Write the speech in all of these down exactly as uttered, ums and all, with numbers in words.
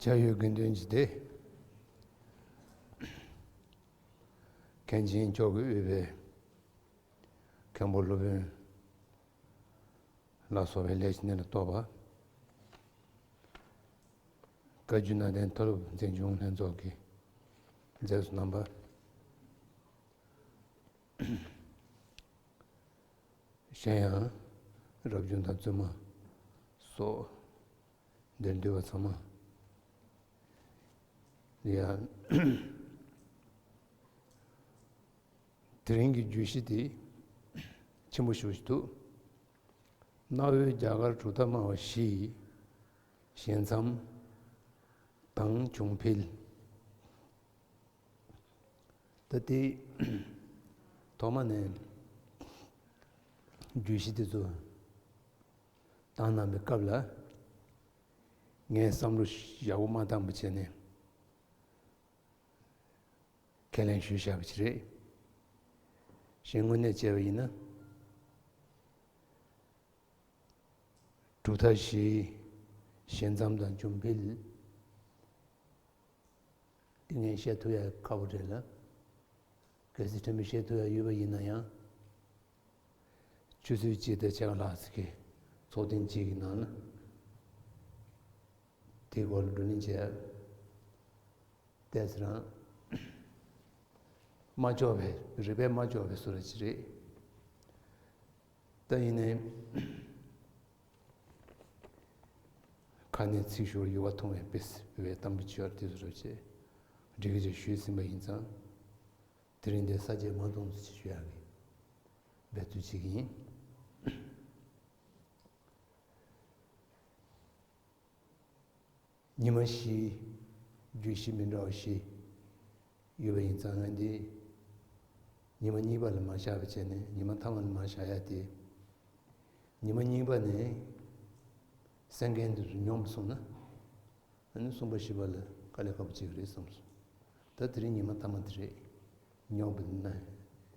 ཕྱག་ཡུལ་དགེ་འདུན་གྱི་སྡེ། མཁན་ཆེན་མཆོག་གིས་དབུས་པའི་མཁན་པོ་སློབ་དཔོན་ལ་སོགས་པའི་ལས་ཀྱི་གནས་ལ་གཏོགས་པ། བཀའ་བརྒྱུད་ནང་བསྟན་མཐོ་སློབ་འཛིན་སྐྱོང་ལྷན་ཚོགས་ཀྱི་མཛད་གཙོ་རྣམ་པ། གཞན་ཡང་རབ་བྱུང་དང་བཙུན་མ་སོགས་འདིར་འདུས་པ་ཚང་མ་ལ་ཡང་དེ་རིང་གི་བརྗོད་གཞི་དེ་ཆེན་པོ་ཞེ་པོ་ཞིག་འདུག། གནའ་བོའི་རྒྱ་གར་གྲུབ་མཐའ་སྨྲ་བ་བཞི་ཡི་ཞལ་མཚམས་དང་བྱུང་འཕེལ། ད་ལྟའི་ཐོག་མ་ནས་བརྗོད་གཞི་དེ་ཚོ་བཏང་གནང་བའི་སྐབས་ལ། ངས་བསམ་བློ་ཡག་པོ་མ་བཏང་པ་བྱས་ནས་ཁས་ལེན་ཞུས་བཞག་པ་ཞིག་རེད། གཞན་དངོས་གནས་བྱས་པ་ཡིན་ན། གྲུབ་མཐའ་བཞིའི་ཞལ་མཚམས་དང་བྱུང་འཕེལ། དེ་ངས་བཤད་ཐུབ་ཡ་ཁག་པོ་རེད་ལ། གལ་སྲིད་ཕྲན་བུ་བཤད་ཐུབ་ཡ་ཡོད་པ་ཡིན་ན་ཡང་། ཆུ་ཚོད་གཅིག་དང་ཕྱེད་ཀ་ལྷག་ཙམ་གྱི་ཚོགས་ཐེངས་གཅིག་གི་ནང་ལ་དེའི་སྐོར་ལ་བགྲོ་གླེང་བྱས། ཏོག་ཙམ་རང་མ་ལྕོགས་པའི་རིག་པས་མ་ལྕོགས་པའི་བཟོ་འདྲ་ཅིག་རེད། ད་ཡིན་ནའི་ཁ་ནས་ཚིག་ཞུ་བར་ཡུལ་བ་མཐོང་བའི་དཔེ་བའི་གཏམ་དཔེ་ཆོས་དེ་ཚོ་རེ་བྱས་འགྲིག་གི་རེད་ཞུས་ཟིན་པ་ཡིན་ཙང་། དེ་རིང་འདིར་ས་བཅད་མ་གཏོང་ཚུལ་ཅིག་ཞུ་ཡག་གི་འབད་རྩོལ་བྱེད་ཀྱི་ཡིན། ཉི་མ་བཞི། བརྗོད་གཞི་མི་འདྲ་བ་བཞི་ཡོད་པ་ཡིན་ཙང་། ང་འདི་ཉི་མ་གཉིས་པ་ལ་མ་བཞག་པ་བྱས་ནས་ཉི་མ་མཐའ་མ་ལ་མ་བཞག་ཡ་དེ། ཉི་མ་གཉིས་པ་ནས་གསན་མཁན་དེ་ཚོ་ཉོབ་སོང་ན། ཨ་ནི་གསུམ་པ་བཞི་པ་ལ་དཀའ་ལས་ཁག་པོ་ཅིག་རེད་བསམ་སོང་། ད་དེ་རིང་ཉི་མ་མཐའ་མ་དེ་རེད། ཉོབ་ན་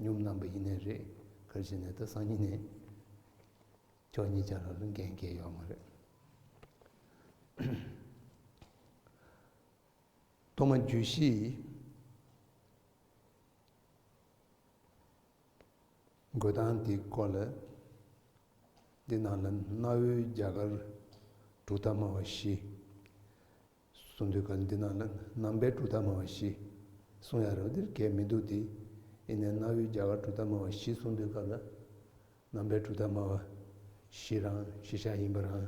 ཉོབ་གནང་པ་ཡིན་ནའི་རེད། ག་རེ་བྱས་ནའི་ད་སང་ཉིན་ནས། ཁྱོད་གཉིས་ཆ་ལ་ལ་འགན་འཁྱེར་ཡོད་མ་རེད། ཐོག་མར་བརྗོད་གཞི་འགོད་སྟངས་དེའི་སྐོར་ལ། འདི་ནང་ལ་གནའ་བོའི་རྒྱ་གར་གྲུབ་མཐའ་སྨྲ་བ་བཞི། གསུང་དུས་སྐབས་འདི་ནང་ལ་ནང་པའི་གྲུབ་མཐའ་སྨྲ་བ་བཞི་གསུང་ཡ་རེད་པ། འདིར་གལ་མི་འདུག་སྟེ། ཡིན་ནའི་གནའ་བོའི་རྒྱ་གར་གྲུབ་མཐའ་སྨྲ་བ་བཞི་གསུང་དུས་སྐབས་ལ་ནང་པའི་གྲུབ་མཐའ་སྨྲ་བ་བཞི་རང་བཞི་ཆ་ཡིན་པ་རང་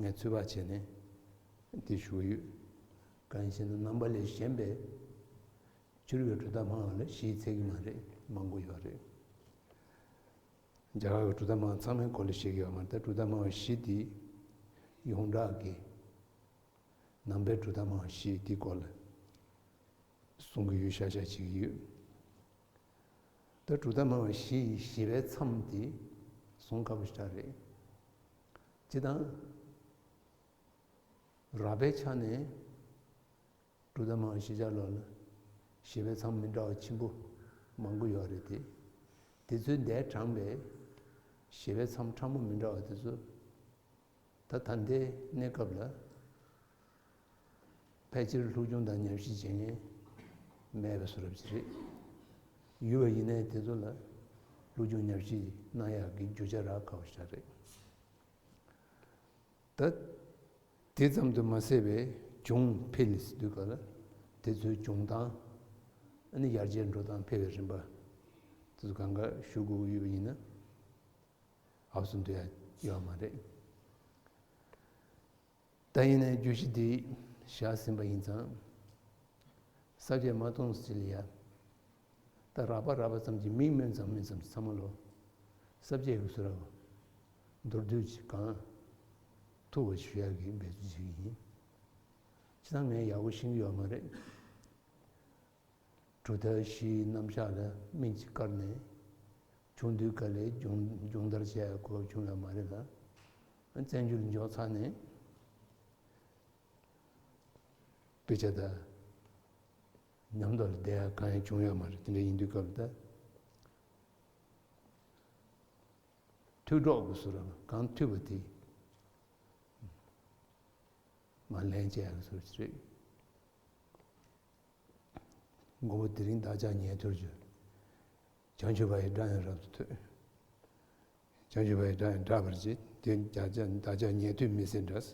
ངས་ཚོད་དཔག་བྱས་ནས་འདི་ཞུ་གི་ཡོད། གང་ཡིན་ཟེར་ན་ནང་པ་ལས་གཞན་པའི་ཕྱི་རོལ་པའི་གྲུབ་མཐའ་སྨྲ་བ་ལ་བཞི་ཚད་ཀྱི་མ་རེད། མང་པོ་ཡོད་རེད། རྒྱ་གར་གྱི་གྲུབ་མཐའ་སྨྲ་བ་ཚང་མའི་སྐོར་ལ་བཤད་ཀྱི་ཡོད་མ་རེད། ད་གྲུབ་མཐའ་སྨྲ་བ་བཞི་དེ་ཡོངས་གྲགས་ཀྱི་ནང་པའི་གྲུབ་མཐའ་སྨྲ་བ་བཞི་དེའི་སྐོར་ལ་གསུང་གི་ཡོད་ཤག་ཤག་བྱེད་ཀྱི་ཡོད། ད་གྲུབ་མཐའ་སྨྲ་བ་བཞི་ཡི་བཞི་པའི་མཚམས་དེ་གསུང་དཀའ་པོ་ཞེ་དྲག་རེད། སྤྱིར་བཏང་རགས་པའི་ཆ་ནས་གྲུབ་མཐའ་སྨྲ་བ་བཞི་ཆ་ལོ་ལ་བཞི་པའི་མཚམས་མི་འདྲ་བ་ཆེན་པོ་མང་པོ་ཡོད་རེད་དེ། དེ་ཚོའི་འདས་དྲངས་པའི་བཞི་པའི་མཚམས་ཕྲ་མོ་མི་འདྲ་བ་དེ་ཚོ་ད་ད་ལྟའི་གནས་སྐབས་ལ་ཕལ་ཆེར་སློབ་སྦྱོང་དང་ཉམས་ཞིབ་བྱེད་མཁན་མེད་པའི་བཟོ་འདྲ་ཅིག་རེད། ཡོད་པ་ཡིན་ནའི་དེ་ཚོ་ལ་སློབ་སྦྱོང་ཉམས་ཞིབ་གནང་ཡག་གི་རྒྱུ་ཆ་རག་དཀའ་བ་ཞིག་རེད། ད་དེ་ཙམ་དུ་མ་ཟད་པའི་བྱུང་འཕེལ་ཟེར་དུས་སྐབས་ལ་དེ་ཚོའི་བྱུང་སྟངས། ཨ་ནི་ཡར་རྒྱས་འགྲོ་སྟངས། འཕེལ་བའི་རིམ་པ་དེ་ཚོ་གང་ག་ཞུ་དགོས་ཀྱི་ཡོད་པ་ཡིན་ན་ཨབ་སུ་འདུ་ཡ་ཡོད་མ་རེད། ད་ཡིན་ནའི་བརྗོད་གཞི་འདི་བཞག་ཟིན་པ་ཡིན་ཙང་། ས་བཅད་མ་གཏོང་ཟིན་ལ་ཡ། ད་རགས་པ་རགས་པ་ཙམ་གྱི་མིང་སྨོས་ཙམ་སྨོས་ཙམ་གྱི་ཚང་མ་ལོ། ས་བཅད་ཀྱི་བཟོ་འདྲ་མདོར་བསྡུས་ཀྱིས་གང་ཐུབ་པ་ཞུ་ཡག་གི་འབད་རྩོལ་བྱེད་ཀྱི་ཡིན། སྤྱིར་བཏང་ངས་ཡག་པོ་ཤེས་ཀྱི་ཡོད་མ་རེད། གྲུབ་མཐའ་བཞིའི་རྣམ་གཞག་ལ་སྨིན་གྱིས་བཀར་ནས། བྱུང་དུས་སྐབས་ལ་སྦྱོང་སྦྱོང་བརྡར་བྱེད་ཡག་གོ་སྐབས་བྱུང་ཡོད་མ་རེད་ལ། བཙན་བྱོལ་འཇོག་ཚར་ནས། དཔེ་ཆ་དང་མཉམ་དུ་ལ་བསྡད་ཡ་གང་ཡང་བྱུང་ཡོད་མ་རེད། དེ་འདྲ་ཡིན་དུས་སྐབས་ལ་ད་ཐོས་སྒྲོག་གི་ཟུར་ལ་གང་ཐོས་པ་དེ་མར་ལན་བྱེད་ཡ་གི་ཟུར་ཞིག་རེད། མགོན་པོ་དེ་རིང་བདག་ཅག་ཉན་ཐོས་བརྗོད། བྱང་ཆུབ་པ་ཡི་སྒྲ་ཡང་རབ་ཏུ་ཐོས། བྱང་ཆུབ་པ་ཡི་སྒྲ་ཡང་བསྒྲགས་པར་བྱེད། དེ་བདག་ཅག་བདག་ཅག་ཉན་ཐོས་མི་ཟེར་འདྲ།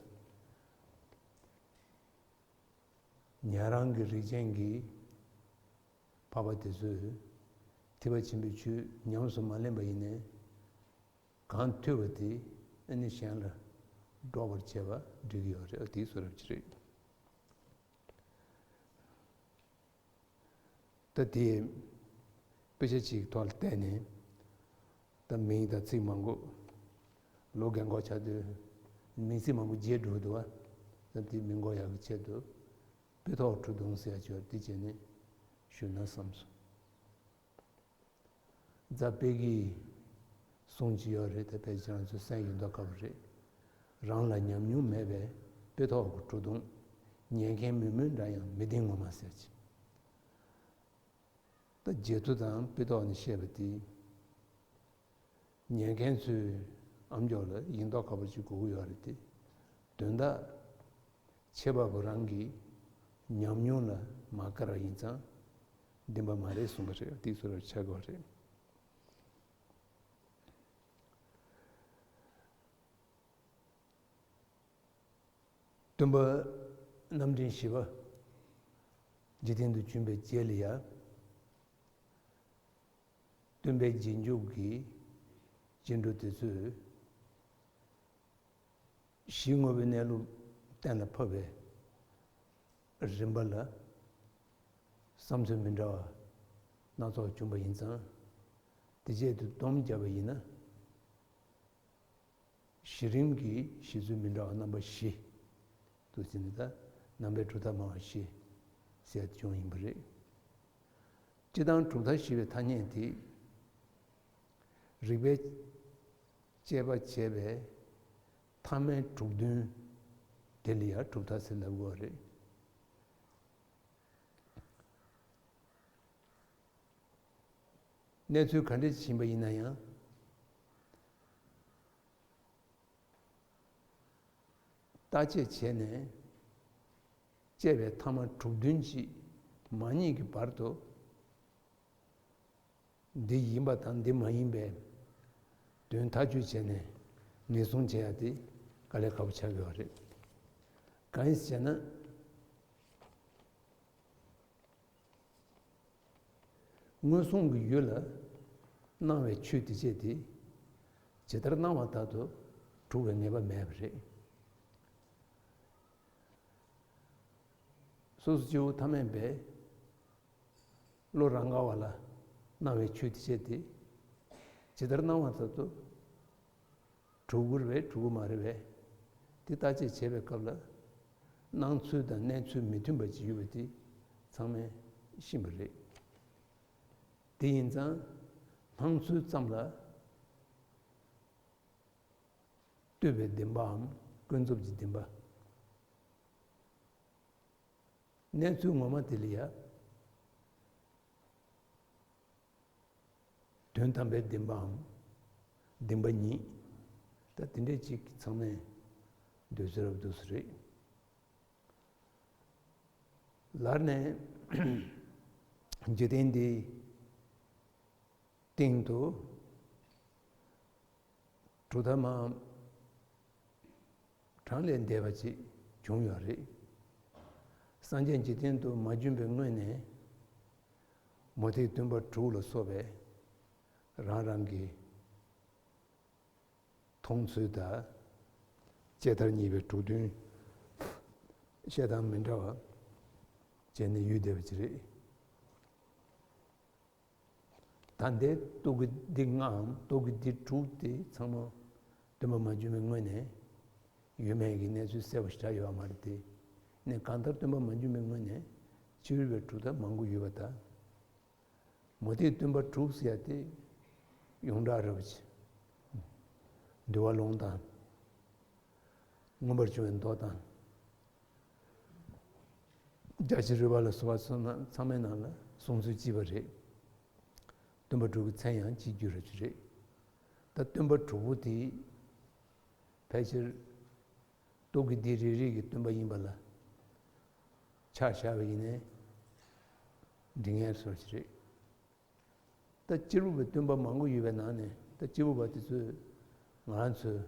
ཉན་རང་གི་རིགས་ཅན་གྱི་འཕགས་པ་དེ་ཚོས་ཐེག་པ་ཆེན་པོའི་ཆོས་ཉམས་སུ་མ་ལེན་པ་ཡིན་ནའི། གང་ཐོས་པ་དེ་ཨ་ནི་གཞན་ལ་སྒྲོག་པར་བྱེད་པ་འགྲིག་གི་ཡོད་རེད། དེའི་བཟོ་འདྲ་ཅིག་རེད། ད་དེ་དཔེ་ཆ་གཅིག་ཐོག་ལ་བལྟས་ནས། ད་མིང་དང་ཚིག་མང་པོ་ལོ་རྒན་གོག་ཆགས་དུས་མིང་ཚིག་མང་པོ་བརྗེད་འགྲོ་འདུག་བ། ད་དེ་མི་འགོར་ཡག་གི་ཆེད་དུ་དཔེ་ཐོག་བྲོ་བརྡུང་ཟེར་ཡ་ཅིག་ཡོད་རེད། དེ་བྱས་ནས་ཞུས་ན་བསམ་སོང་། རྫ་དཔལ་གྱི་གསུང་ཅིག་ཡོད་རེད། ད་ཕལ་ཆེར་ང་ཚོ་གསན་ཡོད་མདོག་ཁ་པོ་རེད། རང་ལ་ཉམས་མྱོང་མེད་པས་དཔེ་ཐོག་གི་བྲོ་བརྡུང་། ཉན་མཁན་མོད་མོ་འདྲ་ཡང་མི་བདེན་ངོ་མ་ཟེར་གྱི། ད་རྗེ་བཙུན་དང་དཔེ་ཐོག་ནས་བཤད་པ་དེ། ཉན་མཁན་ཚོས་ཨ་མཆོག་ལ་ཡིན་མདོག་ཁ་པོ་ཅིག་དགོས་ཀྱི་ཡོད་རེད་དེ། དོན་དག་ཁྱད་པར་བུ་རང་གི་ཉམས་མྱོང་ལ་མ་དགར་བ་ཡིན་ཙང་བདེན་པ་མ་རེད་གསུངས་པ་རེད། དེའི་ཚོ་ལ་ཆ་དགོས་རེད། སྟོན་པ་རྣམ་འདྲེན་བཞི་པ་འཇིག་རྟེན་དུ་བྱོན་པའི་རྗེས་ལ་ཡང་། སྟོན་པའི་རྗེས་འཇུག་གི་རྗེས་འགྲོ་དེ་ཚོས་གཞི་དངོས་པོའི་གནས་ལུགས་གཏན་ལ་ཕབ་པའི་རིམ་པ་ལ་བསམ་ཚུལ་མི་འདྲ་བ་སྣ་ཚོགས་བྱུང་པ་ཡིན་ཙང་། དེ་བྱས་དུས་སྡོམ་བརྒྱབ་པ་ཡིན་ན། གཞི་རིམ་གྱི་གཞི་ཚུལ་མི་འདྲ་བ་རྣམ་པ་བཞི་དུ་ཟིན་ནས། ད་རྣམ་པའི་གྲུབ་མཐའ་སྨྲ་བ་བཞི་ཟེར་བྱུང་ཡིན་པ་རེད། སྤྱིར་བཏང་གྲུབ་མཐའ་བཞི་པའི་ཐ་སྙད་དེ། རིགས་པས་དཔྱད་པ་བྱས་པའི་ཐ་མལ་དྲུག་བདུན་དེ་ལ་ཡང་གྲུབ་མཐའ་ཟེར་ལབ་དགོས་པ་རེད། གནས་ཚུལ་ག་འདྲ་ཞིག་ཡིན་པ་ཡིན་ན་ཡང་། བརྟག་དཔྱད་བྱས་ནས་དཔྱད་པའི་ཐ་མ་དྲུག་བདུན་གྱིས་མ་རྙེད་ཀྱི་བར་དུ། འདི་ཡིན་པ་དང་འདི་མ་ཡིན་པའི་དོན་ཐག་གཅོད་བྱས་ནས་ངེས་བཟུང་བྱེད་ཡ་དེ་དཀའ་ལས་ཁག་པོ་ཆགས་ཀྱི་ཡོད་རེད། གང་ཡིན་ཟེར་ན། མངོན་སུམ་གྱི་ཡུལ་ལ་སྣང་བའི་ཆོས་དེ་བྱས་ཏེ། ཇི་ལྟར་སྣང་བ་ལྟར་དུ་གྲུབ་པའི་ངེས་པ་མེད་པ་རེད། སོ་སོ་སྐྱེ་བོ་ཐ་མལ་པས་བློ་རང་ག་བ་ལ་སྣང་བའི་ཆོས་དེ་བྱས་ཏེ། ཇི་ལྟར་སྣང་བ་ལྟར་དུ་གྲུབ་ཀྱི་རེད་པས་གྲུབ་ཀྱི་མ་རེད་པས། དེ་བརྟག་དཔྱད་བྱེད་པའི་སྐབས་ལ། སྣང་ཚུལ་དང་གནས་ཚུལ་མི་མཐུན་པ་ཅིག་ཡོད་པ་དེ་ཚང་མས་ཤེས་པ་རེད། དེ་ཡིན་ཙང་སྣང་ཚུལ་ཙམ་ལ་ལྟོས་པའི་བདེན་པའམ་ཀུན་རྫོབ་ཀྱི་བདེན་པ། གནས་ཚུལ་ངོ་མ་དེ་ལ་ཡང་དོན་དམ་པའི་བདེན་པའམ་བདེན་པ་ཉིད། ད་དེ་འདྲས་ཅིག་ཚང་མས་འདོད་ཚུལ་རབ་ཏུ་སུ་རེད། ལར་ནས་འཇིག་རྟེན་འདིའི་སྟེང་དུ་གྲུབ་མཐའ་མ་གྲངས་ལས་འདས་པ་ཅིག་བྱུང་ཡོད་རེད། སངས་རྒྱས་འཇིག་རྟེན་དུ་མ་བྱོན་པའི་སྔོན་ནས་མུ་སྟེགས་སྟོན་པ་དྲུག་ལ་སོགས་པའི་རང་རང་གི་མཐོང་ཚུལ་དང་དཔྱད་བདར་གཉིས་པའི་དྲུག་བདུན་བཤད་སྟངས་མི་འདྲ་བ་བྱས་ནས་ཡོད་བསྡད་པ་ཅིག་རེད། ད་ལྟའི་རྟོག་གེ་འདི་ལྔའམ་རྟོག་གེ་འདི་དྲུག་དེ་ཚང་མ་སྟོན་པ་མ་བྱོན་པའི་སྔོན་ནས་ཡོད་མེད་ཀྱི་གནས་ཚུལ་གསལ་པོ་ཞེ་དྲག་ཡོད་པ་མ་རེད་དེ། ནས་གང་ལྟར་སྟོན་པ་མ་བྱོན་པའི་སྔོན་ནས་ཕྱི་རོལ་པའི་གྲུབ་མཐའ་མང་པོ་ཡོད་པ་དང་། མུ་སྟེགས་སྟོན་པ་དྲུག་ཟེར་ཡ་དེ་ཡོངས་གྲགས་རེད་པ་ཅིག་འདུལ་བ་ལུང་དང་། མངོན་པར་བྱུང་བའི་མདོ་དང་། རྒྱ་ཆེར་རོལ་པ་ལ་སོགས་པ་ཚང་མ་ཚང་མའི་ནང་ལ་གསུང་ཚུལ་གཅིག་པ་རེད། སྟོན་པ་དྲུག་གི་མཚན་ཡང་གཅིག་གྱུར་རེད། ད་སྟོན་པ་དྲུག་པོ་དེ་ཕལ་ཆེར་སྟོད་ཀྱི་སྡེ་རེ་རེ་གི་སྟོན་པ་ཡིན་པ་ལ་ཆ་བཞག་པ་ཡིན་ནའི་འགྲིག་ངེས་བཟོ་ཞིག་རེད། ད་སྤྱིར་བུ་པའི་སྟོན་པ་མང་པོ་ཡོད་པའི་ནང་ནས། ད་སྤྱིར་བུ་པ་དེ་ཚོས་ང་རང་ཚོའི་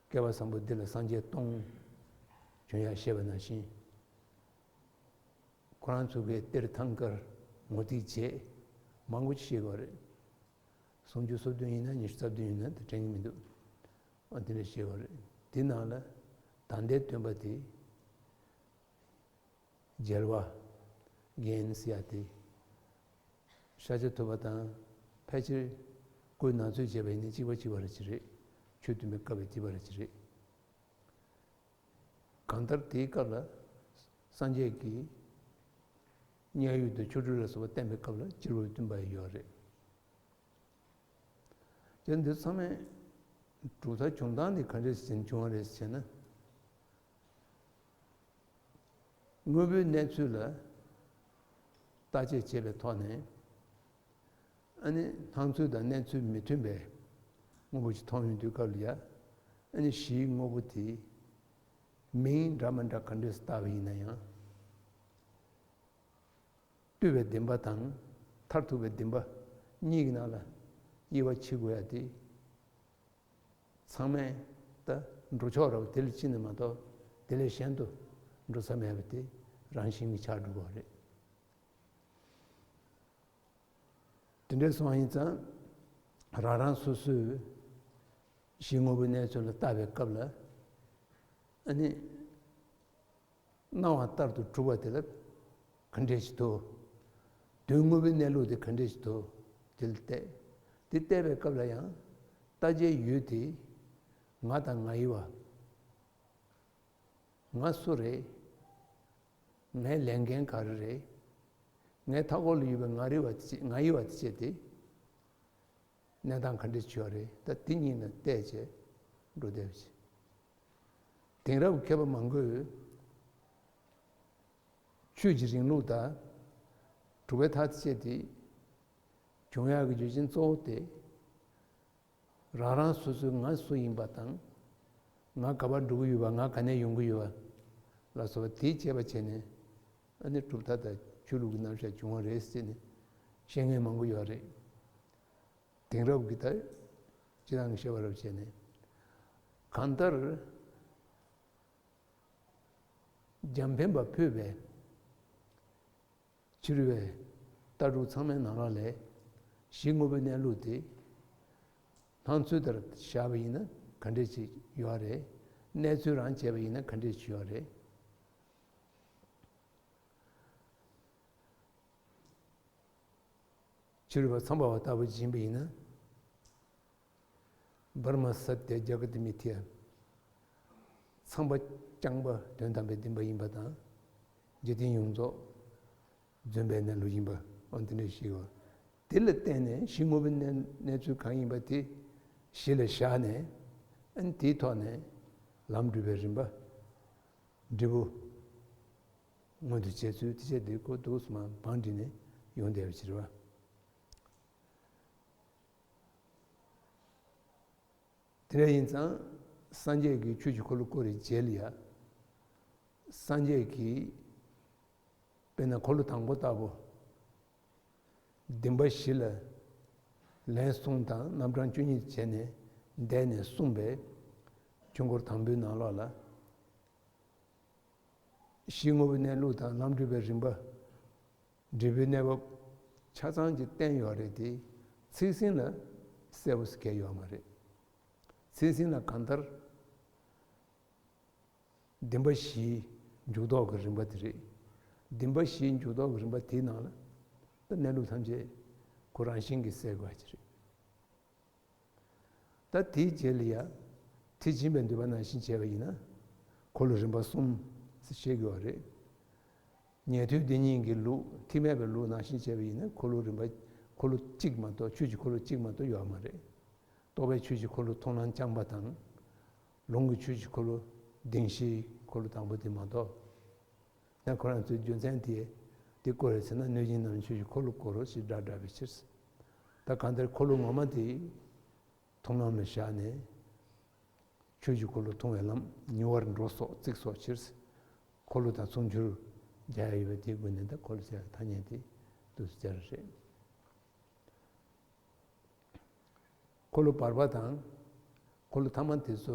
བསྐལ་པ་བཟང་པོ་འདི་ལ་སངས་རྒྱས་སྟོང་བྱོན་ཡག་བཤད་པ་ནང་བཞིན། ཁོ་རང་ཚོ་གིས་གཏེར་ཐང་དཀར་ངོ་ཐིག་བྱས་མང་པོ་ཅིག་བཤད་ཀྱི་ཡོད་རེད། སུམ་ཅུ་སོ་བདུན་ཡིན་ན་ཉི་ཤུ་རྩ་བདུན་ཡིན་ན་དེ་དྲན་གྱི་མི་འདུག་ཨ་དེ་འདྲ་བཤད་ཀྱི་ཡོད་རེད། དེ་ནང་ལ་ད་ལྟའི་སྟོན་པ་དེ་རྒྱལ་བ་རྒན་ཟེར་ཡག་དེ་ཤཱཀྱ་ཐུབ་པ་དང་ཕལ་ཆེར་སྐུའི་ནང་ཚུད་བྱས་པ་ཡིན་ན་གཅིག་པ་གཅིག་པ་རེད་ཅིག་རེད། ཆོས་སྟོན་པའི་སྐབས་ལ་གཅིག་པ་རེད་ཅིག་རེད། གང་ལྟར་དེའི་སྐབས་ལ་སངས་རྒྱས་ཀྱིས་མཉན་ཡོད་དང་ཆོ་འཕྲུལ་ལ་སོགས་པ་བསྟན་པའི་སྐབས་ལ་སྤྱིར་བུ་སྟོན་པ་ཡོད་རེད། ཅེས་འདི་ཚང་མས་གྲུབ་མཐའ་བྱུང་སྟངས་འདི་ག་འདྲས་ཟིན་བྱུང་བ་རེད་ཟེར་ན། དངོས་པོའི་གནས་ཚུལ་ལ་བརྟག་དཔྱད་བྱས་པའི་ཐོག་ནས། ཨ་ནི་སྣང་ཚུལ་དང་གནས་ཚུལ་མི་མཐུན་པའི་དངོས་པོ་ཞིག་མཐོང་ཡོང་དུས་སྐབས་ལ་ཡ། ཨ་ནི་གཞིའི་དངོས་པོ་དེ་མིང་འདྲ་མི་འདྲ་ག་འདྲས་བཏགས་པ་ཡིན་ན་ཡང་། བཏུས་པའི་བདེན་པ་དང་མཐར་ཐུག་པའི་བདེན་པ་གཉིས་ཀྱི་ནང་ལ་དབྱེ་བ་ཕྱེ་དགོས་ཡ་དེ། ཚང་མས་ད་འགྲོ་ཕྱོགས་ར་བ་དེ་ལ་ཕྱིན་ནས་མ་གཏོགས་དེ་ལས་གཞན་དུ་འགྲོ་ས་མེད་པ་དེ་རང་བཞིན་གྱིས་ཆགས་འགྲོ་གི་རེད། དེ་འདྲ་སོང་ཡིན་ཙང་རང་རང་སོ་སོའི་གཞི་དངོས་པོའི་གནས་ཚུལ་ལ་བལྟ་བའི་སྐབས་ལ། ཨ་ནི། སྣང་བ་ལྟར་དུ་གྲུབ་པ་དེ་ལ་ག་འདྲས་ཞིག་འདུག་དོན་དངོས་པོའི་གནས་ལུགས་དེ་ག་འདྲས་ཞིག་འདུག་དེ་ལ་བལྟས། དེ་བལྟས་པའི་སྐབས་ལ་ཡང་བལྟ་བྱའི་ཡུལ་དེ་ང་དང་ང་ཡི་བ། ང་སུ་རེད། ངའི་ལས་འགན་ག་རེ་རེད། ངའི་མཐའ་འཁོར་ལ་ཡོད་པའི་ང་རི་བ་དེ་ང་ཡི་བ་དེ་བྱས་ཏེ། གནས་སྟངས་ག་འདྲ་བྱུང་བ་རེད། ད་དེ་གཉིས་ལ་བལྟས་བྱས་འགྲོ་བསྡད་པ་བྱས། དེང་རབས་མཁས་པ་མང་པོས་ཆོས་ཀྱི་རིང་ལུགས་དང་གྲུབ་པའི་མཐའ་བཅད་དེ། བྱུང་ཡག་གི་རྒྱུ་རྐྱེན་གཙོ་བོ་དེ་རང་རང་སོ་སོའི་ང་སུ་ཡིན་པ་དང་། ང་ག་པར་འགྲོ་གི་ཡོད་པ། ང་ག་ནས་ཡོང་གི་ཡོད་པ་ལ་སོགས་པ་དེའི་དཔྱད་པ་བྱས་ནས། ཨ་ནི་གྲུབ་མཐའ་དང་ཆོས་ལུགས་ཀྱི་རྣམ་གཞག་བྱུང་བ་རེད་ཟེར་ནས་བཤད་མཁན་མང་པོ་ཡོད་རེད། དེང་རབས་ཀྱི་ད་སྤྱིར་བཏང་གི་བཤད་པ་རབ་བྱས་ནས། གང་ལྟར་འཇམ་དཔལ་པ་ཕུད་པའི་ཕྱི་རོལ་པའི་ལྟ་གྲུབ་ཚང་མའི་ནང་ལོགས་ལས་གཞི་དངོས་པོའི་གནས་ལུགས་དེ་སྣང་ཚུལ་ལྟར་བཞག་པ་ཡིན་ན་ག་འདྲས་ཅིག་ཡོད་རེད། གནས་ཚུལ་རང་བྱས་པ་ཡིན་ན་ག་འདྲས་ཅིག་ཡོད་རེད། ཕྱི་རོལ་པ་ཚངས་པ་བ་ལྟ་བུ་ཡིན་པ་ཡིན་ན། བྷརྨ་ས་ཏྱ་ཛ་ག་ཏི་མི་ཐི་ཡ། ཚངས་པ་རྐྱང་པ་དོན་དམ་པའི་བདེན་པ་ཡིན་པ་དང་། འཇིག་རྟེན་ཡོངས་རྫོགས་རྫུན་པའི་གནས་ལུགས་ཡིན་པ། འོ་དེ་འདྲ་ཞིག་ཡོད། དེ་ལ་བརྟེན་ནས་གཞི་དངོས་པོའི་གནས་གནས་ཚུལ་གང་ཡིན་པ་དེ་གཞི་ལ་བཞག་ནས། ཨ་ནི་དེའི་ཐོག་ནས་ལམ་སྒྲུབ་པའི་རིམ་པ། འབྲས་བུ་མངོན་དུ་བྱས་ཚུལ་དེ་བྱས་དེ་ཁོ་འདུག་སེ་མར་བང་བསྒྲིགས་ནས་ཡོང་བསྡད་པ་ཅིག་རེད་བ། དེ་འདྲ་ཡིན་ཙང་སངས་རྒྱས་ཀྱིས་ཆོས་ཀྱི་འཁོར་ལོ་བསྐོར་བའི་རྗེས་ལ་ཡ། སངས་རྒྱས་ཀྱིས་དཔེར་ན་འཁོར་ལོ་དང་པོ་ལྟ་བུ། བདེན་པ་བཞི་ལ་ལན་གསུམ་དང་རྣམ་གྲངས་བཅུ་གཉིས་བྱས་ནས་བསྡད་ནས་གསུངས་པའི་ཆོས་འཁོར་དང་པོའི་ནང་ལོགས་ལ། གཞི་དངོས་པོའི་གནས་ལུགས་དང་ལམ་སྒྲུབ་པའི་རིམ་པ། འབྲས་བུའི་གནས་བབ་ཆ་ཚང་ཅིག་བསྟན་ཡོད་རེད་དེ། ཚིག་ཟིན་ལ་གསལ་པོ་ཟེར་མཁན་ཡོད་མ་རེད། ཚིག་ཟིན་ལ་གང་ལྟར་བདེན་པ་བཞིའི་འཇུག་ལྡོག་གི་རིམ་པ་དེ་རེད། བདེན་པ་བཞིའི་འཇུག་ལྡོག་གི་རིམ་པ་དེའི་ནང་ལ་ད་གནས་ལུགས་ཐམས་ཅད་ཁོ་རང་བཞིན་གྱིས་གསལ་དགོས་པ་ཅིག་རེད། ད་དེའི་རྗེས་ལ་ཡ། ཐེག་ཆེན་པའི་འདུས་པ་ནང་བཞིན་བྱས་པ་ཡིན་ན། འཁོར་ལོ་རིམ་པ་གསུམ་ཟེར་བཤད་ཀྱི་ཡོད་རེད། ཉན་ཐོས་སྡེ་གཉིས་ཀྱི་ལུགས་ཐེག་དམན་པའི་ལུགས་ནང་བཞིན་བྱས་པ་ཡིན་ན་འཁོར་ལོ་རིམ་པ། འཁོར་ལོ་གཅིག་མ་གཏོགས། ཆོས་ཀྱི་འཁོར་ལོ་གཅིག་མ་གཏོགས་ཡོད་མ་རེད། རྟོགས་པའི་ཆོས་ཀྱི་འཁོར་ལོ་མཐོང་ལམ་རྐྱང་པ་དང་། ལུང་གི་ཆོས་ཀྱི་འཁོར་ལོ་བདེན་བཞིའི་འཁོར་ལོ་དང་པོ་དེ་མ་གཏོགས། ཡང་ཁོ་རང་ཚོའི་རྒྱུ་མཚན་དེ་དེ་བཀོད་རེད་ཟེར་ན། གནོད་སྦྱིན་རྣམས་ཆོས་ཀྱི་འཁོར་ལོ་བསྐོར་རོ་ཞེས་སྒྲ་བསྒྲགས་པའི་ཕྱིར། ད་གང་ལྟར་འཁོར་ལོ་ངོ་མ་དེ་མཐོང་ལམ་ལ་བཞག་ནས། ཆོས་ཀྱི་འཁོར་ལོ་མཐོང་བའི་ལམ། ཉེ་བར་འགྲོ་སོགས་ཚིག་སོགས་ཕྱིར། འཁོར་ལོ་དང་མཚུངས་གྱུར་སྦྱར་ཡོད་པ་དེའི་སྒོ་ནས། ད་འཁོར་ལོ་ཟེར་ཡག་ཐ་སྙད་དེ་འདུག་སེ་སྦྱར་བ་རེད། འཁོར་ལོ་བར་པ་དང་། འཁོར་ལོ་ཐ་མ་དེ་ཚོ་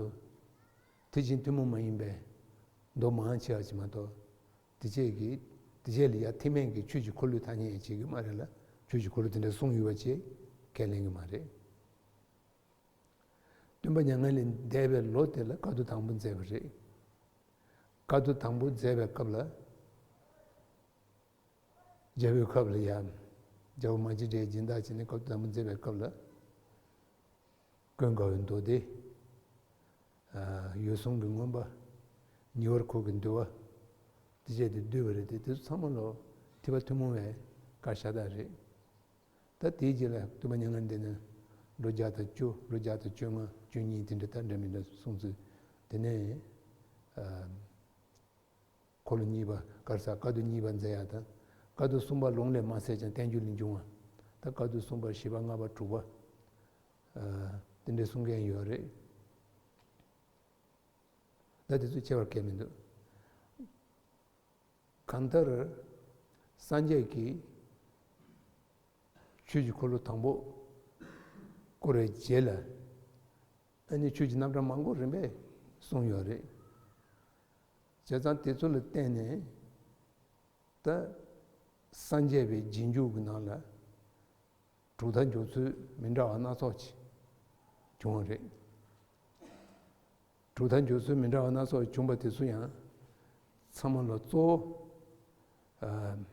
དེ་བཞིན་ཐུན་མོང་མ་ཡིན་པའི་མདོ་མང་ཆེ་བ་ཞིག་མ་གཏོགས། དེ་བཅས་ཀྱི་དེ་བཅས་ལ་ཡ་ཐེག་དམན་གྱི་ཆོས་ཀྱི་འཁོར་ལོའི་ཐ་སྙད་བྱེད་ཀྱི་མ་རེད་ལ། ཆོས་ཀྱི་འཁོར་ལོ་དེ་འདྲ་གསུངས་ཡོད་པ་ཅིག་ཁས་ལེན་གྱི་མ་རེད། སྟོན་པ་མྱ་ངན་ལས་འདས་པའི་ལོ་དེ་ལ་བཀའ་བསྡུ་དང་པོ་མཛད་པ་རེད། བཀའ་བསྡུ་དང་པོ་མཛད་པའི་སྐབས་ལ། རྒྱལ་པོའི་ཁབ་ལ་ཡ། རྒྱལ་པོ་མ་གཅིག་སྒྲའི་སྦྱིན་བདག་བྱས་ནས་བཀའ་བསྡུ་དང་པོ་མཛད་པའི་སྐབས་ལ། ཀུན་དགའ་བོའི་མདོ་སྡེ། ཨ། འོད་སྲུང་གི་མངོན་པ། ཉེ་བར་འཁོར་གྱི་འདུལ་བ། དེ་བཅས་དེ་བསྡུས་པ་རེད་དེ། དེ་ཚོ་ཚང་མ་ལོ་ཐེག་པ་ཐུན་མོང་བའི་བཀའ་ཤ་སྟག་རེད། ད་དེའི་རྗེས་ལ་སྟོན་པ་མྱ་ངན་འདས་ནས་ལོ་བརྒྱ་དང་བཅུ། ལོ་བརྒྱ་དང་བཅོ་ལྔ། བཅུ་གཉིས། དེ་འདྲ་ད་འདྲ་མི་འདྲ་གསུངས་ཚུལ། དེ་ནས། ཨ། འཁོར་ལོ་གཉིས་པ། ག་རེ་ཟེར། བཀའ་བསྡུ་གཉིས་པ་མཛད་ཡག་དང་། བཀའ་བསྡུ་གསུམ་པ་ལུང་ལས་མ་གསལ་ཀྱང་བསྟན་འགྱུར་ལས་འབྱུང་བ། ད་བཀའ་བསྡུ་གསུམ་པ། བཞི་པ། ལྔ་པ། དྲུག་པ། ཨ། དེ་འདྲའི་གསུང་མཁན་ཡོད་རེད། ད་དེ་ཚོ་ཆེ་བར་གལ་མི་འདུག་གང་ལྟར་སངས་རྒྱས་ཀྱིས་ཆོས་ཀྱི་འཁོར་ལོ་དང་པོ་བསྐོར་བའི་རྗེས་ལ། ཨ་ནི་ཆོས་ཀྱི་རྣམ་གྲངས་མང་པོ་རིམ་པས་གསུངས་ཡོད་རེད། བྱས་ཙང་དེ་ཚོ་ལ་བརྟེན་ནས། ད་སངས་རྒྱས་པའི་རྗེས་འཇུག་གི་ནང་ལ་གྲུབ་མཐའ་འཇོག་ཚུལ་མི་འདྲ་བ་སྣ་ཚོགས་ཅིག་བྱུང་བ་རེད། གྲུབ་མཐའ་འཇོག་ཚུལ་མི་འདྲ་བ་སྣ་ཚོགས་བྱུང་བ་དེ་ཚོ་ཡང་ཚང་མ་ལ་གཙོ་བོ། ཨ།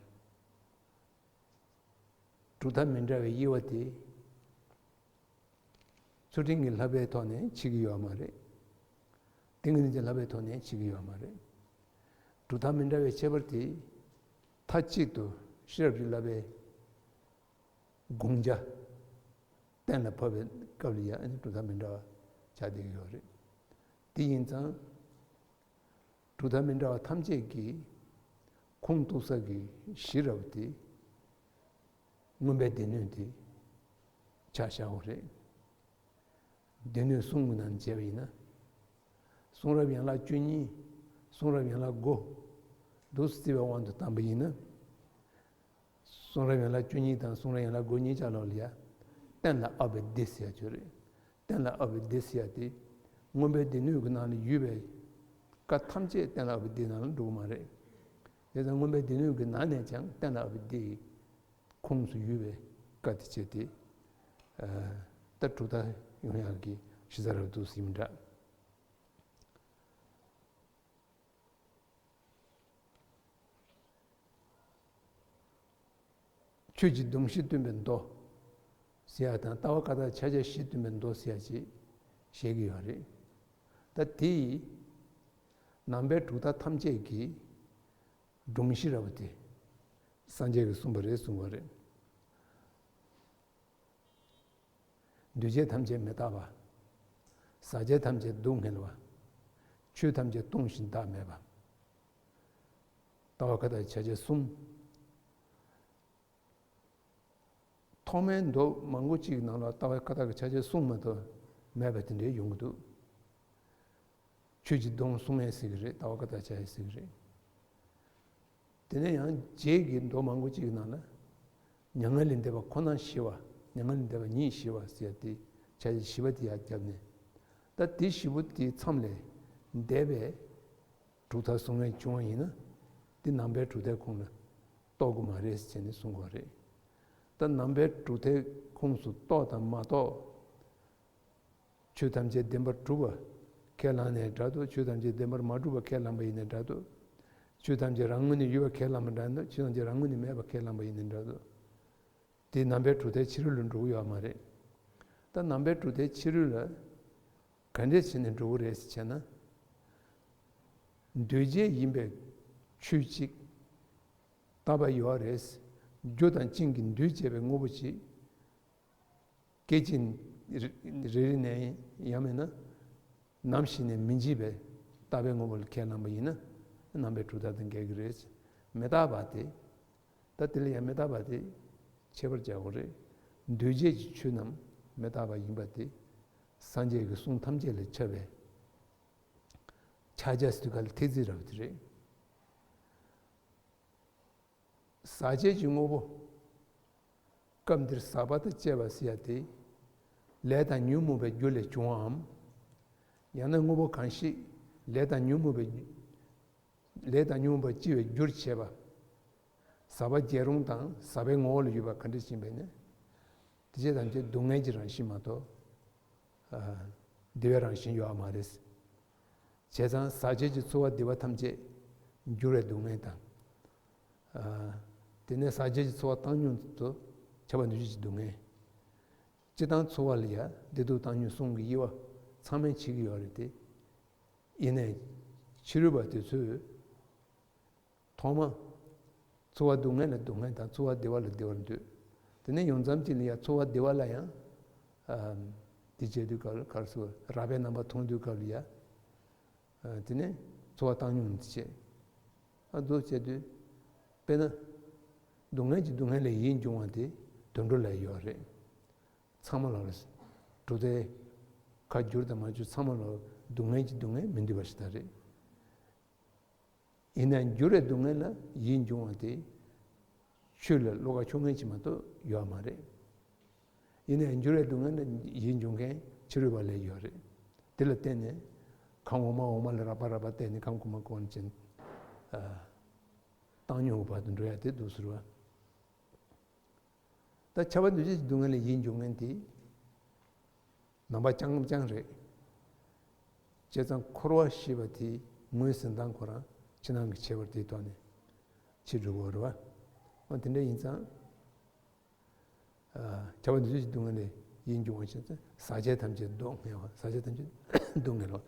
གྲུབ་མཐའ་མི་འདྲ་བའི་དབྱེ་བ་དེ་ཚུལ་ཁྲིམས་ཀྱི་བསླབ་པའི་ཐོག་ནས་ཕྱེ་གི་ཡོད་མ་རེད། ཏིང་ངེ་འཛིན་གྱི་བསླབ་པའི་ཐོག་ནས་ཕྱེ་གི་ཡོད་མ་རེད། གྲུབ་མཐའ་མི་འདྲ་བའི་ཁྱད་པར་དེ། མཐའ་གཅིག་ཏུ་ཤེས་རབ་ཀྱི་བསླབ་པའི་དགོངས་འཆར་གཏན་ལ་ཕབ་པའི་སྐབས་ལ་ཡང་ཨ་ནི་གྲུབ་མཐའ་མི་འདྲ་བ་ཆགས་བསྡད་ཀྱི་ཡོད་རེད། དེ་ཡིན་ཙང་། གྲུབ་མཐའ་མི་འདྲ་བ་ཐམས་ཅད་ཀྱི་ཁུངས་གཏུགས་ས་གི་གཞི་ར་བ་དེ། མངོན་པའི་སྡེ་སྣོད་དེ་ཆ་བཞག་དགོས་རེད། སྡེ་སྣོད་གསུམ་གྱི་ནང་ནས་བྱས་པ་ཡིན་ན། གསུང་རབ་ཡན་ལག་བཅུ་གཉིས། གསུང་རབ་ཡན་ལག་དགུ་འདུག་སེ་བརྩི་བའི་དབང་དུ་བཏང་པ་ཡིན་ན། གསུང་རབ་ཡན་ལག་བཅུ་གཉིས་དང་གསུང་རབ་ཡན་ལག་དགུ་གཉིས་ཆ་ལོག་ལ་ཡ། གཏན་ལ་དབབ་པའི་སྡེ་ཟེར་ཡ་ཅིག་ཡོད་རེད། གཏན་ལ་དབབ་པའི་སྡེ་ཟེར་ཡ་དེ། མངོན་པའི་སྡེ་སྣོད་ཀྱི་ནང་ལ་ཡོད་པའི་བཀའ་ཐམས་ཅད་གཏན་ལ་དབབ་པའི་སྡེ་ནང་ལ་འགྲོ་གི་མ་རེད། དེ་ཙང་མངོན་པའི་སྡེ་སྣོད་ཀྱི་ནང་ནས་ཀྱང་གཏན་ལ་དབབ་པའི་སྡེ་ཡི་ཁོངས་སུ་ཡོད་པའི་བཀའ་དེ་བྱས་ཏེ། ཨ། ད་གྲུབ་མཐའ་ཡོང་ཡག་གི་གཞི་རྩ་ར་བ་འདུག་སེ་ཡིན་འདྲ། ཆོས་ཀྱི་སྡོམ་བཞི་སྟོན་པའི་མདོ་ཟེར་ཡ་དང་། ལྟ་བ་བཀའ་རྟགས་ཕྱག་རྒྱ་བཞི་སྟོན་པའི་མདོ་ཟེར་ཡ་ཅིག་བཤད་ཀྱི་ཡོད་རེད། ད་དེ་ནང་པའི་གྲུབ་མཐའ་ཐམས་ཅད་ཀྱི་སྒྲོམ་གཞི་ར་བ་དེ་སངས་རྒྱས་ཀྱིས་གསུངས་པ་རེད་གསུངས་པ་རེད། འདུས་བྱས་ཐམས་ཅད་མི་རྟག་པ། ཟག་བཅས་ཐམས་ཅད་སྡུག་བསྔལ་བ། ཆོས་ཐམས་ཅད་སྟོང་ཞིང་བདག་མེད་པ། ལྟ་བ་བཀའ་རྟགས་ཕྱག་རྒྱ་གསུམ། ཐོག་མའི་མདོ་མང་པོ་ཅིག་གི་ནང་ལ་ལྟ་བ་བཀའ་རྟགས་ཀྱི་ཕྱག་རྒྱ་གསུམ་མ་གཏོགས་མེད་པ་དེ་འདྲའི་ཡོང་གི་འདུག་ཆོས་ཀྱི་སྡོམ་གསུམ་ཡང་ཟེར་གྱི་རེད། ལྟ་བ་བཀའ་རྟགས་ཕྱག་རྒྱ་ཟེར་གྱི་རེད། དེ་ནས་ཡང་རྗེས་ཀྱི་མདོ་མང་པོ་ཅིག་གི་ནང་ལ། མྱ་ངན་ལས་འདས་པ་ཁོ་ན་ཞི་བ། མྱ་ངན་ལས་འདས་པ་ཉིད་ཞི་བ་ཟེར་ཏེ་ཕྱག་རྒྱ་བཞི་པ་དེ་ཡར་བརྒྱབ་ནས། ད་དེ་བཞི་པོ་དེའི་མཚམས་ལས་འདས་པའི་གྲུབ་མཐའ་གསུང་མཁན་བྱུང་བ་ཡིན་ན། དེ་ནང་པའི་གྲུབ་མཐའི་ཁོངས་ལ་གཏོགས་ཀྱི་མ་རེད་ཟེར་ནས་གསུང་གི་ཡོད་རེད། ད་ནང་པའི་གྲུབ་མཐའི་ཁོངས་སུ་གཏོགས་དང་མ་གཏོགས། ཆོས་ཐམས་ཅད་བདེན་པར་གྲུབ་པ་ཁས་བླངས་ནའི་འདྲ་འདུག་ཆོས་ཐམས་ཅད་བདེན་པར་མ་གྲུབ་པ་ཁས་བླངས་པ་ཡིན་ནའི་འདྲ་འདུག་ཆོས་ཐམས་ཅད་རང་ངོས་ནས་ཡོད་པ་ཁས་བླངས་པ་འདྲ་འདུག་ཆོས་ཐམས་ཅད་རང་ངོས་ནས་མེད་པ་ཁས་བླངས་པ་ཡིན་ནའི་འདྲ་འདུག་དེ་ནང་པའི་གྲུབ་མཐའི་ཕྱི་རོལ་ལ་འགྲོ་གི་ཡོད་མ་རེད། ད་ནང་པའི་གྲུབ་མཐའི་ཕྱི་རོལ་ལ་ག་འདྲས་བྱས་ནས་འགྲོ་གི་རེད་ཟེར་བྱས་ན། འདུས་བྱས་ཡིན་པའི་ཆོས་གཅིག་རྟག་པ་ཡོད་རེད། རྒྱུ་དང་རྐྱེན་གྱིས་འདུས་བྱས་པའི་དངོས་པོ་གཅིག་སྐད་ཅིག་རེ་རེ་ནས་ཡང་མིན་ན་ནམ་ཞིག་ནས་མི་འཇིག་པའི་རྟག་པའི་དངོས་པོ་ལ་ཁས་བླངས་པ་ཡིན་ན། ནང་པའི་གྲུབ་མཐའ་དང་འགལ་གྱི་རེད། མི་རྟག་པ་དེ། ད་དེ་ལ་ཡང་མི་རྟག་པ་དེ་ཁྱད་པར་བྱ་དགོས་རེད། འདུས་བྱས་ཀྱི་ཆོས་རྣམས་མི་རྟག་པ་ཡིན་པ་དེ། སངས་རྒྱས་ཀྱི་གསུང་ཐམས་ཅད་ལས་ཁྱབ་པའི་ཕྱག་རྒྱ་ཟེར་དུས་ག་ལ་ཐེག་ཚིག་རབ་དེ་རེད། ཟག་བཅས་ཀྱི་དངོས་པོ། སྐབས་འདིར་ཟག་པ་དང་བཅས་པ་ཟེར་ཡ་དེ། ལས་དང་ཉོན་མོངས་པའི་རྒྱུ་ལས་བྱུང་བའམ། ཡང་ན་དངོས་པོ་གང་ཞིག་ལས་དང་ཉོན་མོངས་པའི། ལས་དང་ཉོན་མོངས་པ་སྐྱེ་བའི་རྒྱུར་བྱས་པ། ཟག་པ་བརྒྱད་རུང་དང་ཟག་པའི་ངོ་བོ་ལ་ཡོད་པ་ག་འདྲ་ཞིག་ཡིན་པས་ན། དེ་བྱས་ཐམས་ཅད་སྡུག་བསྔལ་གྱི་རང་བཞིན་མ་གཏོགས། ཨ། བདེ་བའི་རང་བཞིན་ཡོད་མ་རེད། བྱས་ཙང་ཟག་བཅས་ཀྱི་ཚོར་བ་བདེ་བ་ཐམས་ཅད་འགྱུར་བའི་སྡུག་བསྔལ་དང་། ཨ། དེ་ནས་ཟག་བཅས་ཀྱི་ཚོར་བ་བཏང་སྙོམས་སུ་ཁྱབ་པ་འདུ་བྱེད་ཀྱི་སྡུག་བསྔལ། སྤྱིར་བཏང་ཚོར་བ་ལ་ཡང་བདེ་སྡུག་བཏང་སྙོམས་གསུམ་གྱི་དབྱེ་བ་ཚང་མས་ཕྱེ་གི་ཡོད་རེད་དེ། ཡིན་ནའི་ཕྱི་རོལ་པ་དེ་ཚོས། ཐོག་མ། ཚོར་བ་སྡུག་བསྔལ་ལ་སྡུག་བསྔལ་དང་ཚོར་བ་བདེ་བ་ལ་བདེ་བར་འདོད། དེ་ནས་ཡང་མཚམས་གཅིག་ལ་ཡང་ཚོར་བ་བདེ་བ་ལ་ཡང་། ཨ། དེ་བྱེད་དུས་སྐབས་ལ་ག་རེ་ཟེར། རགས་པའི་རྣམ་པ་མཐོང་དུས་སྐབས་ལ་ཡང་། ཨ། དེ་ནས་ཚོར་བ་བཏང་སྙོམས་དེ་བྱེད། ཨ། འདུག་བྱེད་དུས། དཔེར་ན། སྡུག་བསྔལ་གྱི་སྡུག་བསྔལ་ལས་ཡིད་འབྱུང་བ་དེ་དུད་འགྲོ་ལ་ཡོད་རེད། ཚང་མ་ལ་རེད། གྲུབ་མཐའི་ཁ་བསྒྱུར་དང་མ་བསྒྱུར་ཚང་མ་ལ་སྡུག་བསྔལ་གྱི་སྡུག་བསྔལ་མི་འདུས་པ་ཞིག་ད་རེད། ཡིན་ནའང་འགྱུར་བའི་སྡུག་བསྔལ་ལ་ཡིད་འབྱུང་བ་དེ། ཆོས་ལ་བློ་ཁ་ཕྱོགས་མཁན་ཅིག་མ་གཏོགས་ཡོད་མ་རེད། ཡིན་ནའང་འགྱུར་བའི་སྡུག་བསྔལ་ལ་ཡིད་འབྱུང་མཁན་ཕྱི་རོལ་པ་ལ་ཡོད་རེད། དེ་ལ་བརྟེན་ནས་ཁམས་འོག་མ་འོག་མ་ལ་རགས་པ་རགས་པ་བལྟས་ནས་ཁམས་དགུ་མ་ཀུན་ཅན། ཨ། བཏང་སྙོམས་བར་དུ་འགྲོ་ཡ་དེ་འདུག་ཟེར་བ། ད་ཁྱབ་པ་འདུ་བྱེད་ཀྱི་སྡུག་བསྔལ་ལ་ཡིད་འབྱུང་མཁན་དེ། ནང་པ་རྐྱང་རྐྱང་རེད། བྱས་ཙང་འཁོར་བ་ཞེས་པ་དེའི་ངོས་ཟིན་སྟངས་ཁོ་རང་ཕྱི་ནང་གི་ཁྱད་པར་དེའི་ཐོག་ནས་ཕྱེ་འགྲོ་དགོས་རེད་བ། འོ་དེ་འདྲ་ཡིན་ཙང་། ཨ། ཁྱབ་པ་འདུ་བྱེད་ཀྱི་སྡུག་བསྔལ་ལས་ཡིད་འབྱུང་བ་ཞེས་ཟེར། ཟག་བཅས་ཐམས་ཅད་སྡུག་བསྔལ་བ། ཟག་བཅས་ཐམས་ཅད་སྡུག་བསྔལ་བ།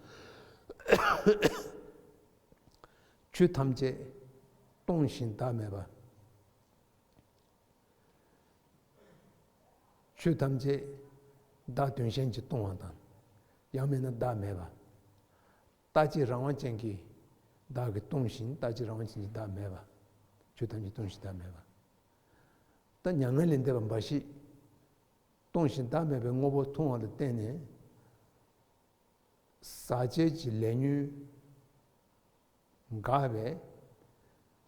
ཆོས་ཐམས་ཅད་སྟོང་ཞིང་བདག་མེད་པ། ཆོས་ཐམས་ཅད་བདག་དོན་གཞན་གྱིས་སྟོང་བ་དང་། ཡང་མིན་ན་བདག་མེད་པ། རྟག་གཅིག་རང་དབང་ཅན་གྱིས་བདག་གིས་སྟོང་ཞིང་རྟག་གཅིག་རང་དབང་ཅན་གྱིས་བདག་མེད་པ། ཆོས་ཐམས་ཅད་སྟོང་ཞིང་བདག་མེད་པ། ད་མྱ་ངན་ལས་འདས་པ་འབའ་ཞིག་སྟོང་ཞིང་བདག་མེད་པའི་དངོས་པོ་མཐོང་བ་ལ་བརྟེན་ནས། ཟག་བཅས་ཀྱི་ལས་ཉོན་འགགས་པས།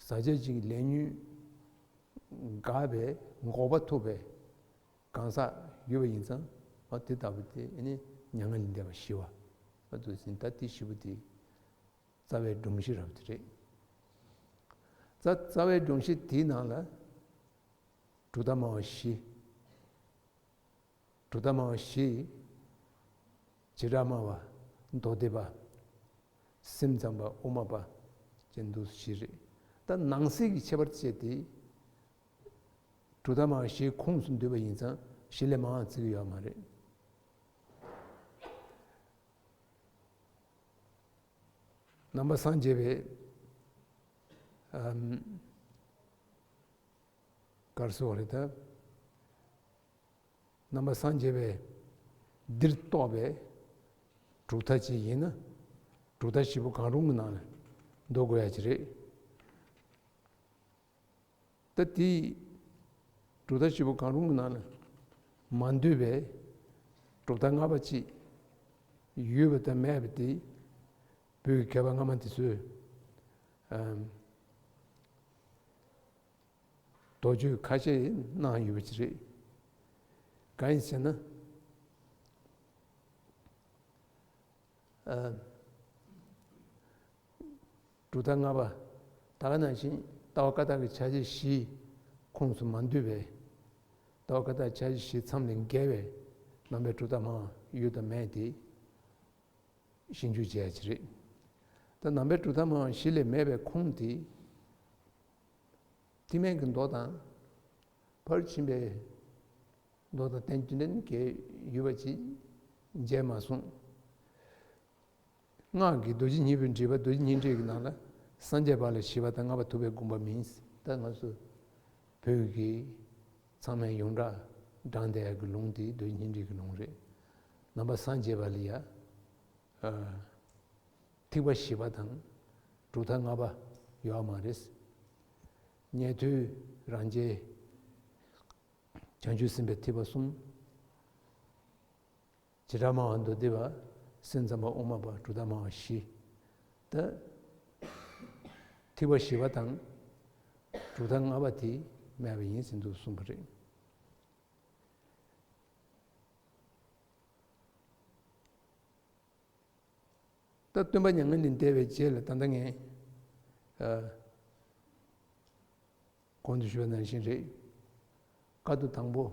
ཟག་བཅས་ཀྱི་ལས་ཉོན་འགགས་པས་འགོག་པ་ཐོབ་པའི་གང་ཟག་ཡོད་པ་ཡིན་ཙང་། འོ་དེ་ལྟ་བུ་དེ་ནི་མྱ་ངན་ལས་འདས་པ་ཞི་བ། འོ་དེ་ཟིན་ད་དེ་ཞི་བ་དེ་རྩ་བའི་སྒྲོམ་གཞི་རབ་དེ་རེད། རྩ་རྩ་བའི་སྒྲོམ་གཞི་དེའི་ནང་ལ་གྲུབ་མཐའ་སྨྲ་བ་བཞི། གྲུབ་མཐའ་སྨྲ་བ་བཞི། བྱེ་བྲག་སྨྲ་བ། མདོ་སྡེ་པ། སེམས་ཙམ་པ། དབུ་མ་པ། ཅན་དུ་བཞི་རེད། ད་ནང་གསེས་ཀྱི་ཁྱད་པར་བྱས་ཏེ། གྲུབ་མཐའ་སྨྲ་བ་བཞིའི་ཁོངས་སུ་འདུས་པ་ཡིན་ཙང་བཞི་ལས་མང་བ་བརྩི་གི་ཡོད་མ་རེད། ནང་པ་སངས་རྒྱས་པའི། ཨམ། ག་རེ་ཟེར་བ་རེད་ད། ནང་པ་སངས་རྒྱས་པའི་འདིར་གཏོགས་པའི་གྲུབ་མཐའ་ཅིག་ཡིན་ན། གྲུབ་མཐའ་བཞི་པོ་གང་རུང་གི་ནང་ལ་འདུ་དགོས་ཡ་ཅིག་རེད། ད་དེའི་གྲུབ་མཐའ་བཞི་པོ་གང་རུང་གི་ནང་ལ་མ་འདུས་པའི་གྲུབ་མཐའ་ལྔ་པ་ཅིག་ཡོད་པ་དང་མེད་པ་དེ། བོད་ཀྱི་མཁས་པ་སྔ་མ་དེ་ཚོས། ཨམ། དོགས་གཅོད་ཁ་ཤས་གནང་ཡོད་པ་ཅིག་རེད། གང་ཡིན་ཟེར་ན། ཨ། གྲུབ་མཐའ་ལྔ་པ། ད་ག་ནང་བཞིན་ལྟ་བ་བཀའ་རྟགས་ཀྱི་ཆ་བྱད་བཞིའི་ཁོངས་སུ་མ་འདུས་པའི། ལྟ་བ་བཀའ་རྟགས་ཆ་བྱད་བཞི་མཚམས་ལས་འགལ་བའི་ནང་པའི་གྲུབ་མཐའ་སྨྲ་བ་ཡོད་དང་མེད་དེ། ཞིབ་འཇུག་བྱེད་ཡ་ཅིག་རེད། ད་ནང་པའི་གྲུབ་མཐའ་སྨྲ་བ་བཞི་ལས་མེད་པའི་ཁུངས་དེ། ཐེག་དམན་གྱི་མདོ་དང་། ཕར་ཕྱིན་པའི་མདོ་དང་བསྟན་བཅོས་འདྲ་ནི་གས་ཡོད་པ་ཅིག་མཇལ་མ་སོང་། སྔགས་ཀྱི་རྡོ་རྗེ་སྙིང་པོའི་འགྲེལ་པ། རྡོ་རྗེ་སྙིང་འགྲེལ་གྱི་ནང་ལ་སངས་རྒྱས་པ་ལ་ཞི་བ་དང་ལྔ་པ་ཐུབ་པའི་དགོངས་པ་མིན། ད་ང་ཚོ་བོད་ཀྱི་ཚང་མས་ཡོངས་གྲགས་བགྲངས་བསྡད་ཡག་གི་ལུང་དེ་རྡོ་རྗེ་སྙིང་འགྲེལ་གྱི་ལུང་རེད། ནང་པ་སངས་རྒྱས་པ་ལ་ཡ། ཨ། ཐེག་པ་བཞི་པ་དང་གྲུབ་མཐའ་ལྔ་པ་ཡོད་མ་རེད། ཉན་ཐོས་རང་རྒྱལ། བྱང་ཆུབ་སེམས་དཔའི་ཐེག་པ་གསུམ། བྱེ་བྲག་སྨྲ་བ་མདོ་སྡེ་པ། སེམས་ཙམ་པ་དབུ་མ་པ། གྲུབ་མཐའ་སྨྲ་བ་བཞི། ད་ཐེག་པ་བཞི་པ་དང་གྲུབ་མཐའ་ལྔ་པ་དེ་སྨྲས་པ་ཡིན་ཟེར་འདུག་གསུངས་པ་རེད། ད་སྟོན་པ་མྱ་ངན་ལས་འདས་པའི་རྗེས་ལ་ད་ལྟ་ངས་ཨ་གོང་དུ་ཞུས་པ་ནང་བཞིན་རེད། བཀའ་བསྡུ་དང་པོ་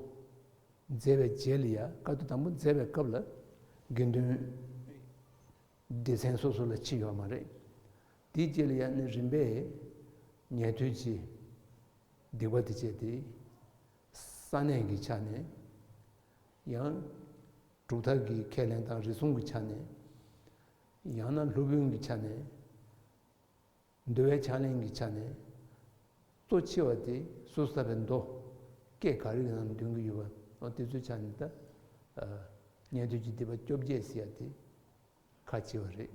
མཛད་པའི་རྗེས་ལ་ཡ། བཀའ་བསྡུ་དང་པོ་མཛད་པའི་སྐབས་ལ་དགེ་འདུན་སྡེ་ཚན་སོ་སོ་ལ་ཕྱེ་ཡོད་མ་རེད། དེའི་རྗེས་ལ་ཡ་ནི་རིམ་པས་ཉན་ཐོས་ཀྱི་སྡིག་པ་དེ་བཅད་དེ། ས་གནས་ཀྱི་ཆ་ནས། ཡང་གྲུབ་མཐའ་གི་ཁས་ལེན་དང་རིགས་གསུམ་གྱི་ཆ་ནས། ཡང་ན་སློབ་དཔོན་གྱི་ཆ་ནས། འདུལ་བའི་ཕྱག་ལེན་གྱི་ཆ་ནས། གཙོ་ཆེ་བ་དེ་སོ་སོར་ཐར་པའི་མདོ་སྐད་ག་རེ་གི་ནང་འདོན་གྱི་ཡོད་པ། འོ་དེ་ཚོའི་ཆ་ནས་ད་ཉན་ཐོས་ཀྱི་སྡིག་པ་བཅོ་བརྒྱད་ཟེར་ཡ་དེ་ཁག་ཆེ་བ་རེད།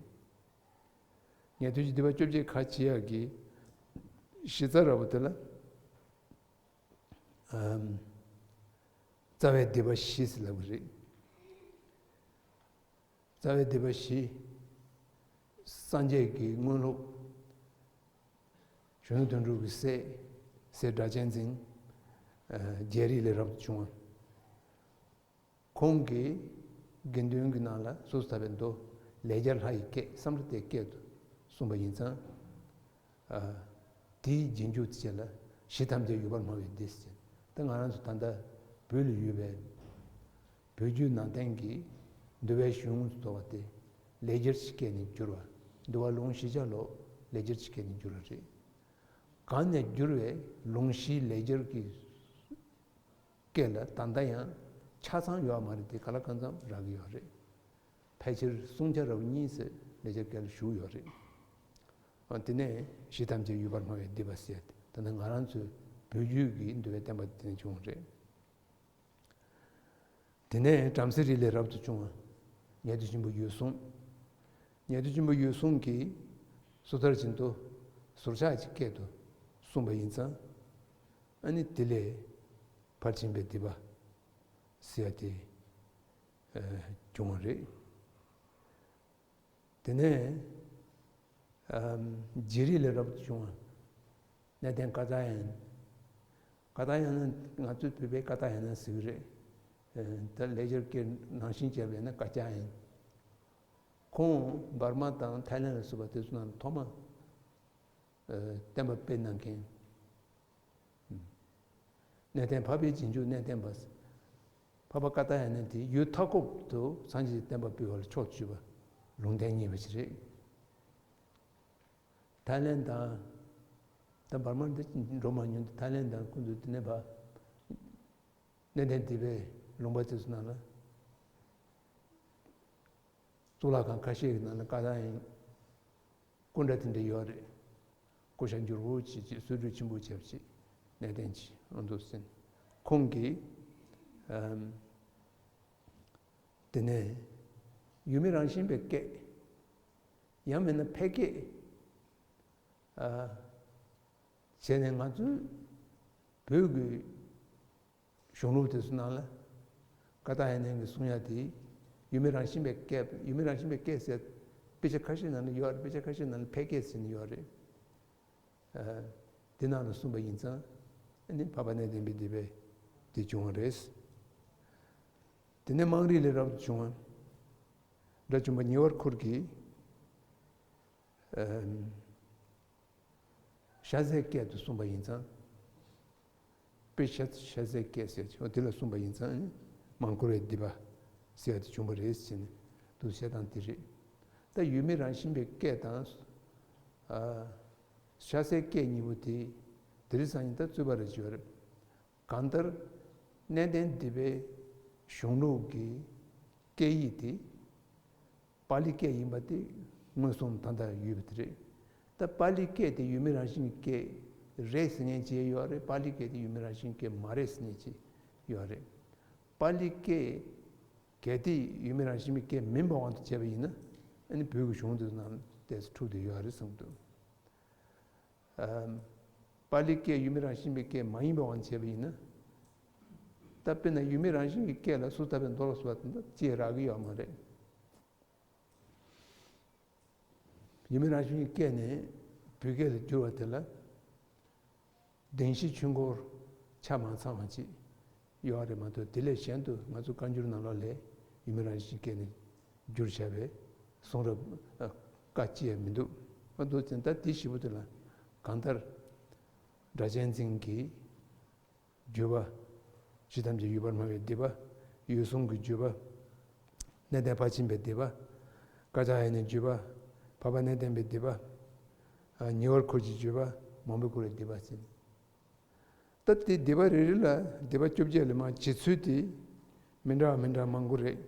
ཉན་ཐོས་ཀྱི་སྡིག་པ་བཅོ་བརྒྱད་ཁག་ཆེ་ཡ་གི་གཞི་རྩ་ར་བ་དེ་ལ། ཨམ། རྩ་བའི་སྡིག་པ་བཞི་ཟེར་ལབ་ཀྱི་རེད། རྩ་བའི་སྡིག་པ་བཞི། སངས་རྒྱས་ཀྱི་དངོས་སློབ། གཞོན་ནུ་དོན་གྲུབ་ཀྱི་སྲས། སྲས་སྒྲ་གཅན་འཛིན། ཨ། རྒྱལ་རིགས་ལས་རབ་ཏུ་བྱུང་བ། ཁོང་གིས་དགེ་འདུན་གྱི་ནང་ལ་སོ་སོར་ཐར་པའི་མདོ་ལེགས་སྦྱར་ལྷ་ཡི་སྐད་བསམ་གྲུབ་སྡེའི་སྐད་དུ་གསུངས་པ་ཡིན་ཙང་། ཨ། དེའི་རྗེས་འཇུག་དེ་བྱས་ལ་གཞི་ཐམས་ཅད་ཡོད་པར་སྨྲ་བའི་སྡེ་ཟེར། ད་ང་རང་ཚོ་ད་ལྟ་བོད་ལ་ཡོད་པའི་བོད་བརྒྱུད་ནང་བསྟན་གྱི་འདུལ་བའི་གཞུང་དུ་གཏོགས་པ་དེ་ལེགས་སྦྱར་གྱི་སྐད་ནས་བསྒྱུར་བ། འདུལ་བ་ལུང་བཞི་ཆ་ལོ་ལེགས་སྦྱར་གྱི་སྐད་ནས་བསྒྱུར་བ་རེད། གང་ནས་བསྒྱུར་བའི་ལུང་བཞིའི་ལེགས་སྦྱར་གྱི་སྐད་ལ་ད་ལྟ་ཡང་ཆ་ཚང་ཡོད་མ་རེད་དེ། ག་ལ་གང་འཚམ་རག་གི་ཡོད་རེད། ཕལ་ཆེར་སུམ་ཆ་ར་བ་གཉིས་ཟེར་ལེགས་སྦྱར་སྐད་ལ་བཞུགས་ཡོད་རེད། ཨ། དེ་ནས་གཞི་ཐམས་ཅད་ཡོད་པར་སྨྲ་བའི་སྡིག་པ་ཟེར་ཏེ། ད་ནི་ང་རང་ཚོའི་བོད་བརྒྱུད་ཀྱི་འདུལ་བའི་བསྟན་པ་དེ་ནས་བྱུང་བ་རེད། དེ་ནས་བྲམ་ཟེ་རིགས་ལས་རབ་ཏུ་བྱུང་བ་ཉན་ཐོས་ཆེན་པོ་འོད་སྲུང་། ཉན་ཐོས་ཆེན་པོ་འོད་སྲུང་གིས་སོ་ཐར་བཞིན་དུ་ཟུར་ཆག་གི་སྐད་དུ་གསུངས་པ་ཡིན་ཙང་། ཨ་ནི་དེ་ལས་ཕར་ཕྱིན་པའི་སྡིག་པ་ཟེར་ཡ་དེ་ཨ་བྱུང་བ་རེད། དེ་ནས་ཨམ། རྗེ་རིགས་ལས་རབ་ཏུ་བྱུང་བ་གནས་བརྟན་ཀ་ཏ་ཡན། ཀ་ཏ་ཡན་ན་ང་ཚོའི་བོད་པའི་ཀ་ཏ་ཡན་ན་ཟེར་གྱི་རེད། ཨ། ད་ལེགས་སྦྱར་སྐད་ནང་བཞིན་བྱས་པ་ཡིན་ན་ཀ་ཏ་ཡན། ཁོང་འབར་མ་དང་ཐའི་ལན་ལ་སོགས་པ་དེ་ཚོ་ནང་ཐོག་མ་ཨ་བསྟན་པ་སྤེལ་གནང་མཁན། གནས་བརྟན་འཕགས་པའི་རྗེས་འཇུག་གནས་བརྟན་པ། འཕགས་པ་ཀ་ཏ་ཡ་ན་དེ་ཡུལ་མཐའ་འཁོབ་ཏུ་སངས་རྒྱས་ཀྱི་བསྟན་པ་སྤེལ་བ་ལ་ཕྱོགས་བཅུ་པ་ལུང་བསྟན་གཉིས་པ་ཞིག་རེད། ཐའི་ལན་དང་། ད་འབར་མ་འདི་འགྲོ་མ་མྱོང་། ཐའི་ལན་དང་ཁོང་ཚོ་དེ་ནས་ཕར་གནས་བརྟན་སྡིག་པའི་ལུང་པ་དེ་ཚོ་ནང་ལ། གཙུག་ལག་ཁང་ཁ་ཤས་ཀྱི་ནང་ལ་ཀ་ཏ་ཡན་སྐུ་འདྲ་དེ་འདྲ་ཡོད་རེད། སྐུ་ཤ་འགྱུར་བོ་ཅིག་ཅིག་གསོལ་མགྲོན་ཆེན་པོ་བྱས་པ་ཅིག་གནས་བརྟན་ཅིག་ཨ་འདུག་ཟེར། ཁོང་གིས་ཨམ། དེ་ནས་ཡུལ་མི་རང་བཞིན་པའི་སྐད། ཡང་མིན་ན་ཕལ་སྐད། ཨ། བྱས་ནས་ང་ཚོའི་བོད་ཀྱི་གཞུང་ལུགས་དེ་ཚོ་ནང་ལ་ཀ་ཏ་ཡ་ན་གིས་གསུང་ཡ་དེ་ཡུལ་མི་རང་བཞིན་པའི་སྐད། ཡུལ་མི་རང་བཞིན་པའི་སྐད་ཟེར་དཔེ་ཆ་ཁ་ཤས་ནང་ལ་ཡོད་རེད། དཔེ་ཆ་ཁ་ཤས་ནང་ལ་ཕལ་སྐད་ཟེར་ནས་ཡོད་རེད། ཨ། དེ་ནང་ལ་གསུངས་པ་ཡིན་ཙང་། ཨ་ནི་འཕགས་པ་གནས་བརྟན་པའི་སྡིག་པ་དེ་བྱུང་བ་རེད། དེ་ནས་དམངས་རིགས་ལས་རབ་ཏུ་བྱུང་བ་དགྲ་བཅོམ་པ་ཉེ་བར་འཁོར་གྱིས། ཨམ། ཤ་ཟའི་སྐད་དུ་གསུངས་པ་ཡིན་ཙང་། དཔེ་ཤ་ཤ་ཟའི་སྐད་ཟེར་ཆོག་དེ་ལ་གསུངས་པ་ཡིན་ཙང་། དམངས་འཁོར་བའི་སྡིག་པ་ཟེར་ཡ་དེ་བྱུང་བ་རེད་ཟེར་ནས་འདུག་བཤད་སྟངས་དེ་རེད། ད་ཡུལ་མི་རང་བཞིན་པའི་སྐད་དང་། ཨ། ཤ་ཟའི་སྐད་གཉིས་པོ་དེ་དེ་རིང་སང་ཉིན་ད་རྩོད་པ་རེ་བྱས་པ་རེད། གང་ལྟར་གནས་བརྟན་སྡིག་པའི་གཞུང་ལུགས་ཀྱི་སྐད་ཡིག་དེ་པཱ་ལི་སྐད་ཡིན་པ་དེ་མངོན་སུམ་ད་ལྟ་ཡོད་པ་དེ་རེད། ད་པཱ་ལི་སྐད་དེ་ཡུལ་མི་རང་བཞིན་གྱི་སྐད་རེད་ཟེར་མཁན་ཅིག་ཡོད་རེད། པཱ་ལི་སྐད་དེ་ཡུལ་མི་རང་བཞིན་གྱི་སྐད་མ་རེད་ཟེར་མཁན་ཅིག་ཡོད་རེད། པཱ་ལི་སྐད་གལ་ཏེ་ཡུལ་མི་རང་བཞིན་གྱི་སྐད་མིན་པའི་དབང་དུ་བྱས་པ་ཡིན་ན། ཨ་ནི་བོད་ཀྱི་གཞུང་དེ་ནང་ཏོག་ཙམ་འཁྲུག་བསྡད་ཡོད་རེད་བསམ་གྱི་འདུག་ཨམ། པཱ་ལིའི་སྐད་ཡུལ་མི་རང་བཞིན་པའི་སྐད་མ་ཡིན་པའི་དབང་བྱས་པ་ཡིན་ན། ད་དཔེར་ན་ཡུལ་མི་རང་བཞིན་གྱི་སྐད་ལ་སུ་ད་པའི་མདོ་ལ་སོགས་པ་དེ་འདྲ་ཅིག་རག་གི་ཡོད་མ་རེད། ཡུལ་མི་རང་བཞིན་གྱི་སྐད་ནས་བོད་སྐད་ལ་བསྒྱུར་བ་དེ་ལ། བདེན་བཞི་ཆོས་འཁོར་ཆ་མ་ཚང་བ་ཅིག་ཡོད་རེད་མ་གཏོགས། དེ་ལས་གཞན་དུ་ང་ཚོ་བཀའ་འགྱུར་ནང་ལོགས་ལ་ཡུལ་མི་རང་བཞིན་གྱི་སྐད་ནས་བསྒྱུར་བྱས་པའི་གསུང་རབ་ཨ་བཀའ་ཅི་ཡང་མི་འདུག་མ་འདུག་ཙང་ད་དེ་བཞི་པོ་དེ་ལ་གང་ལྟར་སྒྲ་གཅན་འཛིན་གྱི་བརྗོད་པ། ཡུལ་ཐམས་ཅད་ཡོད་པར་སྨྲ་བའི་སྡེ་པ། འོད་སྲུང་གི་བརྗོད་པ། གནས་བརྟན་ཕར་ཕྱིན་པའི་སྡེ་པ། བཀའ་རྒྱ་ཡན་ནས་བརྗོད་པ། འཕགས་པ་གནས་བརྟན་པའི་སྡེ་པ། ཉེ་བར་འཁོར་གྱི་བརྗོད་པ། མང་པོས་བསྐོར་བའི་སྡེ་པ་ཟེར། ད་དེ་སྡེ་པ་རེ་རེ་ལ་སྡེ་པ་བཅོ་བརྒྱད་ལས་མར་བྱེད་ཚུལ་དེ་མི་འདྲ་བ་མི་འདྲ་མང་པོ་རེད།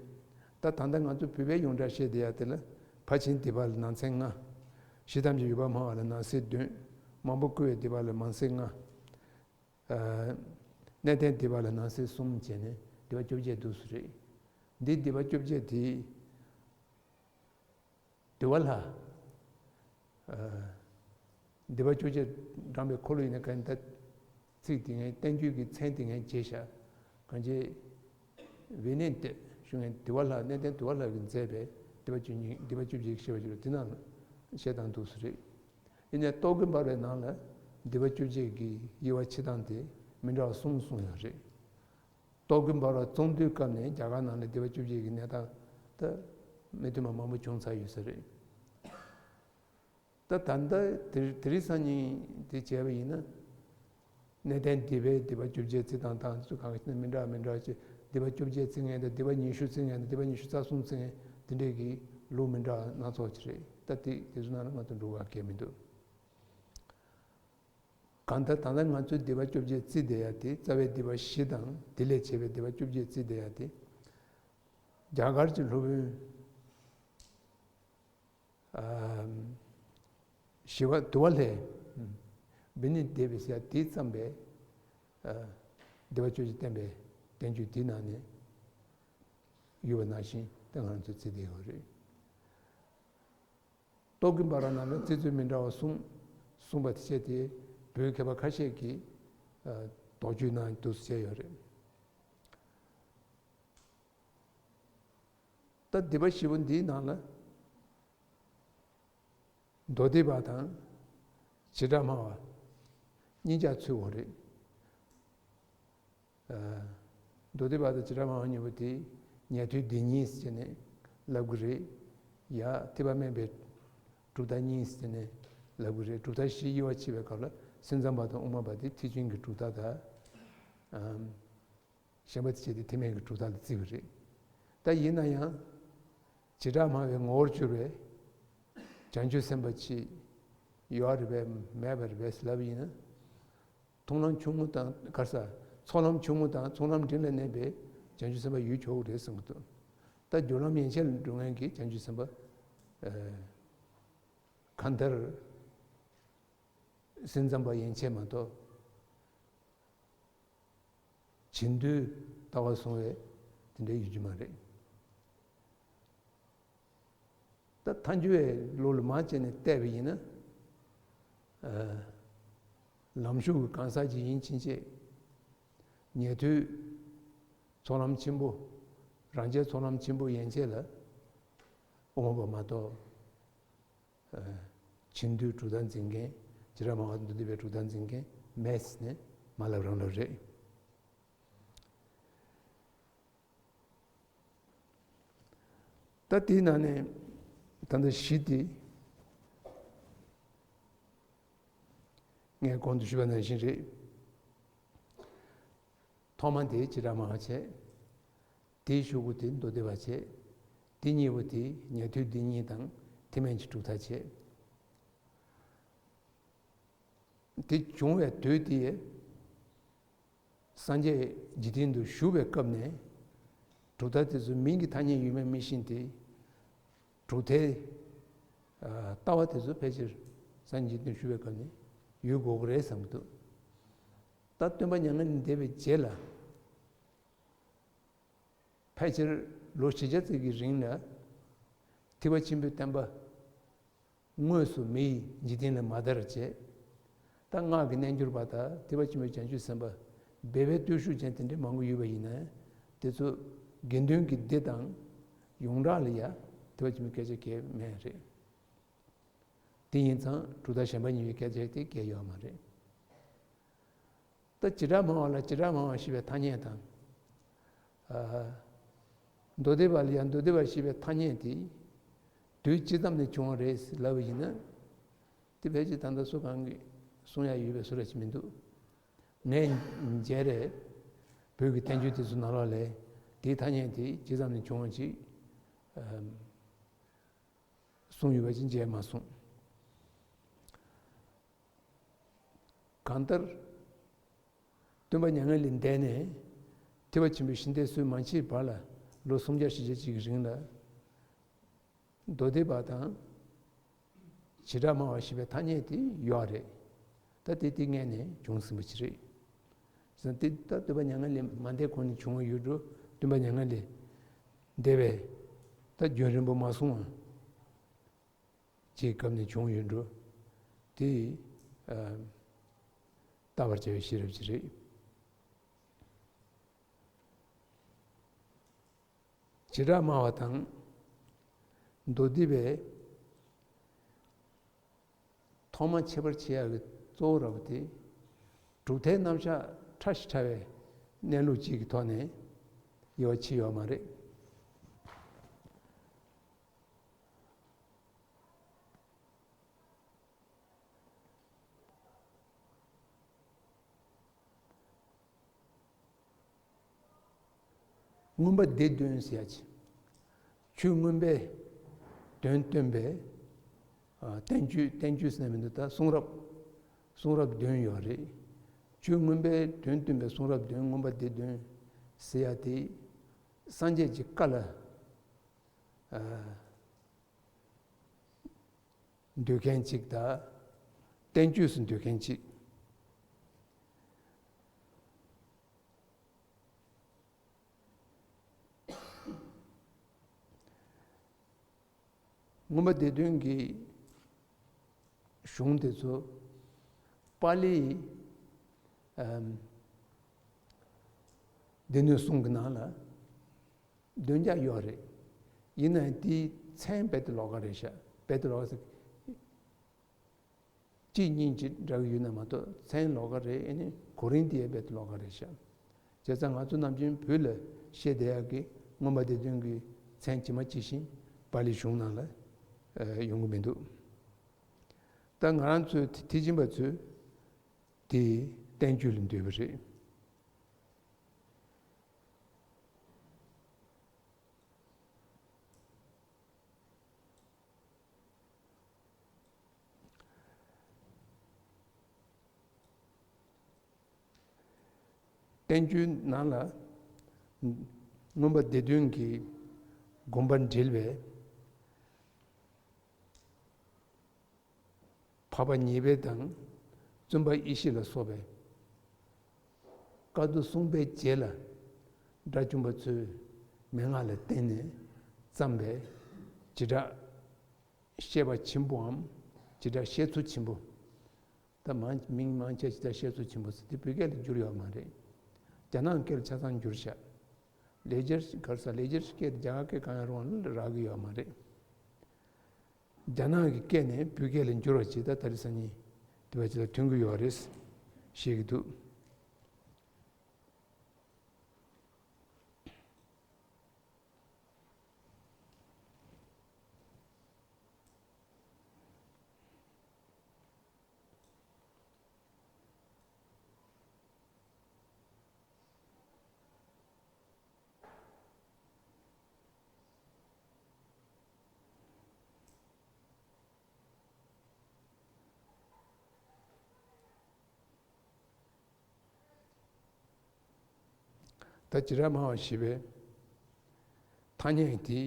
ད་ད་ལྟ་ང་ཚོ་བོད་པའི་ཡོངས་གྲགས་བཤད་བསྡད་ཡ་དེ་ལ་ཕར་ཕྱིན་སྡེ་པ་ལ་ནང་ཚན་ལྔ། ཡུལ་ཐམས་ཅད་ཡོད་པར་སྨྲ་བ་ལ་ནང་གསེས་བདུན། མང་པོས་བསྐོར་བའི་སྡེ་པ་ལ་མང་གསེས་ལྔ། གནས་བརྟན་སྡེ་པ་ལ་ནང་གསེས་གསུམ་བྱས་ནས་སྡེ་པ་བཅོ་བརྒྱད་འདུག་སེ་རེད། འདི་སྡེ་པ་བཅོ་བརྒྱད་དེ་འདུལ་བ་ལྷ། སྡེ་པ་བཅོ་བརྒྱད་བགྲངས་པའི་འཁོར་ལོ་ཡིན་ན་གང་ཡིན། ད་ཚིག་དེ་ངས་བསྟན་བཅོས་ཀྱི་མཚན་དེ་ངས་བརྗེས་བཞག་གང་ཅི། བི་ནི་ཏེ་ཞུ་མཁན་འདུལ་བ་ལྷ། གནས་བརྟན་འདུལ་བ་ལྷ་གིས་མཛད་པའི་སྡེ་པ་བཅུ་གཉིས། སྡེ་པ་བཅོ་བརྒྱད་ཞེས་པ་ཞིག་ལ་དེ་ནང་ལ་བཤད་སྟངས་འདུག་སེ་རེད། ཡིན་ནའི་རྟོག་གེ་འབར་བའི་ནང་ལ་སྡེ་པ་བཅོ་བརྒྱད་ཀྱི་དབྱེ་བ་ཕྱེ་སྟངས་དེ་མི་འདྲ་བ་གསུམ་གསུངས་ཡོད་རེད། རྟོག་གེ་འབར་བ་བཙོང་འདུའི་སྐབས་ནས་རྒྱ་གར་ནང་ལ་སྡེ་པ་བཅོ་བརྒྱད་ཀྱི་གནས་སྟངས་ད་མི་མཐུན་པ་མང་པོ་བྱུང་ཚར་ཡོད་ས་རེད། ད་ད་ལྟ་དེ་དེ་རིང་སང་ཉིན་དེ་བྱས་པ་ཡིན་ན། གནས་བརྟན་སྡེ་པའི་སྡེ་པ་བཅོ་བརྒྱད་བརྩི་སྟངས་དང་དེ་ཚོ་གང་ག་ནས་མི་འདྲ་མི་འདྲ་ཅིག་སྡེ་པ་བཅོ་བརྒྱད་བརྩི་མཁན་དང་སྡེ་པ་ཉི་ཤུ་བརྩི་མཁན་དང་སྡེ་པ་ཉི་ཤུ་རྩ་གསུམ་བརྩི་མཁན་དེ་འདྲས་ཀྱི་ལུགས་མི་འདྲ་སྣ་ཚོགས་ཅིག་རེད། ད་དེ་དེ་ཚོ་ནང་ལ་ང་ཚོ་འགྲོ་བ་གལ་མི་འདུག་གང་ལྟར་ད་ལྟ་ང་ཚོའི་སྡེ་པ་བཅོ་བརྒྱད་བརྩི་བསྡད་ཡ་དེ། རྩ་བའི་སྡེ་པ་བཞི་དང་དེ་ལས་བྱས་པའི་སྡེ་པ་བཅོ་བརྒྱད་བརྩི་བསྡད་ཡ་དེ། རྒྱ་གར་གྱི་སློབ་དཔོན་ཨ་ཞི་བ་དུལ་བ་ལྷས་བི་ནི་ཏེ་བི་ཟེར་ཡ་དེས་བརྩམས་པའི་ཨ་སྡེ་པ་བཅོ་བརྒྱད་བསྟན་པའི་བསྟན་བཅོས་དེའི་ནང་ནས་ཡོད་པ་ནང་བཞིན་ད་ང་ཚོས་བརྩི་བསྡད་ཡོད་རེད། རྟོག་གེ་འབར་བ་ནང་ལ་བརྩི་ཚུལ་མི་འདྲ་བ་གསུམ་གསུངས་པ་དེ་བྱས་ཏེ། བོད་མཁས་པ་ཁ་ཤས་ཀྱིས་ཨ་དོགས་གཅོད་གནང་འདུག་སེ་བྱས་ཡོད་རེད། ད་སྡེ་པ་བཞི་པོ་འདིའི་ནང་ལ་མདོ་སྡེ་པ་དང་བྱེ་བྲག་སྨྲ་བ་གཉིས་ཀ་ཚུད་ཡོད་རེད། མདོ་སྡེ་པ་དང་བྱེ་བྲག་སྨྲ་བ་གཉིས་པོ་དེ་ཉན་ཐོས་སྡེ་གཉིས་ཟེར་ནས་ལབ་ཀྱི་རེད། ཡ་ཐེག་པ་དམན་པའི་གྲུབ་མཐའ་གཉིས་ཟེར་ནས་ལབ་ཀྱི་རེད། གྲུབ་མཐའ་བཞི་དབྱེ་བ་ཕྱེ་བའི་སྐབས་ལ་སེམས་ཙམ་པ་དང་དབུ་མ་པ་དེ་ཐེག་ཆེན་གྱི་གྲུབ་མཐའ་དང་། གཞན་པ་དེ་བྱས་ཏེ་ཐེག་དམན་གྱི་གྲུབ་མཐའ་ལ་བརྩི་བ་རེད། ད་ཡིན་ན་ཡང་བྱེ་བྲག་སྨྲ་བའི་ངོ་བོར་གྱུར་པའི་བྱང་ཆུབ་སེམས་དཔའ་ཅིག་ཡོད་རེད་པས་མེད་པ་རེད་པས་ལབ་ཡིན་ན། མཐོང་ལམ་ཆུང་ངུ་དང་ག་རེ་ཟ། ཚོགས་ལམ་ཆུང་ངུ་དང་ཚོགས་ལམ་འབྲིང་ལ་གནས་པའི་བྱང་ཆུབ་སེམས་དཔའ་ཡོད་ཆོག་གི་རེད་བསམ་གྱི་འདུག་ད་སྦྱོར་ལམ་ཡན་ཆད་ལ་འགྲོ་མཁན་གྱི་བྱང་ཆུབ་སེམས་དཔའ་ཨ་གང་ལྟར་སེམས་ཙམ་པ་ཡན་ཆད་མ་གཏོགས། བྱེད་འདུན་ལྟ་བ་བཟུང་བའི་དེ་འདྲའི་ཡོད་རྒྱུ་མ་རེད། ད་ཐལ་འགྱུར་བའི་ལུགས་ལ་མར་བྱས་ནས་བལྟས་པ་ཡིན་ན། ཨ་ལམ་ཞུགས་ཀྱི་གང་ཟག་ཅིག་ཡིན་ཕྱིན་ཆད། ཉན་ཐོས་ཚོགས་ལམ་ཆེན་པོ། རང་རྒྱལ་ཚོགས་ལམ་ཆེན་པོ་ཡན་ཆད་ལ་དབུ་མ་པ་མ་གཏོགས། ཨ་བྱེད་འདུན་གྲུབ་མཐའ་འཛིན་མཁན། བྱེ་བྲག་སྨྲ་བ་མདོ་སྡེ་པའི་གྲུབ་མཐའ་འཛིན་མཁན་མེད་ཟེར་ནས་མ་ལབ་རང་ལབ་རེད། ད་དེའི་ནང་ནས་ད་ལྟ་བཞི་དེ་ངས་གོང་དུ་ཞུས་པ་ནང་བཞིན་རེད། ཐོག་མ་དེ་བྱེ་བྲག་སྨྲ་བ་བྱས། དེའི་གཞུག་གུ་དེ་མདོ་སྡེ་པ་བྱས། དེ་གཉིས་པོ་དེ་ཉན་ཐོས་སྡེ་གཉིས་དང་ཐེག་དམན་གྱི་གྲུབ་མཐའ་བྱས། དེ་བྱུང་བའི་དུས་དེ་སངས་རྒྱས་འཇིག་རྟེན་དུ་བཞུགས་པའི་སྐབས་ནས་གྲུབ་མཐའ་དེ་ཚོ་མིང་གི་ཐ་སྙད་ཡོད་མེད་མི་ཤེས་ཏེ། གྲུབ་མཐའི་ལྟ་བ་དེ་ཚོ་ཕལ་ཆེར་སངས་རྒྱས་འཇིག་རྟེན་དུ་བཞུགས་པའི་སྐབས་ནས་ཡོད་དགོས་ཀྱི་རེད་བསམ་གྱི་འདུག་ད་སྟོན་པ་མྱ་ངན་ལས་འདས་པའི་རྗེས་ལ། ཕལ་ཆེར་ལོ་བཞི་བརྒྱ་ཙམ་གྱི་རིང་ལ་ཐེག་པ་ཆེན་པོའི་བསྟན་པ་དངོས་སུ་མི་ཡི་འཇིག་རྟེན་ལ་མ་དར་བྱས། ད་སྔགས་ཀྱི་རྣལ་འབྱོར་པ་དང་ཐེག་པ་ཆེན་པོའི་བྱང་ཆུབ་སེམས་དཔའ་སྦས་པའི་བརྟུལ་ཞུགས་ཅན་དེ་འདྲའི་མང་པོ་ཡོད་པ་ཡིན་ན། དེ་ཚོ་དགེ་འདུན་གྱི་སྡེ་དང་ཡོངས་གྲགས་ལ་ཡང་ཐེག་པ་ཆེན་པོའི་སྐད་ཆ་གལ་མེད་རེད། དེ་ཡིན་ཙང་གྲུབ་མཐའ་གཞན་པ་གཉིས་པའི་སྐད་ཆ་དེ་གལ་ཡོད་མ་རེད། ད་བྱེ་བྲག་སྨྲ་བ་ལ་བྱེ་བྲག་སྨྲ་བ་ཞེས་པའི་ཐ་སྙད་དང་། ཨ། མདོ་སྡེ་པ་ལ་ཡང་མདོ་སྡེ་པ་ཞེས་པའི་ཐ་སྙད་དེ་དུས་ཅི་ཙམ་ནས་བྱུང་བ་རེད་ལབ་པ་ཡིན་ན། དེ་ཕལ་ཆེར་ད་ལྟ་སུ་གང་གིས་གསུང་ཡ་ཡོད་པའི་བཟོ་འདྲ་ཅིག་མི་འདུག་ངས་མཇལ་རེད། བོད་ཀྱི་བསྟན་བཅོས་དེ་ཚོ་ནང་ལོགས་ལ་དེའི་ཐ་སྙད་དེ་ཇི་ཙམ་ནས་བྱུང་བ་ཅིག་ཨམ། གསུངས་ཡོད་པ་ཅིག་མཇལ་མ་སོང་། གང་ལྟར། སྟོན་པ་མྱ་ངན་ལས་འདས་ནས་ཐེག་པ་ཆེན་པོའི་ཞི་བདེའི་སྲོལ་མ་མཆིས་བར་ལ་ལོ་སུམ་བརྒྱ་བཞི་བརྒྱ་ཅིག་གི་རིང་ལ། མདོ་སྡེ་པ་དང་། བྱེ་བྲག་སྨྲ་བ་ཞེས་པའི་ཐ་སྙད་དེ་ཡོད་རེད། ད་དེ་དེ་སྔས་ནས་བྱུང་ཟིན་པ་ཅིག་རེད། ཟེར་ན་དེ་ད་སྟོན་པ་མྱ་ངན་ལས་མ་འདས་གོང་ནས་བྱུང་བ་ཡོད་འགྲོ། སྟོན་པ་མྱ་ངན་ལས་འདས་པའི་ད་རྒྱུན་རིང་པོ་མ་སོང་བ་ཅིག་སྐབས་ནས་བྱུང་ཡོད་འགྲོ། དེ་ཨ། བལྟ་བར་བྱ་བའི་ཤེས་རབ་ཅིག་རེད། བྱེ་བྲག་སྨྲ་བ་དང་མདོ་སྡེ་པའི་ཐོག་མ་ཁྱད་པར་ཕྱེ་ཡག་གི་གཙོ་བོ་ར་བ་དེ། གྲུབ་མཐའི་རྣམ་གཞག་ཕྲ་ཞིང་ཕྲ་བའི་གནས་ལུགས་གཅིག་གི་ཐོག་ནས་དབྱེ་བ་ཕྱེ་ཡོད་མ་རེད། མངོན་པ་སྡེ་བདུན་ཟེར་ཡ་ཅིག་ཆོས་མངོན་པའི་དོན་སྟོན་པའི་ཨ། བསྟན་བཅོས། བསྟན་བཅོས་ཟེར་ན་མི་འདུག་ད་གསུང་རབ། གསུང་རབ་བདུན་ཡོད་རེད། ཆོས་མངོན་པའི་དོན་སྟོན་པའི་གསུང་རབ་བདུན། མངོན་པ་སྡེ་བདུན་ཟེར་ཡ་དེ་སངས་རྒྱས་ཀྱི་བཀའ་ལ་ཨ། འདོད་མཁན་གཅིག་དང་། བསྟན་བཅོས་སུ་འདོད་མཁན་གཅིག་མངོན་པ་སྡེ་བདུན་གྱི་གཞུང་དེ་ཚོ་པཱ་ལིའི་ཨམ། སྡེ་སྣོད་གསུམ་གྱི་ནང་ལ་བདུན་བརྒྱ་ཡོད་རེད། ཡིན་ནའང་དེའི་མཚན་རྦད་དེ་ལོགས་ཀ་རེད་ཤག་རྦད་དེ་ལོགས་ཀ་ཟེར། གཅིག་གཉིས་ཅིག་འདྲ་གི་ཡོད་ན་མ་གཏོགས་མཚན་ལོགས་ཀ་རེད། ཨེ་ནི་གོ་རིམ་དེ་ཡང་རྦད་དེ་ལོགས་ཀ་རེད་ཤག་བྱས་ཙང་ང་ཚོ་ནམ་རྒྱུན་བོད་ལ་བཤད་བསྡད་ཡག་གི་མངོན་པ་སྡེ་བདུན་གྱི་མཚན་ཇི་མ་ཇི་བཞིན་པཱ་ལིའི་གཞུང་ནང་ལ་ཨ། ཡོང་གི་མི་འདུག་ད་ང་རང་ཚོའི་ཐེག་ཆེན་པ་ཚོས་དེ་བསྟན་བཅོས་ལ་འདོད་པ་རེད། བསྟན་བཅོས་ནང་ལ་མངོན་པ་སྡེ་བདུན་གྱི་དགོངས་པ་འགྲེལ་བའི་འཕགས་པ་ཉེར་སྦས་དང་བཙུན་པ་ཡེ་ཤེས་ལ་སོགས་པའི་བཀའ་བསྡུ་གསུངས་པའི་རྗེས་ལ་དགྲ་བཅོམ་པ་ཚོས་མན་ངག་ལ་བརྟེན་ནས་བརྩམས་པའི་བྱེ་བྲག་བཤད་པ་ཆེན་པོའམ་བྱེ་བྲག་བཤད་ཚུལ་ཆེན་པོ། ད་མང་མིང་མང་ཆེ་བྱེ་བྲག་བཤད་ཚུལ་ཆེན་པོ་ཟེར་དེ་བོད་སྐད་ལ་བསྒྱུར་ཡོད་མ་རེད། རྒྱ་ནག་སྐད་ལ་ཆ་ཚང་བསྒྱུར་བཞག་ལེགས་སྦྱར་ག་རེ་ཟེར། ལེགས་སྦྱར་སྐད་རྒྱ་གར་སྐད་གང་ཡང་རུང་བ་ལ་རག་གི་ཡོད་མ་རེད། རྒྱ་ནག་གི་སྐད་ནས་བོད་སྐད་ལ་བསྒྱུར་བ་བྱས། ད་དེ་རིང་སང་ཉིན་དེ་བ་ཅིག་ལ་ཐོན་གྱི་ཡོད་རེད་ཞེས་ཀྱི་འདུག་ད་བྱེ་བྲག་སྨྲ་བ་ཞེས་པའི་ཐ་སྙད་དེ་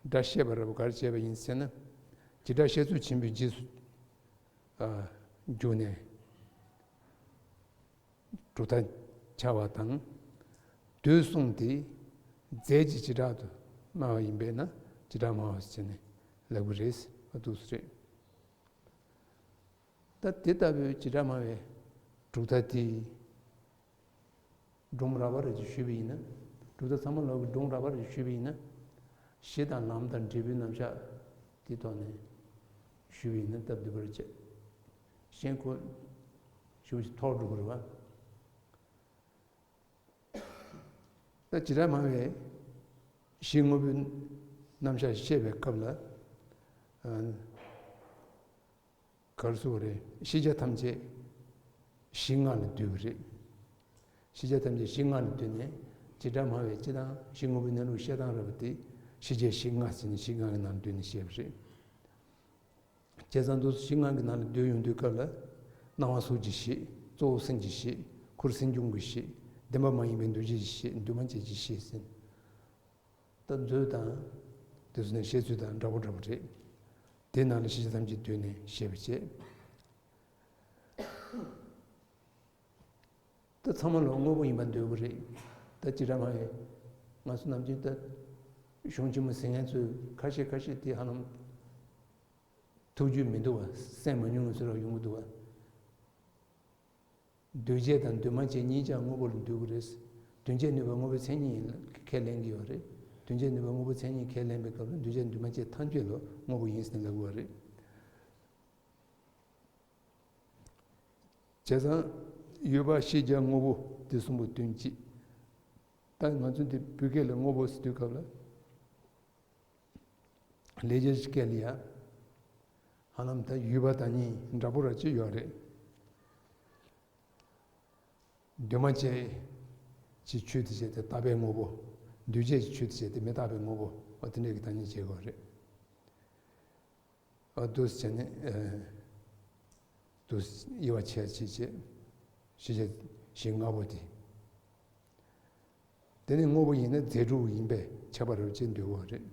སྒྲ་བཤད་པ་ར་བ་ག་རེ་བྱས་པ་ཡིན་ཟེར་ན། བྱེ་བྲག་བཤད་ཚུལ་ཆེན་པོའི་རྗེས་སུ་ཨ། འཇུག་ནས་གྲུབ་མཐའ་འཆའ་བ་དང་། དུས་གསུམ་དེ་རྫས་ཀྱི་བྱེ་བྲག་ཏུ་སྨྲ་བ་ཡིན་པས་ན་བྱེ་བྲག་སྨྲ་བ་ཟེར་ནས་ལབ་ཀྱི་རེད། ཨ། འདུག་སེ་རེད། ད་དེ་ལྟ་བུའི་བྱེ་བྲག་སྨྲ་བའི་གྲུབ་མཐའ་དེ་སྒྲུང་རགས་པ་རེ་ཞིག་ཞུས་པ་ཡིན་ན། གྲུབ་མཐའ་ཚད་མ་ལོག་གི་སྒྲུང་རགས་པ་རེ་ཞིག་ཞུས་པ་ཡིན་ན། གཞི་དང་ལམ་དང་འབྲས་བུའི་རྣམ་གཞག་དེའི་ཐོག་ནས་ཞུས་པ་ཡིན་ན་སྟབས་བདེ་བར་བྱེད། གཞན་ཁོ་ཞུ་ཞིག་ཐོག་འགྲོ་གི་རེད་བ། ད་བྱེ་བྲག་སྨྲ་བའི་གཞི་དངོས་པོའི་རྣམ་གཞག་བཤད་པའི་སྐབས་ལ། ག་རེ་ཟེར་དགོས་རེད། ཤེས་བྱ་ཐམས་ཅད་གཞི་ལྔ་ལ་འདུས་པ་རེད། ཤེས་བྱ་ཐམས་ཅད་གཞི་ལྔ་ལ་འདུས་ནས་བྱེ་བྲག་སྨྲ་བའི་སྤྱི་དང་གཞི་དངོས་པོའི་གནས་ལུགས་བཤད་སྟངས་རེད་པ། དེ་ཤེས་བྱའི་གཞི་ལྔ་ཟེར་ནས་གཞི་ལྔ་གི་ནང་འདུས་ནས་བཤད་པ་རེད། བྱས་ཙང་དུ་གཞི་ལྔ་གི་ནང་ལ་འདུས་ཡོང་དུས་སྐབས་ལ། སྣང་བ་གཟུགས་ཀྱི་གཞི། གཙོ་བོ་སེམས་ཀྱི་གཞི། ཁུར་སེམས་བྱུང་གི་གཞི། བདེན་པ་མ་ཡིན་པའི་འདུ་བྱེད་ཀྱི་གཞི། འདུས་མ་བྱས་ཀྱི་གཞི་ཟེར། ད་མཛོད་དང་དེ་ཚོ་ནས་བཤད་ཚུལ་དང་འདྲ་པོ་འདྲ་པོ་རེད། དེ་ནང་ལ་ཤེས་བྱ་ཐམས་ཅད་འདུས་ནས་བཤད་པ་བྱས། ད་ཚང་མ་ལོ་དངོས་པོ་ཡིན་པར་འདོད་ཀྱི་རེད། ད་བྱེ་བྲག་སྨྲ་བའི་ང་ཚོ་ནམ་རྒྱུན་ད་གཞུང་ཆེན་མོ་ཟིན་མཁན་ཚོས་ཁ་ཤས་ཁ་ཤས་དེ་ཧ་ལམ་ཐུགས་རྒྱུས་མི་འདུག་བ། སེམས་མ་ཉུང་བའི་ཚོད་ར་ཡོང་གི་འདུག་བ། འདུས་བྱས་དང་འདུས་མ་བྱས་གཉིས་ཀྱང་དངོས་པོ་ལ་འདུས་ཀྱི་རེད། དོན་བྱེད་ནུས་པ་དངོས་པོའི་མཚན་ཉིད་ཡིན་ཁས་ལེན་གྱི་ཡོད་རེད། དོན་བྱེད་ནུས་པ་དངོས་པོའི་མཚན་ཉིད་ཁས་ལེན་པའི་སྐབས་ལ་འདུས་བྱས་འདུས་མ་བྱས་ཐམས་ཅད་ལ་དངོས་པོ་ཡིན་ཟེར་ནས་ལབ་དགོས་པ་རེད། བྱས་ཙང་ཡོད་པ་ཤེས་བྱ་དངོས་པོ་དེ་གསུམ་པོ་དོན་གཅིག་ད་ང་ཚོ་འདི་བོད་སྐད་ལ་དངོས་པོ་ཟེར་དུས་སྐབས་ལ། ལས་རྒྱ་ཆེ་སྐད་ལ་ཡ། ཧ་ལམ་ད་ཡོད་པ་དང་གཉིས་འདྲ་པོ་ར་ཅིག་ཡོད་རེད། འདུས་མ་བྱས་ཀྱི་ཆོས་དེ་བྱས་ཏེ་རྟག་པའི་དངོས་པོ། འདུས་བྱས་ཀྱི་ཆོས་དེ་བྱས་ཏེ་མི་རྟག་པའི་དངོས་པོ། འོ་དེ་འདྲ་གི་བདག་ཉིད་བྱེད་དགོས་རེད། འོ་འདུག་སེ་བྱས་ནས། འདུག་སེ་དབྱེ་བ་ཕྱེ་ཕྱེ་བྱས། ཤེས་བྱ་གཞི་ལྔ་པོ་དེ། དེ་ནི་དངོས་པོ་ཡིན་ན་རྫས་གྲུབ་ཡིན་པས་ཁྱབ་པ་རེད་ཅེས་འདོད་དགོས་རེད།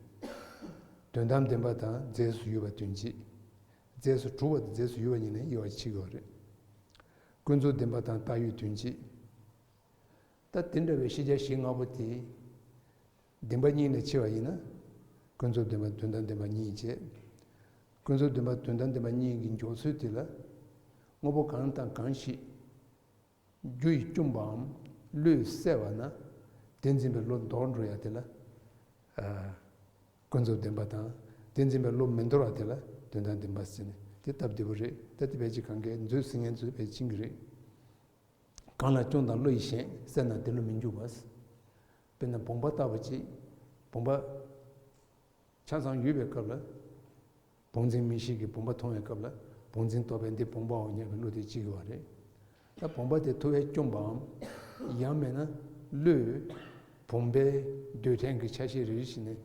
དོན་དམ་བདེན་པ་དང་རྫས་སུ་ཡོད་པ་དོན་གཅིག་རྫས་སུ་གྲུབ་པ་དང་རྫས་སུ་ཡོད་པ་གཉིས་ནི་དབྱེ་བ་ཕྱེ་དགོས་རེད། ཀུན་རྫོབ་བདེན་པ་དང་བཏགས་ཡོད་དོན་གཅིག་ད་དེ་འདྲ་བའི་ཤེས་བྱ་གཞི་ལྔ་པོ་དེ། བདེན་པ་གཉིས་ལ་ཕྱེ་བ་ཡིན་ན། ཀུན་རྫོབ་བདེན་པ་དོན་དམ་བདེན་པ་གཉིས་བྱས། ཀུན་རྫོབ་བདེན་པ་དོན་དམ་བདེན་པ་གཉིས་ཀྱི་འཇོག་ཚུལ་དེ་ལ། དངོས་པོ་གང་དང་གང་ཞིག་རྒྱུ་ཡིས་བཅོམ་པའམ་བློས་བསལ་བ་ན། དེ་འཛིན་པའི་བློ་ལྡོག་འགྲོ་ཡ་དེ་ལ། ཨ། ཀུན་རྫོབ་བདེན་པ་དང་། དེ་འཛིན་པའི་བློ་མི་འདོར་བ་དེ་ལ་དོན་དམ་བདེན་པ་ཟེར་ནས་དེ་སྟབས་བདེ་པོ་རེད། ད་དེ་ཕལ་ཆེར་གང་གས་མཛོད་ཟིན་མཁན་ཚོས་ཕལ་ཆེར་མཁྱེན་གྱི་རེད། གང་ལ་བཅོམ་དང་བློ་ཡིས་ཞེན། བསལ་ན་དེ་བློ་མི་འཇུག་པ། དཔེར་ན་བུམ་པ་ལྟ་བུ་ཅིག་བུམ་པ་ཆ་ཚང་ཡོད་པའི་སྐབས་ལ། བུམ་འཛིན་མིག་ཤེས་ཀྱིས་བུམ་པ་མཐོང་བའི་སྐབས་ལ། བུམ་འཛིན་རྟོག་པས་འདི་བུམ་པའོ་སྙམ་པའི་བློ་དེ་སྐྱེ་དགོས་པ་རེད། ད་བུམ་པ་དེ་ཐུབ་པས་བཅོམ་པའམ། ཡང་མིན་ན་བློས་བུམ་པའི་རྡུལ་ཕྲན་གྱི་ཆ་ཤས་རེ་རེ་བཞིན་ནས་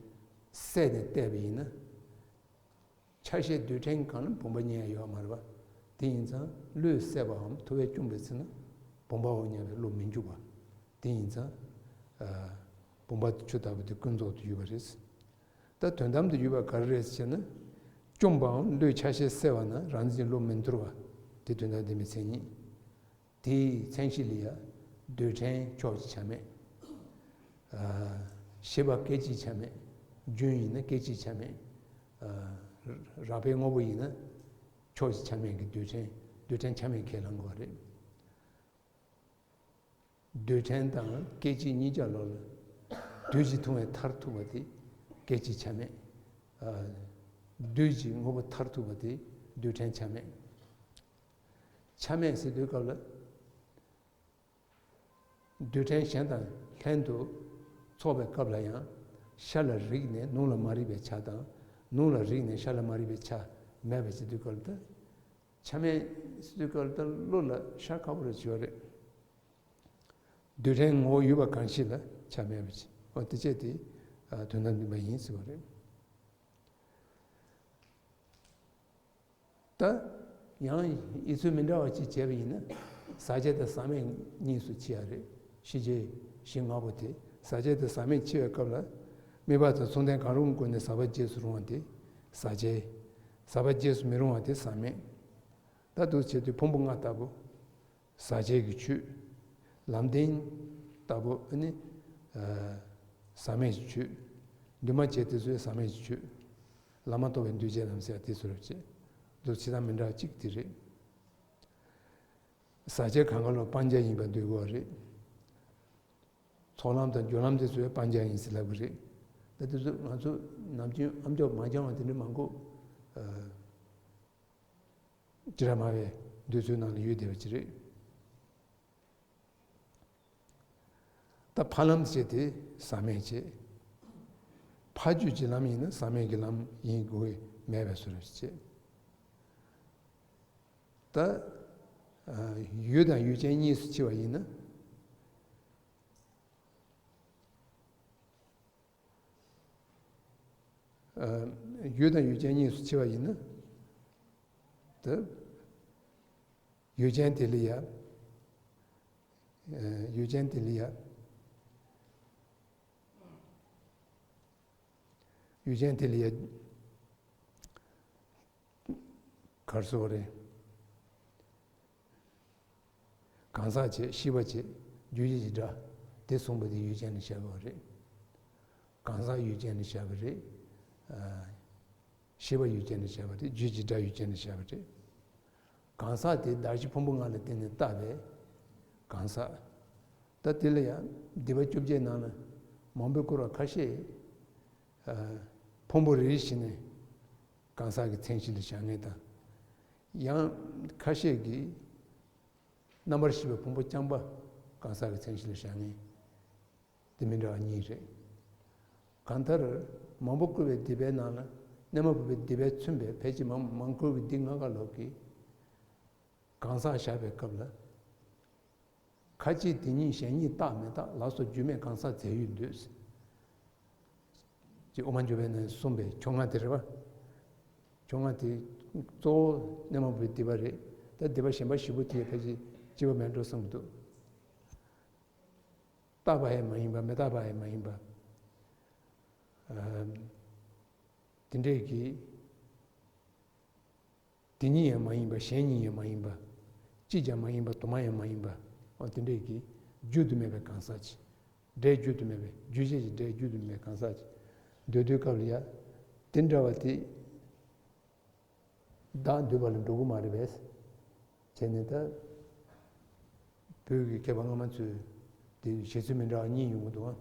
བསལ་ནས་བལྟས་པ་ཡིན་ན། ཆ་ཤས་རྡུལ་ཕྲན་གང་ལ་བུམ་པ་རྙེད་ཡ་ཡོད་མ་རེད་པ། དེ་ཡིན་ཙང་བློས་བསལ་བའམ་ཐུབ་པས་བཅོམ་པའི་ཚེ་ན་བུམ་པའོ་སྙམ་པའི་བློ་མི་འཇུག་པ། དེ་ཡིན་ཙང་། ཨ། བུམ་པ་ཆུ་ལྟ་བུ་དེ་ཀུན་རྫོབ་ཏུ་ཡོད་པ་རེད། ད་དོན་དམ་དུ་ཡོད་པ་ག་རེ་རེད་ཟེར་ན། བཅོམ་པའམ་བློས་ཆ་ཤས་བསལ་བ་ན་རང་འཛིན་བློ་མི་འདོར་བ། དེ་དོན་དམ་བདེན་པའི་མཚན་ཉིད། དེའི་མཚན་གཞི་ལ་ཡང་རྡུལ་ཕྲན་ཕྱོགས་གཅིག་ཆ་མེད། ཨ། ཤེས་པ་སྐད་ཅིག་ཆ་མེད། རྒྱུན་ཡིན་ན་སྐད་ཅིག་ཆ་མེད། ཨ། རགས་པའི་དངོས་པོ་ཡིན་ན་ཕྱོགས་གཅིག་ཆ་མེད་ཀྱི་རྡུལ་ཕྲན། རྡུལ་ཕྲན་ཆ་མེད་ཁས་བླང་དགོས་པ་རེད། རྡུལ་ཕྲན་དང་སྐད་ཅིག་གཉིས་ཀྱང་ལོག་ལ། རྡུལ་གཅིག་མཐོང་བས་མཐར་ཐུག་པ་དེ་སྐད་ཅིག་ཆ་མེད། ཨ། རྡུལ་གཅིག་དངོས་པོ་མཐར་ཐུག་པ་དེ་རྡུལ་ཕྲན་ཆ་མེད། ཆ་མེད་ཟེར་དུས་སྐབས་ལ། རྡུལ་ཕྲན་གཞན་དང་ལྷན་དུ་ཚོགས་པའི་སྐབས་ལ་ཡང་། ཤར་ལ་རིག་ནས་ནུབ་ལ་མ་རིག་པའི་ཆ་དང་། ནུབ་ལ་རིག་ནས་ཤར་ལ་མ་རིག་པའི་ཆ་མེད་པ་ཟེར་དུས་སྐབས་ལ་ད། ཆ་མེད་ཟེར་དུས་སྐབས་ལ་ད་བློ་ལ་ཤར་ཁག་པོ་རེ་བྱེད་པ་རེད། རྡུལ་ཕྲན་ངོ་བོ་ཡོད་པ་གང་ཞིག་ལ་ཆ་མེད་པ་ཅིག་འོ་དེ་བྱས་ཏེ། ཨ། དོན་དམ་བདེན་པ་ཡིན་ཟེར་བ་རེད། ད་ཡང་ཡིད་ཚོད་མི་འདྲ་བ་ཅིག་བྱས་པ་ཡིན་ན། ཟག་བཅས་དང་ཟག་མེད་གཉིས་སུ་ཕྱེ་ཡ་རེད། ཤེས་བྱའི་གཞི་ལྔ་པོ་དེ་ཟག་བཅས་དང་ཟག་མེད་ཕྱེ་བའི་སྐབས་ལ། དམིགས་པ་དང་མཚུངས་ལྡན་གང་རུང་བཀོད་ནས་ཟག་པ་རྗེས་སུ་རུང་བ་དེ་ཟག་བཅས། ཟག་པ་རྗེས་སུ་མི་རུང་བ་དེ་ཟག་མེད། ད་འདུག་བྱེད་དུས་ཕུང་པོ་ལྔ་ལྟ་བུ། ཟག་བཅས་ཀྱི་ཆོས། ལམ་བདེན་ལྟ་བུ་ནི། ཨ། ཟག་མེད་ཀྱི་ཆོས། འདུས་མ་བྱས་དེ་ཚོའི་ཟག་མེད་ཀྱི་ཆོས། ལམ་མ་དོར་བའི་འདུས་བྱས་རྣམས་ཟེར་དེ་ཚོ་རེད་བྱས། འདུག་བྱེད་སྟངས་མི་འདྲ་བ་གཅིག་དེ་རེད། ཟག་བཅས་གང་ག་ལ་སྤང་བྱ་ཡིན་པར་འདོད་དགོས་པ་རེད། ཚོགས་ལམ་དང་སྦྱོར་ལམ་དེ་ཚོས་སྤང་བྱ་ཡིན་ཟེར་ལབ་ཀྱི་རེད། ད་དེ་ཚོ་ང་ཚོ་ནམ་རྒྱུན་ཨ་མཆོག་མ་སྦྱང་བ་དེ་འདྲ་མང་པོ་ཅི་ར་མ་བའི་འདོད་ཚུལ་ནང་ལ་ཡོད་བསྡད་པ་ཅིག་རེད། ད་ཕ་ལམ་ཟེར་དེ་ཟག་མེད་བྱེད། ཕ་རྒྱུད་ཀྱི་ལམ་ཡིན་ན་ཟག་མེད་ཀྱི་ལམ་ཡིན་དགོས་མེད་པའི་བཟོ་འདྲ་བྱེད། ད་ཡུལ་དང་ཡུལ་ཅན་གཉིས་སུ་ཕྱེ་བ་ཡིན་ན། ཡུལ་དང་ཡུལ་ཅན་གཉིས་སུ་ཕྱེ་བ་ཡིན་ན། ད་ཡུལ་ཅན་དེ་ལ་ཡ། ཡུལ་ཅན་དེ་ལ་ཡ། ཡུལ་ཅན་དེ་ལ་ཡ། གར་སོགས་རེད། གང་ཟག་བྱས་ཤེས་པ་བྱས་རྒྱུད་ཀྱི་སྒྲ་དེ་གསུངས་པ་དེ་ཡུལ་ཅན་ལ་བཞག་པ་རེད། གང་ཟག་ཡུལ་ཅན་ལ་བཞག་པ་རེད། ཤེས་པ་ཡུལ་ཅན་ལ་བཞག་པ་རེད། རྒྱུད་ཀྱི་སྒྲ་ཡུལ་ཅན་ལ་བཞག་པ་རེད། གང་ཟག་དེ་གདགས་གཞི་ཕུང་པོ་ལྔ་ལ་བརྟེན་ནས་བཏགས་པའི་གང་ཟག་ད་དེ་ལ་ཡང་སྡེ་པ་བཅོ་བརྒྱད་ནང་ལ་མང་པོས་བཀུར་བ་ཁ་ཤས། ཕུང་པོ་རེ་རེ་བཞིན་ནས་གང་ཟག་གི་མཚན་གཞི་ལ་བཞག་མཁན་དང་། ཡང་ཁ་ཤས་ཀྱིས་རྣམ་པར་ཤེས་པའི་ཕུང་པོ་རྐྱང་པ་གང་ཟག་གི་མཚན་གཞི་ལ་བཞག་མཁན་དེ་མི་འདྲ་བ་གཉིས་རེད། གང་ལྟར་མང་པོས་བཀུར་བའི་སྡེ་པའི་ནང་ལ་གནས་མ་བུ་པའི་སྡེ་པས་མཚོན་པའི་ཕལ་ཆེར་མང་མང་བཀུར་བའི་སྡེ་ལྔ་ཀ་ལོག་གི་གང་ཟག་བཞག་པའི་སྐབས་ལ། ཁ་ཅིག་དེ་ཉིད་གཞན་ཉིད་རྟག་མི་རྟག་ལ་སོགས་རྒྱུས་མེད་གང་ཟག་རྫས་ཡོད་འདོད། ཅེས་དབུ་མ་འཇུག་པའི་ནང་གསུངས་པའི་ཕྱོགས་སྔ་དེ་རེད་པ། ཕྱོགས་སྔ་དེ་གཙོ་བོ་གནས་མ་བུའི་སྡེ་པ་རེད། ད་སྡེ་པ་གཞན་པ་བཞི་པོ་དེ་ཕལ་ཆེར་སྐྱིད་པོ་མེད་འགྲོ་བསམ་གྱི་འདུག་རྟག་པ་ཡང་མ་ཡིན་པ་མི་རྟག་པ་ཡང་མ་ཡིན་པ། དེ་འདྲས་ཀྱི། དེ་ཉིད་ཡང་མ་ཡིན་པ། གཞན་ཉིད་ཡང་མ་ཡིན་པ། གཅིག་ཀྱང་མ་ཡིན་པ། དུ་མ་ཡང་མ་ཡིན་པ། འོ་དེ་འདྲས་ཀྱི་བརྗོད་དུ་མེད་པའི་གང་ཟག་ཅིག་སྒྲས་བརྗོད་དུ་མེད་པའི། རྒྱུད་བྱས་ཀྱི་སྒྲས་བརྗོད་དུ་མེད་པའི་གང་ཟག་ཅིག་འདོད་དུས་སྐབས་ལ་ཡ། དེ་འདྲ་བ་དེ་བདག་འདོད་པ་ལ་འགྲོ་གི་མ་རེད་པས། བྱས་ནས་ད་བོད་ཀྱི་མཁས་པ་སྔ་མ་ཚོས་དེ་བཞེད་ཚུལ་མི་འདྲ་བ་གཉིས་ཡོང་གི་འདུག་ཨ།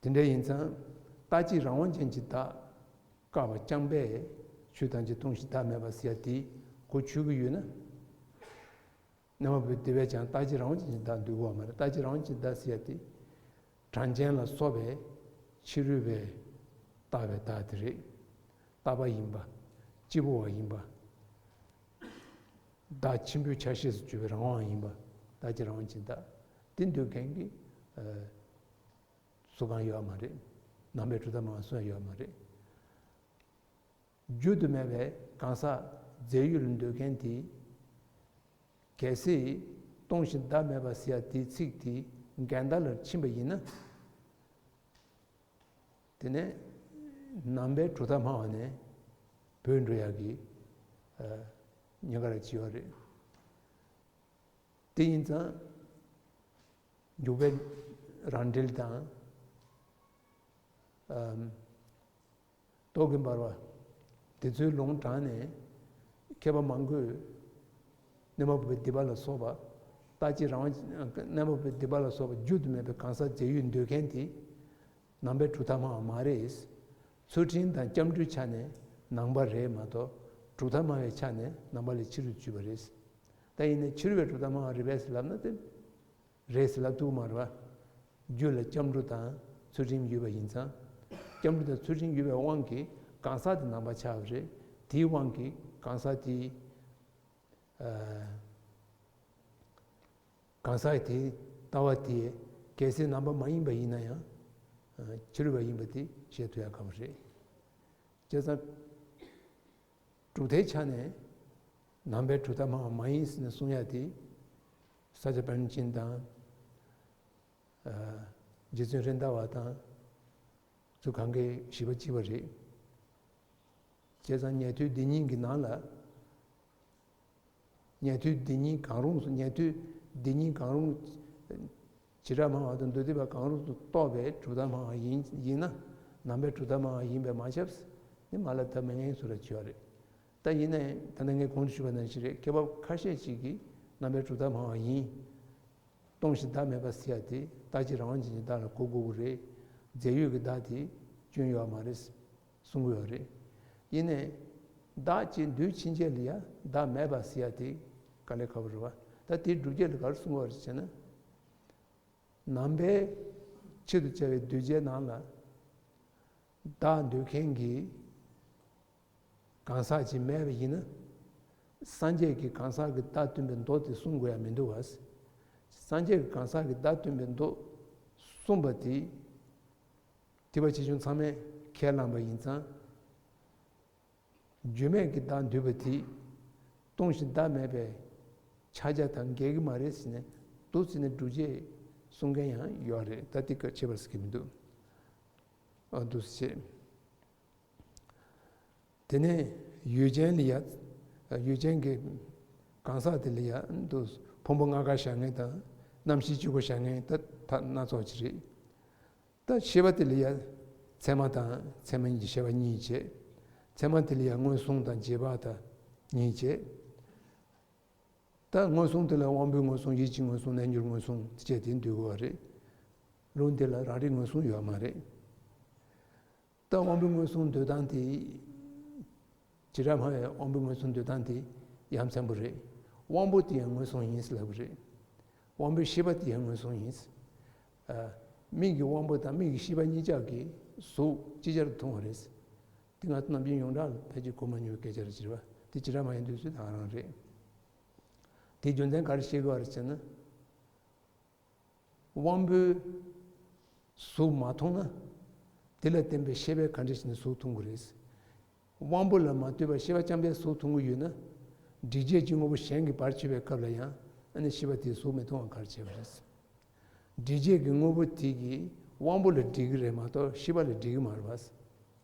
དེ་འདྲ་ཡིན་ཙང་། རྟག་གཅིག་རང་དབང་ཅན་གྱི་བདག་བཀག་པ་རྐྱང་པས་ཆོས་ཐམས་ཅད་སྟོང་ཞིང་བདག་མེད་པ་ཟེར་ཡ་དེ་གོ་ཆོད་ཀྱི་ཡོད་ན། གནས་མ་བུའི་སྡེ་པས་ཀྱང་རྟག་གཅིག་རང་དབང་ཅན་གྱི་བདག་འདོད་ཀྱི་ཡོད་མ་རེད། རྟག་གཅིག་རང་དབང་ཅན་གྱི་བདག་ཟེར་ཡ་དེ། གྲངས་ཅན་ལ་སོགས་པའི་ཕྱི་རོལ་པས་བཏགས་པའི་བདག་དེ་རེད། རྟག་པ་ཡིན་པ། གཅིག་པུ་བ་ཡིན་པ། བདག་ཆེན་པོའི་ཆ་ཤས་སུ་གྱུར་པའི་རང་དབང་ཡིན་པ། རྟག་གཅིག་རང་དབང་ཅན་གྱི་བདག་དེ་འདོད་མཁན་གྱི། གསུང་གང་ཡོད་མ་རེད། ནང་པའི་གྲུབ་མཐའ་མང་བ་གསུང་ཡ་ཡོད་མ་རེད། བརྗོད་དུ་མེད་པའི་གང་ཟག་རྫས་ཡོད་ལ་འདོད་མཁན་དེ། གལ་སྲིད་སྟོང་ཞིང་བདག་མེད་པ་ཟེར་ཡ་དེའི་ཚིག་དེ་འགལ་ཟླ་ལ་ཕྱིན་པ་ཡིན་ན། དེ་ནས་ནང་པའི་གྲུབ་མཐའ་སྨྲ་བ་ནས་བྲོས་འགྲོ་ཡག་གི་ཉེན་ཁ་ར་ཅིག་ཡོད་རེད། དེ་ཡིན་ཙང་འཇུག་པའི་རང་འགྲེལ་དང་། རྟོག་གེ་འབར་བ། དེ་ཚོའི་ལུང་དྲངས་ནས་མཁས་པ་མང་པོས་གནས་མ་བུ་པའི་སྡེ་པ་ལ་སོགས་པ། རྟག་གཅིག་རང་དབང་། གནས་མ་བུ་པའི་སྡེ་པ་ལ་སོགས་པ་བརྗོད་དུ་མེད་པའི་གང་ཟག་རྫས་ཡོད་འདོད་མཁན་དེ་ནང་པའི་གྲུབ་མཐའ་སྨྲ་བ་མ་རེད། ཚུལ་ཁྲིམས་དང་སྐྱབས་འགྲོའི་ཆ་ནས་ནང་པ་རེད་མ་གཏོགས་གྲུབ་མཐའ་སྨྲ་བའི་ཆ་ནས་ནང་པ་ལས་ཕྱི་རུ་གྱུར་པ་རེད། ད་ཡིན་ན་ཕྱི་རོལ་པའི་གྲུབ་མཐའ་སྨྲ་བ་རེད་པས་ལབ་ན་དེ། རེད་ཟེར་ལབ་ཐུབ་མ་རེད་བ། རྒྱུད་ལ་སྐྱབས་འགྲོ་དང་ཚུལ་ཁྲིམས་ཡོད་པ་ཡིན་ཙང་། སྐྱབས་འགྲོ་དང་ཚུལ་ཁྲིམས་ཡོད་པའི་དབང་གིས་གང་ཟག་དེ་ནང་པ་ཆགས་པ་རེད། དེའི་དབང་གིས་གང་ཟག་དེའི། གང་ཟག་དེའི་ལྟ་བ་དེ་གལ་སྲིད་ནང་པ་མ་ཡིན་པ་ཡིན་ན་ཡང་། ཕྱི་རོལ་པ་ཡིན་པ་དེ་བཤད་ཐུབ་ཡ་དཀའ་བ་རེད། བྱས་ཙང་། གྲུབ་མཐའི་ཆ་ནས་ནང་པའི་གྲུབ་མཐའ་སྨྲ་བ་མ་ཡིན་ཟེར་ནས་གསུང་ཡ་དེ། ས་སྐྱ་པཎ་ཆེན་དང་། རྗེ་བཙུན་རེད་མདའ་བ་དང་། ཚུལ་གང་གི་བཞི་པ་གཅིག་པ་རེད། བྱས་ཙང་ཉན་ཐོས་སྡེ་གཉིས་ཀྱི་ནང་ལ། ཉན་ཐོས་སྡེ་གཉིས་གང་རུང་སུ། ཉན་ཐོས་སྡེ་གཉིས་གང་རུང་། བྱེ་བྲག་སྨྲ་བ་དང་མདོ་སྡེ་པ་གང་རུང་སུ་གཏོགས་པའི་གྲུབ་མཐའ་སྨྲ་བ་ཡིན་ཡིན་ན། ནང་པའི་གྲུབ་མཐའ་སྨྲ་བ་ཡིན་པས་མ་ཁྱབ་ནི་མ་ལ་ད་མི་ངན་སུ་ར་བྱེད་པ་རེད། ད་ཡིན་ནའི་ད་ལྟ་ངས་གོང་དུ་ཞུས་པ་ནང་བཞིན་རེད། མཁས་པ་ཁ་ཤས་ཅིག་གིས་རྣམ་པའི་གྲུབ་མཐའ་སྨྲ་བ་ཡིན། སྟོང་ཞིང་བདག་མེད་པ་ཟེར་ཡ་དེ་བདག་གཅིག་རང་དབང་ཅན་གྱི་བདག་ལ་གོ་དགོས་ཀྱི་རེད། རྫས་ཡོད་ཀྱི་བདག་དེ་སྐྱོན་ཡོད་མ་རེད་གསུང་གི་ཡོད་རེད། ཡིན་ནའི་བདག་ཅེས་འདོད་ཕྱིན་ཆད་ལ་ཡ་བདག་མེད་པ་ཟེར་ཡ་དེ་དཀའ་ལས་ཁག་པོ་རེད་བ། ད་དེའི་སྒྲུབ་བྱེད་ལ་ག་རེ་གསུང་གི་ཡོད་རེད་ཟེར་ན། ནང་པའི་ཆེད་དུ་བྱ་བའི་གདུལ་བྱའི་ནང་ལ་བདག་འདོད་མཁན་གྱི་གང་ཟག་ཅིག་མེད་པ་ཡིན་ན། སངས་རྒྱས་ཀྱིས་གང་ཟག་གི་བདག་སྟོན་པའི་མདོ་དེ་གསུང་དགོས་ཡ་མི་འདུག་བ། སངས་རྒྱས་ཀྱིས་གང་ཟག་གི་བདག་སྟོན་པའི་མདོ་གསུངས་པ་དེ། ཐེག་པ་ཆེ་ཆུང་ཚང་མས་ཁས་བླངས་པ་ཡིན་ཙང་། རྒྱུ་མེད་ཀྱི་བདག་འདོད་པ་དེ་སྟོང་ཞིང་བདག་མེད་པའི་ཕྱག་རྒྱ་དང་འགལ་གྱི་མ་རེད་ཟེར་ནས་འདུག་ཟེར་ནས་སྒྲུབ་བྱེད་གསུང་མཁན་ཡང་ཡོད་རེད། ད་དེ་ག་ཁྱད་པར་ཟེར་གྱི་མི་འདུག་ཨ་འདུག་སེ་བྱས། དེ་ནས་ཡུལ་ཅན་ལ་ཡ། ཡུལ་ཅན་གྱི་གང་ཟག་དེ་ལ་ཡ་འདུག་ཕུང་པོ་ལྔ་ཀ་བཞག་མཁན་དང་རྣམ་ཤེས་གཅིག་པོ་བཞག་མཁན་ད་ད་སྣ་ཚོགས་ཅིག་རེད། ད་ཤེས་པ་དེ་ལ་ཡ་ཚད་མ་དང་ཚད་མིན་གྱི་ཤེས་པ་གཉིས་བྱས། ཚད་མ་དེ་ལ་ཡ་མངོན་སུམ་དང་རྗེས་དཔག་དང་གཉིས་བྱས། ད་མངོན་སུམ་དེ་ལ་དབང་པོའི་མངོན་སུམ་ཡིད་ཀྱི་མངོན་སུམ་རྣལ་འབྱོར་མངོན་སུམ་བཅས་དེ་འདུས་དགོས་པ་རེད། ལུང་དེ་ལ་རང་རིག་མངོན་སུམ་ཡོད་མ་རེད། ད་དབང་པོའི་མངོན་སུམ་འདོད་སྟངས་དེ། བྱེ་བྲག་སྨྲ་བའི་དབང་པོའི་མངོན་སུམ་འདོད་སྟངས་དེ་ཡ་མཚན་པོ་རེད། དབང་པོ་དེ་ཡང་མངོན་སུམ་ཡིན་ཟེར་ལབ་པ་རེད། དབང་པོའི་ཤེས་པ་དེ་ཡང་མངོན་སུམ་ཡིན། ཨ། མིག་གི་དབང་པོ་དང་མིག་གི་ཤེས་པ་གཉིས་ཆ་གིས་གཟུགས་ཅིག་ཅར་མཐོང་བ་རེད། དེ་ང་ཚོ་ནམ་རྒྱུན་ཡོངས་གྲགས་ལ་ཕལ་ཆེར་གོ་མ་མྱོང་བའི་སྐད་ཆ་རེད་ཟེར་བ་དེ་བྱེ་བྲག་སྨྲ་བའི་འདོད་ཚུལ་དེ་རང་རེད། དེའི་རྒྱུ་མཚན་ག་རེ་བཤད་དགོས་པ་རེད་ཟེར་ན། དབང་པོས་གཟུགས་མ་མཐོང་ན། དེ་ལ་བརྟེན་པའི་ཤེས་པས་ག་འདྲ་ཞིག་ནས་གཟུགས་མཐོང་གི་རེད། དབང་པོ་ལ་མ་ལྟོས་པར་ཤེས་པ་རྐྱང་པས་གཟུགས་མཐོང་གི་ཡོད་ན། སྒྲིབ་བྱེད་ཀྱི་དངོས་པོ་གཞན་གྱིས་བར་ཆད་པའི་སྐབས་ལ་ཡང་ཨ་ནི་ཤེས་པ་དེས་གཟུགས་མི་མཐོང་བ་ག་རེ་བྱས་པ་རེད། སྒྲིབ་བྱེད་ཀྱི་དངོས་པོ་དེ་གིས་དབང་པོ་ལ་སྒྲིབ་ཀྱི་རེད་མ་གཏོགས་ཤེས་པ་ལ་སྒྲིབ་ཀྱི་མ་རེད་པ།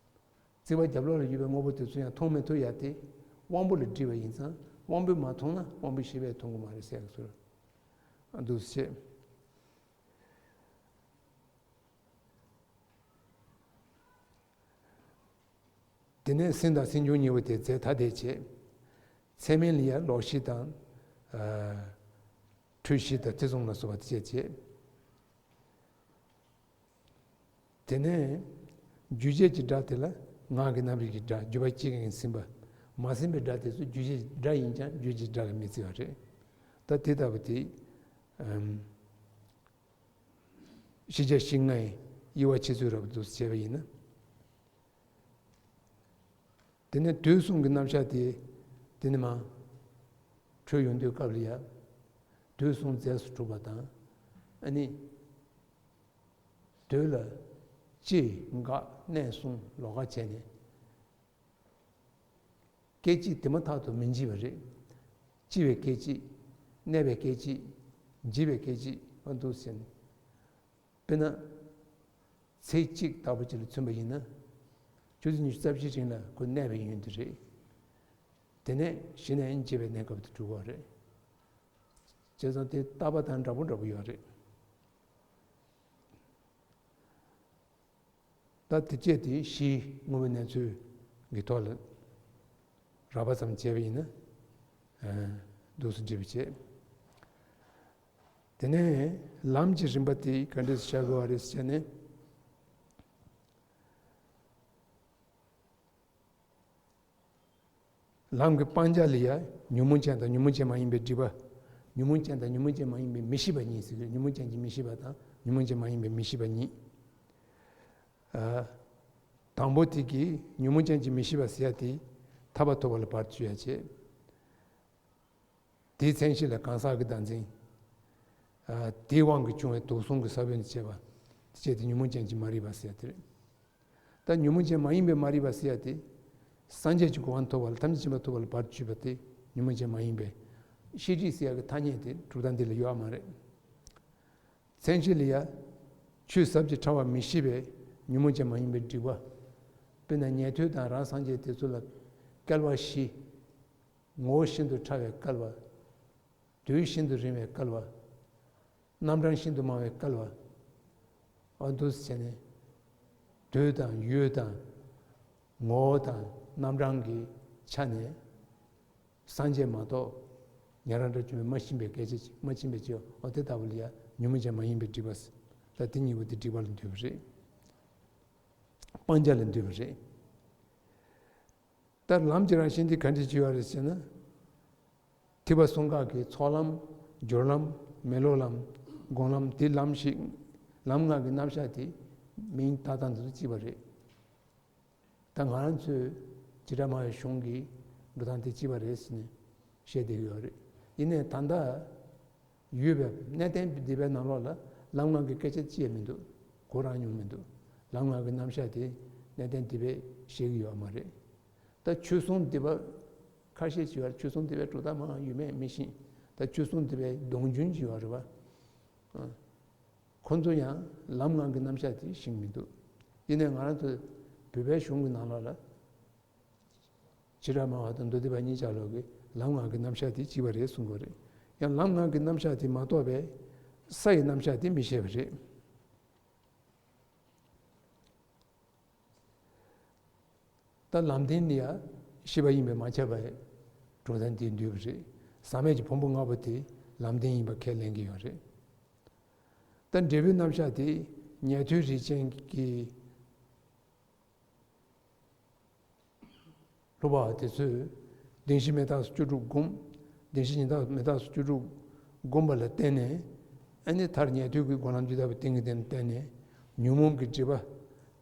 རྩིག་པ་རྒྱབ་ལོགས་ལ་ཡོད་པའི་དངོས་པོ་དེ་ཚོ་ཡང་མཐོང་མི་ཐུབ་ཡ་དེ་དབང་པོ་ལ་སྒྲིབ་པ་ཡིན་ཙང་དབང་པོས་མ་མཐོང་ན་དབང་པོའི་ཤེས་པས་མཐོང་གི་མ་རེད་ཟེར་ཡག་ཚུལ། ཨ་འདུག་སེ་བྱས། དེ་ནས་སེམས་དང་སེམས་བྱུང་གཉིས་པོ་དེ་རྫས་ཐ་དད་བྱས། ཚད་མིན་ལ་ཡང་ལོག་ཤེས་དང་། ཨ། འཁྲུལ་ཤེས་དང་ཐེ་ཚོམ་ལ་སོགས་པ་དེ་བྱས་བྱས། དེ་ནས་རྒྱུ་བྱས་ཀྱི་སྒྲ་དེ་ལ་ངག་གི་རྣམ་རིག་གི་སྒྲ་རྒྱུ་བ་སྐྱེ་མཁན་གྱིས་ཟིན་པ། མ་ཟིན་པའི་སྒྲ་དེ་ཚོ་རྒྱུ་བྱས་ཀྱི་སྒྲ་ཡིན་ཀྱང་རྒྱུ་བྱས་ཀྱི་སྒྲ་ལ་མི་བརྩི་བ་རེད། ད་དེ་ལྟ་བུ་དེ། ཨམ། ཤེས་བྱ་བཞི་ལྔ་ཡི་དབྱེ་བ་ཕྱེ་ཚུལ་རབ་ཏུ་བྱས་པ་ཡིན་ན། དེ་ནས་དུས་གསུམ་གྱི་རྣམ་གཞག་དེ་དེ་ནི་མ་འཕྲོད་ཡོང་དུས་སྐབས་ལ་ཡ། དུས་གསུམ་རྫས་སུ་གྲུབ་པ་དང་། ཨ་ནི། དུས་ལ་སྐྱེ་འགག་གནས་གསུམ་ལོགས་ཀ་བྱས་ནས། སྐད་ཅིག་དེ་མ་ཐག་ཏུ་མི་འཇིག་པ་རེད། སྐྱེ་བའི་སྐད་ཅིག་གནས་པའི་སྐད་ཅིག་འཇིག་པའི་སྐད་ཅིག་ཨ་འདུག་ཟེར་ནས། དཔེར་ན། ཚེས་གཅིག་ལྟ་བུ་ཅིག་ལ་མཚོན་པ་ཡིན་ན། ཆུ་ཚོད་ཉི་ཤུ་རྩ་བཞིའི་རིང་ལ་ཁོ་གནས་པའི་ཡུན་དེ་རེད། དེ་ནས་གཞི་ནས་འཇིག་པའི་གནས་སྐབས་དེ་འགྲོ་གི་རེད། བྱས་ཙང་དེ་ལྟ་བ་དང་འདྲ་པོ་འདྲ་པོ་ཡོད་རེད། ད་དེ་བཅས་དེ་གཞིའི་དངོས་པོའི་གནས་ཚུལ་གྱི་ཐོག་ལ་རགས་པ་ཙམ་བྱས་པ་ཡིན་ན། ཨ། འདུག་སེ་འགྲེལ་བ་བྱས། དེ་ནས་ལམ་གྱི་རིམ་པ་དེ་ག་འདྲས་སེ་བྱ་དགོས་པ་རེད་ཟེར་ནས། ལམ་གྱི་སྤང་བྱ་ལ་ཡང་ཉོན་མོངས་ཅན་དང་ཉོན་མོངས་ཅན་མ་ཡིན་པའི་སྒྲིབ་པ། ཉོན་མོངས་ཅན་དང་ཉོན་མོངས་ཅན་མ་ཡིན་པའི་མི་ཤེས་པ་གཉིས་ཟེར་གྱི་རེད། ཉོན་མོངས་ཅན་གྱི་མི་ཤེས་པ་དང་ཉོན་མོངས་ཅན་མ་ཡིན་པའི་མི་ཤེས་པ་གཉིས། ཨ། དང་པོ་དེ་གིས་ཉོན་མོངས་ཅན་གྱི་མི་ཤེས་པ་ཟེར་ཡ་དེ་ཐར་པ་ཐོབ་པ་ལ་བར་དུ་གཅོད་ཡ་བྱེད། དེའི་མཚན་གཞི་ལ་གང་ཟག་གི་བདག་འཛིན། ཨ། དེའི་དབང་གིས་བྱུང་བའི་དུག་གསུམ་གྱི་ས་བོན་དུ་བྱས་པ། དེ་བྱས་ཏེ་ཉོན་མོངས་ཅན་གྱི་མ་རིག་པ་ཟེར་ཡ་དེ་རེད། ད་ཉོན་མོངས་ཅན་མ་ཡིན་པའི་མ་རིག་པ་ཟེར་ཡ་དེ། སངས་རྒྱས་ཀྱི་གོ་འཕང་ཐོབ་པ་ལ་ཐམས་ཅད་མཁྱེན་པ་ཐོབ་པ་ལ་བར་དུ་གཅོད་པ་དེ་ཉོན་མོངས་ཅན་མ་ཡིན་པའི། ཤེས་སྒྲིབ་ཟེར་ཡ་གི་ཐ་སྙད་དེ་གྲུབ་མཐའ་འདི་ལ་ཡོད་མ་རེད། མཚན་གཞི་ལ་ཡ། ཆོས་ཟབ་ཅིང་ཕྲ་བ་མི་ཤེས་པའི་ཉོན་མོངས་ཅན་མ་ཡིན་པའི་སྒྲིབ་པ། དཔེར་ན་ཉན་ཐོས་དང་རང་སངས་རྒྱས་དེ་ཚོ་ལ་བསྐལ་པ་བཞི། ངོ་བོ་ཤིན་ཏུ་ཕྲ་བའི་བསྐལ་པ། དུས་ཤིན་ཏུ་རིང་བའི་བསྐལ་པ། རྣམ་གྲངས་ཤིན་ཏུ་མང་བའི་བསྐལ་པ། ཨ་འདུག་སེ་བྱས་ནས། དུས་དང་ཡུལ་དང་། ངོ་བོ་དང་རྣམ་གྲངས་ཀྱི་ཆ་ནས་ སངས་རྒྱས་མ་གཏོགས་ཉན་རང་དགྲ་བཅོམ་པས་མ་ཤེས་པའི་སྐད་ཆ་ཅིག་མ་ཤེས་པའི་ཅིག་འོ་དེ་ལྟ་བུ་ལ་ཡང་ཉོན་མོངས་ཅན་མ་ཡིན་པའི་སྒྲིབ་པ། ད་དེ་གཉིས་པོ་དེ་སྒྲིབ་པ་ལ་འདུས་པ་རེད། སྤང་བྱ་ལ་འདུས་པ་རེད། ད་ལམ་གྱི་རང་བཞིན་དེ་ག་འདྲ་ཅིག་ཡོད་རེད་ཟེར་ན། ཐེག་པ་གསུམ་ཀ་གི་ཚོགས་ལམ། སྦྱོར་ལམ། མེ་ལོང་ལམ། སྒོམ་ལམ། དེ་ལམ་ཞིག་ལམ་ལྔ་གི་རྣམ་གཞག་དེ་མིང་བཏགས་སྟངས་དེ་ཚོ་གཅིག་པ་རེད། ད་ང་རང་ཚོའི་བྱེ་བྲག་སྨྲ་བའི་གཞུང་གི་འགྲོ་སྟངས་དེ་གཅིག་པ་རེད་ཟེར་ནས་བཤད་བསྡད་ཀྱི་ཡོད་རེད། ཡིན་ནའི་ད་ལྟ་ཡོད་པའི་གནས་བརྟན་སྡིག་པའི་ནང་ལོགས་ལ་ལམ་ལྔ་གི་སྐད་ཆ་ཅི་ཡང་མི་འདུག་གོ་རང་མྱོང་མི་འདུག་ལམ་ལྔ་གི་རྣམ་གཞག་དེ་གནས་བརྟན་སྡིག་པས་བཤད་ཀྱི་ཡོད་མ་རེད། ད་ཆོས་སྲུང་སྡིག་པ་ཁ་ཤས་ཅིག་ཡོད་རེད། ཆོས་སྲུང་སྡིག་པའི་གྲུབ་མཐའ་མང་ཡོད་མེད་མི་ཤེས། ད་ཆོས་སྲུང་སྡིག་པའི་སྡོམ་རྒྱུན་ཅིག་ཡོད་རེད་པ། ཁོ་ཚོ་ཡང་ལམ་ལྔ་གི་རྣམ་གཞག་དེ་ཤེས་ཀྱི་མི་འདུག་ཡིན་ནའི་ང་རང་ཚོ་བོད་པའི་གཞུང་གི་ནང་ལོགས་ལ་བྱེ་བྲག་སྨྲ་བ་དང་མདོ་སྡེ་པ་གཉིས་ཆ་ལོག་གིས་ལམ་ལྔ་གི་རྣམ་གཞག་དེ་གཅིག་པ་རེད་གསུང་གི་རེད། ཡང་ལམ་ལྔ་གི་རྣམ་གཞག་དེ་མ་གཏོགས་པའི་ས་ཡི་རྣམ་གཞག་དེ་མི་ཤེས་པ་རེད། ད་ལམ་བདེན་ནི་ཡང་ཤེས་པ་ཡིན་པས་མ་ཁྱབ་པའི་གྲུབ་མཐའ་འདིས་འདུས་པ་རེད། ཟག་མེད་ཀྱི་ཕུང་པོ་ལྔ་པོ་དེ་ལམ་བདེན་ཡིན་པ་ཁས་ལེན་གྱི་ཡོད་རེད། ད་འབྲས་བུའི་རྣམ་གཞག་དེ་ཉན་ཐོས་རིས་ཅན་གྱི་སློབ་པ་དེ་ཚོས་བདེན་བཞི་མི་རྟག་སོགས་བཅུ་དྲུག་བསྒོམ། བདེན་བཞི་ཉིད་མི་རྟག་སོགས་བཅུ་དྲུག་བསྒོམ་པ་ལ་བརྟེན་ནས། ཨ་ནི་མཐར་ཉན་ཐོས་ཀྱི་སྒོམ་ལམ་ཇི་ལྟ་བུ་བསྟན་གྱི་དེ་ལ་བརྟེན་ནས་ཉོན་མོངས་ཀྱི་སྒྲིབ་པ་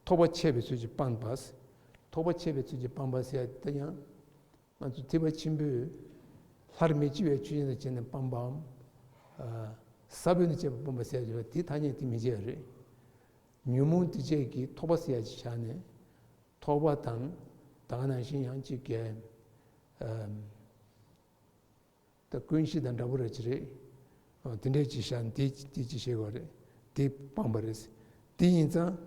ཐོགས་པ་ཆད་པའི་ཚུལ་གྱིས་སྤངས་པ། ཐོགས་པ་ཆད་པའི་ཚུལ་གྱིས་སྤངས་པ་ཟེར་ཡ་དེ་ཡང་ང་ཚོ་ཐེག་པ་ཆེན་པོས་སླར་མི་འཆི་བའི་ཆོས་ཅན་དུ་བྱས་ནས་སྤངས་པའམ། ས་བོན་དུ་བྱས་པ་སྤངས་པ་ཟེར་ཡ་དེ་ཐ་སྙད་དེ་མི་བྱེད་པ་རེད། ཉོན་མོངས་དེ་བཅས་ཀྱི་ཐོགས་པ་ཟེར་ཡ་ཅིག་བཞག་ནས། ཐོགས་པ་དང་། ད་ག་ནང་བཞིན་ཡང་གཅིག་གི་ད་ཀུན་གཞི་དང་འདྲ་པོ་རེད་ཅི་རེད། དེ་འདྲས་ཅིག་བཞག་ནས་དེ་དེ་ཅིག་བྱེད་དགོས་རེད། དེ་སྤངས་པ་རེད། དེ་ཡིན་ཙང་།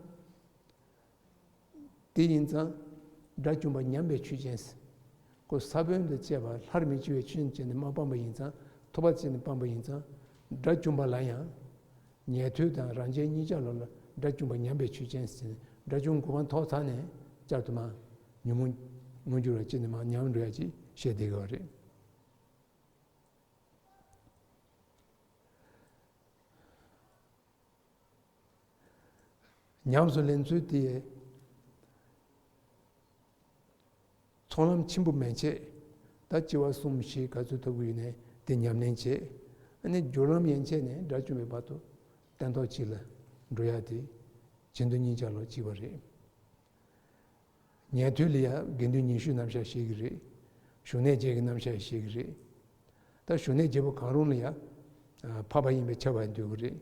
དེ་ཡིན་ཙང་། དགྲ་བཅོམ་པ་ཉམས་པའི་ཆོས་ཅན། ཁོ་ས་བོན་དུ་བཅས་པ་སླར་མི་འཆི་བའི་ཆོས་ཅན་དུ་བྱས་ནས་མ་སྤངས་པ་ཡིན་ཙང་། ཐོགས་པ་བཅད་ནས་སྤངས་པ་ཡིན་ཙང་། དགྲ་བཅོམ་པ་ལ་ཡང་། ཉན་ཐོས་དང་རང་རྒྱལ་གཉིས་ཆ་ལོགས་ལ་དགྲ་བཅོམ་པ་ཉམས་པའི་ཆོས་ཅན་ཟེར་ནས་དགྲ་བཅོམ་གོ་འཕང་ཐོབ་ཚར་ནས་བསྐྱར་དུ་མར་ཉོན་མོངས་མངོན་གྱུར་བ་ཅན་དུ་མར་ཉམས་འགྲོ་ཡ་ཅིག་བཤད་བསྡད་ཀྱི་ཡོད་རེད། ཉམས་སུ་ལེན་ཚུལ་དེ། ཚོགས་ལམ་ཆེན་པོ་མན་ཆད། ད་སྐྱེ་བ་གསུམ་བཞི་ག་ཚོད་ཐོབ་ཀྱི་ཡོད་ནའི་དེ་ཉམས་ལེན་བྱེད། ཨ་ནི་སྦྱོར་ལམ་ཡན་ཆད་ནས་དགྲ་བཅོམ་པའི་བར་དུ་སྟན་ཐོག་གཅིག་ལ་འགྲོ་ཡ་དེ་བྱེ་མདོ་གཉིས་ཆ་ལོག་གཅིག་པ་རེད། ཉན་ཐོས་ལ་ཡང་དགེ་འདུན་ཉི་ཤུའི་རྣམ་གཞག་བཤད་ཀྱི་རེད། བཞུགས་གནས་བརྒྱད་ཀྱི་རྣམ་གཞག་བཤད་ཀྱི་རེད། ད་བཞུགས་གནས་བརྒྱད་པོ་གང་རུང་ལ་ཡང་འཕགས་པ་ཡིན་པས་ཁྱབ་པར་འདོད་ཀྱི་རེད།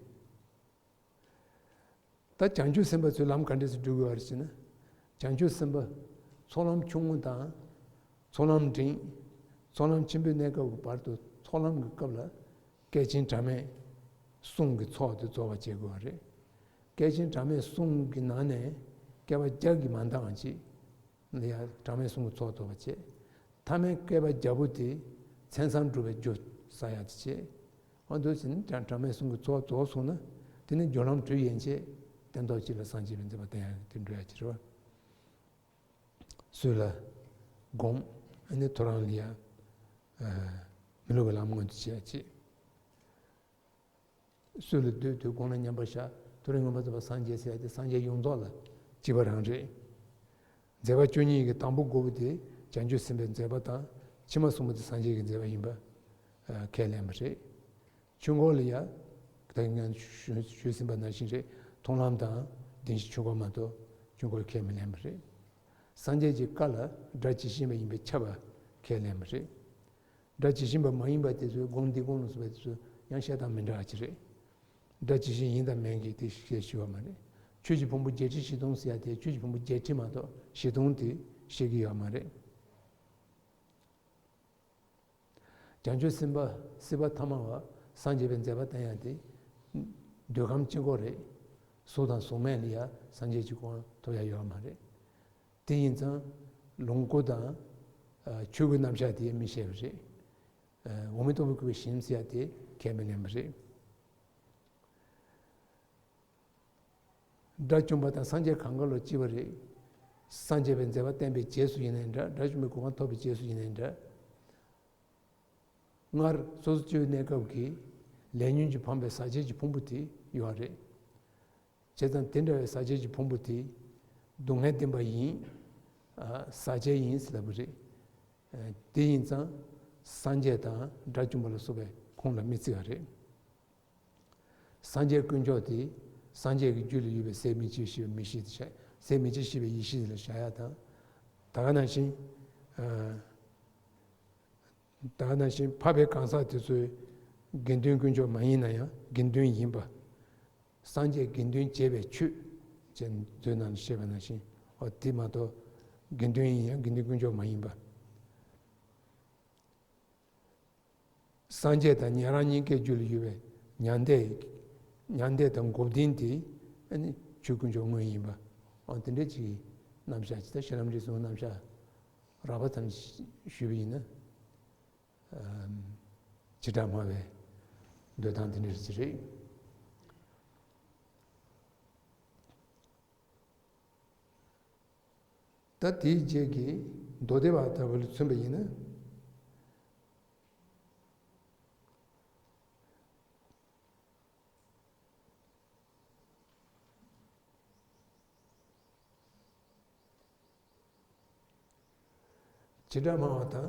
ད་བྱང་ཆུབ་སེམས་དཔའ་ཚོས་ལམ་ག་འདྲས་སེ་སྒྲུབ་དགོས་པ་རེད་ཟེར་ན། བྱང་ཆུབ་སེམས་དཔའ་ཚོགས་ལམ་ཆུང་ངུ་དང་། ཚོགས་ལམ་འབྲིང་། ཚོགས་ལམ་ཆེན་པོའི་གནས་སྐབས་ཀྱི་བར་དུ་ཚོགས་ལམ་གྱི་སྐབས་ལ་བསྐལ་ཆེན་གྲངས་མེད་གསུམ་གྱི་ཚོགས་དེ་རྫོགས་པར་བྱེད་དགོས་པ་རེད། བསྐལ་ཆེན་གྲངས་མེད་གསུམ་གྱི་ནང་ནས་བསྐལ་པ་བརྒྱ་གིས་མ་འདང་བ་ཅིག་ལ་ཡང་གྲངས་མེད་གསུམ་གྱི་ཚོགས་རྫོགས་པར་བྱེད། ཐ་མའི་བསྐལ་པ་བརྒྱ་པོ་དེ་མཚན་བཟང་སྒྲུབ་པའི་རྒྱུ་བསགས་ཡག་དེ་བྱེད། འོ་འདུག་ཟེར་ནས་ཀྱང་གྲངས་མེད་གསུམ་གྱི་ཚོགས་རྫོགས་སོང་ན། དེ་ནི་སྦྱོར་ལམ་དྲུག་ཡན་ཆད་སྟན་ཐོག་གཅིག་ལ་སངས་རྒྱས་པའི་མཛད་པ་བསྟན་ཡག་དེ་འགྲོ་ཡག་ཅིག་རེད་པ། སྲོད་ལ་སྒོམ། ཨ་ནི་ཐོ་རངས་ལ་ཡང་མི་སློབ་པའི་ལམ་མངོན་དུ་བྱེད་ཡག་ཅིག་སྲོད་ལ་སྡོད་དུས་དགུང་ལ་མཉམ་པར་བཞག་ཐོ་རངས་མངོན་པར་རྫོགས་པར་སངས་རྒྱས་ཟེར་ཡ་དེ་སངས་རྒྱས་ཡོངས་རྫོགས་ལ་གཅིག་པ་རང་རེད། མཛད་པ་བཅུ་གཉིས་ཀྱི་དང་པོ་དགུ་པོ་དེ་བྱང་ཆུབ་སེམས་དཔའི་མཛད་པ་དང་། ཕྱི་མ་གསུམ་པོ་དེ་སངས་རྒྱས་ཀྱི་མཛད་པ་ཡིན་པ་ཁས་ལེན་པ་རེད། ཆོས་འཁོར་ལ་ཡང་ད་ངས་ཞུས་ཟིན་པ་ནང་བཞིན་རེད། མཐོང་ལམ་དང་བདེན་བཞིའི་ཆོས་འཁོར་མ་གཏོགས་ཆོས་འཁོར་ཁས་མི་ལེན་པ་རེད། སངས་རྒྱས་ཀྱི་བཀའ་ལ་སྒྲ་ཇི་བཞིན་པ་ཡིན་པས་ཁྱབ་པ་ཁས་ལེན་པ་རེད། སྒྲ་ཇི་བཞིན་པ་མ་ཡིན་པ་དེ་ཚོའི་སྒོམ་འདི་སྒོམ་ལ་སོགས་པ་དེ་ཚོ་ཡང་བཤད་སྟངས་མི་འདྲ་བ་ཅིག་རེད། སྒྲ་ཇི་བཞིན་ཡིན་དང་མིན་གྱི་དེ་ཞེས་ཞུ་བ་མ་རེད། ཆོས་ཀྱི་ཕུང་པོ་བརྒྱད་ཁྲི་བཞི་སྟོང་ཟེར་ཡ་དེ་ཆོས་ཀྱི་ཕུང་པོ་བརྒྱད་ཁྲི་མ་གཏོགས་བཞི་སྟོང་དེ་བཤད་ཀྱི་ཡོད་མ་རེད། བྱང་ཆུབ་སེམས་དཔའ་སྲིད་པ་ཐ་མ་བ་སངས་རྒྱས་པའི་མཛད་པ་བསྟན་ཡ་དེ་འདོད་ཁམས་གཅིག་པོ་རེད། གཟུགས་དང་གཟུགས་མེད་ལ་ཡ་སངས་རྒྱས་ཀྱི་གོ་འཕང་ཐོབ་ཡ་ཡོད་མ་རེད། དེ་ཡིན་ཙང་ལོངས་སྐུ་དང་ཆོས་སྐུའི་རྣམ་གཞག་དེ་མི་ཤེས་པ་རེད། འོག་མིན་སྟོང་པའི་སྐུ་པའི་ཞིང་ཟེར་ཡ་དེ་ཁས་མི་ལེན་པ་རེད། དགྲ་བཅོམ་པ་དང་སངས་རྒྱས་གང་ག་ལ་གཅིག་པ་རེད། སངས་རྒྱས་པའི་མཛད་པ་བསྟན་པའི་རྗེས་སུ་ཡིན་ནའི་འདྲ། དགྲ་བཅོམ་པའི་གོ་འཕང་ཐོབ་པའི་རྗེས་སུ་ཡིན་ནའི་འདྲ། སྔར་སོ་སོ་སྐྱེ་བོའི་གནས་སྐབས་ཀྱི་ལས་ཉོན་གྱིས་འཕངས་པའི་ཟག་བཅས་ཀྱི་ཕུང་པོ་དེ་ཡོད་རེད། བྱས་ཙང་དེ་འདྲ་བའི་ཟག་བཅས་ཀྱི་ཕུང་པོ་དེ་སྡུག་བསྔལ་བདེན་པ་ཡིན། ཟག་བཅས་ཡིན་ཟེར་ལབ་པ་རེད། དེ་ཡིན་ཙང་སངས་རྒྱས་དང་དགྲ་བཅོམ་པ་ལ་སོགས་པའི་ཁོངས་ལ་མི་བརྩི་བ་རེད། སངས་རྒྱས་དཀོན་མཆོག་དེ་སངས་རྒྱས་ཀྱི་རྒྱུད་ལ་ཡོད་པའི་ཟད་མི་ཤེས་ཤེས་པའི་མི་ཤེས་དེ་བྱ། ཟད་མི་ཤེས་ཤེས་པའི་ཡེ་ཤེས་དེ་ལ་བཞག་ཡ་དང་། ད་ག་ནང་བཞིན། ད་ག་ནང་བཞིན་འཕགས་པའི་གང་ཟག་དེ་ཚོའི་དགེ་འདུན་དཀོན་མཆོག་མ་ཡིན་ན་ཡང་དགེ་འདུན་ཡིན་པ། སངས་རྒྱས་དགེ་འདུན་བྱས་པའི་ཆོས་ཅན་མཛོད་ནང་ལ་བཤད་པ་ནང་བཞིན། འོ་དེ་མ་གཏོགས་དགེ་འདུན་ཡིན་ཡང་དགེ་འདུན་དཀོན་མཆོག་མ་ཡིན་པ། སངས་རྒྱས་དང་ཉན་རང་གཉིས་ཀའི་རྒྱུད་ལ་ཡོད་པའི་མྱང་འདས། མྱང་འདས་དང་འགོག་བདེན་དེ་ཨ་ནི་ཆོས་དཀོན་མཆོག་དངོས་ཡིན་པ། འོ་དེ་འདྲ་ཅིག་རྣམ་གཞག་ཅིག་དང་ཤེས་རབ་འབྲིང་གསུམ་རྣམ་གཞག་རགས་པ་ཙམ་ཞུས་པ་ཡིན་ན། བྱེ་བྲག་སྨྲ་བའི་འདོད་སྟངས་དེ་འདྲ་ཞིག་རེད། ད་དེའི་རྗེས་ཀྱི་མདོ་སྡེ་པ་ལྟ་བུ་ལ་མཚོན་པ་ཡིན་ན། བྱེ་བྲག་སྨྲ་བ་དང་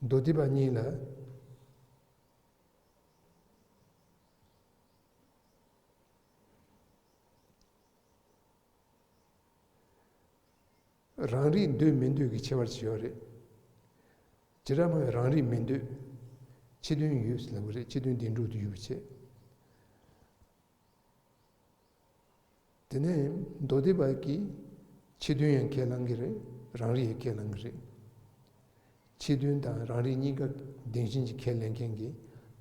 མདོ་སྡེ་པ་གཉིས་ལ། རང་རིག་འདོད་མི་འདོད་ཀྱི་ཁྱད་པར་ཅིག་ཡོད་རེད། བྱེ་བྲག་སྨྲ་བས་རང་རིག་མི་འདོད། ཕྱི་དོན་ཡོད་ཟེར་ལབ་ཀྱི་རེད། ཕྱི་དོན་བདེན་གྲུབ་ཏུ་ཡོད་པ་བྱས། དེ་ནས་མདོ་སྡེ་པ་གིས་ཕྱི་དོན་ཡང་ཁས་བླངས་ཀྱི་རེད། རང་རིག་ཡང་ཁས་བླངས་ཀྱི་རེད། ཕྱི་དོན་དང་རང་རིག་གཉིས་ཀ་བདེན་ཞེན་གྱིས་ཁས་ལེན་མཁན་གྱི་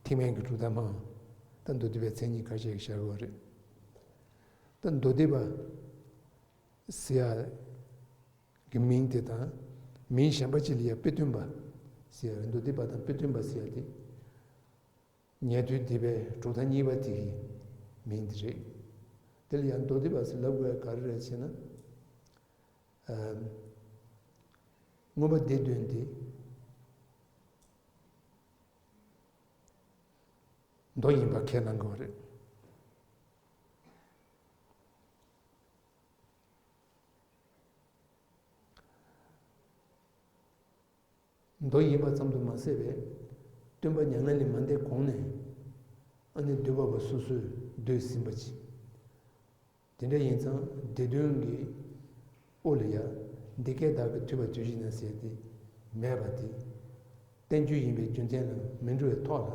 ཐེག་དམན་གྱི་གྲུབ་མཐའ་སྨྲ་བ་དང་མདོ་སྡེ་པའི་མཚན་ཉིད་ཁ་ཤས་ཤིག་བཞག་ཡོད་རེད། ད་མདོ་སྡེ་པ་ཟེར་ཡ་གི་མིང་དེ་དང་མིང་གཞན་པ་ཅིག་ལ་ཡ་དཔེ་སྟོན་པ་ཟེར་ཡ་རེད། མདོ་སྡེ་པ་དང་དཔེ་སྟོན་པ་ཟེར་ཡ་དེ། ཉན་ཐོས་སྡེ་པའི་གྲུབ་མཐའ་གཉིས་པ་དེ་གི་མིང་དེ་རེད། དེ་ལ་ཡང་མདོ་སྡེ་པ་ཟེར་ལབ་དགོས་ཡ་ག་རེ་རེད་ཟེར་ན། ཨ། མངོན་པ་སྡེ་བདུན་དེ་མདོ་ཡིན་པ་ཁས་ལེན་དགོས་པ་རེད། མདོ་ཡིན་པ་ཙམ་དུ་མ་ཟད་པའི་སྟོན་པ་མྱ་ངན་ལས་མ་འདས་གོང་ནས་ཨ་ནི་འདུས་པ་པོ་སོ་སོས་འདོད་ཟིན་པ་ཅིག་དེ་འདྲ་ཡིན་ཙང་སྡེ་བདུན་གྱི་དབུ་ལ་ཡ་འདི་སྐད་བདག་གིས་ཐོས་པ་དུས་གཅིག་ན་ཟེར་ཏེ་མེད་པ་དེ། བསྟན་བཅོས་ཡིན་པའི་རྒྱུ་མཚན་ལ་མི་འགྲོ་བའི་ཐོག་ལ་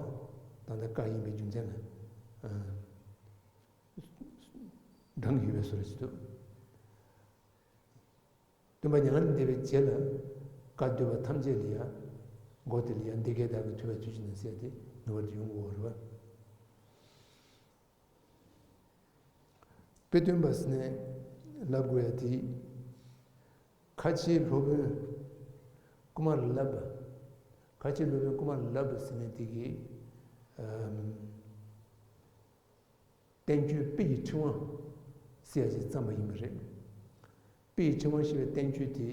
ད་ལྟ་བཀའ་ཡིན་པའི་རྒྱུ་མཚན་ལ་ཨ་བགྲང་གི་ཡོད་པའི་བཟོ་འདྲ་ཞིག་འདུག་སྟོན་པ་མྱ་ངན་ལས་འདས་པའི་རྗེས་ལ་བཀའ་སྡོད་པ་ཐམས་ཅད་ལ་ཡ་མགོ་དེ་ལ་ཡ་འདི་སྐད་བདག་གིས་ཐོས་པ་དུས་གཅིག་ན་ཟེར་ཏེ་ངེས་པར་དུ་ཡོང་དགོས་པ་རེད་པ། དཔེ་སྟོན་པ་ཟེར་ནས་ལབ་དགོས་ཡ་དེ། ཁ་ཆེའི་སློབ་དཔོན་ཀུ་མཱ་ར་ལབ་པ། ཁ་ཆེའི་སློབ་དཔོན་ཀུ་མཱ་ར་ལབ་པ་ཟེར་མཁན་དེ་གིས། ཨམ། བསྟན་བཅོས་དཔེ་ཡི་ཕྲེང་བ་ཟེར་ཡ་ཞིག་བརྩམས་པ་ཡིན་པ་རེད། དཔེ་ཡི་ཕྲེང་བ་ཞེས་པའི་བསྟན་བཅོས་དེ་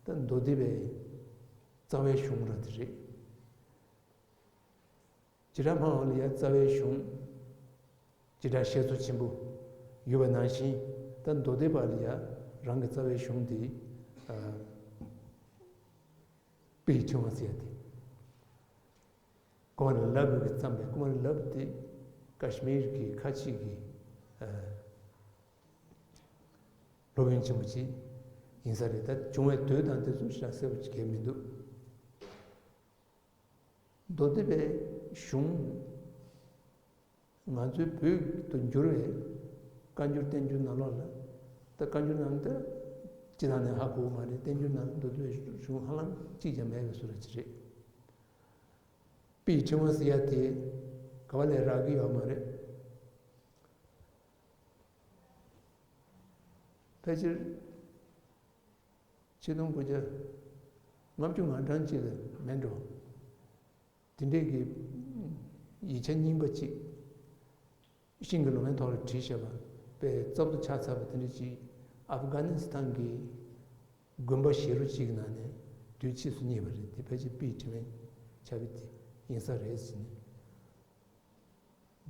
ད་མདོ་སྡེ་པའི་རྩ་བའི་གཞུང་ར་དེ་རེད། བྱེ་བྲག་སྨྲ་བ་ལ་ཡང་རྩ་བའི་གཞུང་བྱེ་བྲག་བཤད་མཛོད་ཆེན་པོ་ཡོད་པ་ནང་བཞིན། ད་མདོ་སྡེ་པ་ལ་ཡང་རང་གི་རྩ་བའི་གཞུང་དེ་ཨ་དཔེ་ཡི་ཕྲེང་བ་ཟེར་ཡ་དེ། ཀུ་མཱ་ར་ལབ་པ་གིས་བརྩམས་པའི། ཀུ་མཱ་ར་ལབ་པ་དེ་ཀ་ཤི་མིར་གྱི་ཁ་ཆེ་གི་ཨ་སློབ་དཔོན་ཆེན་པོ་ཅིག་ཡིན་ས་རེད། ད་བྱུང་བའི་དུས་དང་དེ་ཚོ་ཞེ་དྲག་གསལ་པོ་ཅིག་གང་ཡང་མི་འདུག་མདོ་སྡེ་པའི་གཞུང་ང་ཚོའི་བོད་དུ་བསྒྱུར་བའི་བཀའ་འགྱུར་བསྟན་འགྱུར་ནང་ལོགས་ལ། ད་བཀའ་འགྱུར་ནང་ད་སྤྱི་བཏང་ནས་ཧ་གོ་གི་མ་རེད། བསྟན་འགྱུར་ནང་མདོ་སྡེ་པའི་གཞུང་ཧ་ལམ་གཅིག་ཀྱང་མེད་པའི་བཟོ་འདྲ་ཅིག་རེད། དཔེ་ཡི་ཕྲེང་བ་ཟེར་ཡ་དེ་ག་བ་ལས་རག་གི་ཡོད་མ་རེད། ཕལ་ཆེར་ཆིག་སྟོང་དགུ་བརྒྱ་ལྔ་བཅུ་ང་གྲངས་ཅིག་ལ་མེད་འགྲོ། དེ་འདྲའི་གི་ཡིག་ཆ་རྙིང་པ་ཅིག་ཤིང་གི་ལོ་མའི་ཐོག་ལ་བྲིས་བཞག་པ་དཔེ་རྩུབ་ཏུ་ཆགས་ཚར་བ་དེ་འདྲ་ཅིག་ཨབ་གྷ་ནི་སི་ཐན་གྱི་དགོན་པ་ཞེ་རུ་ཅིག་གི་ནང་ནས་དུས་ཕྱིས་སུ་རྙེད་པ་རེད། དེ་ཕལ་ཆེར་དཔེ་ཡི་ཕྲེང་བའི་ བྱ་བ་དེ་ཡིན་ས་རེད་ཟེར་ནས།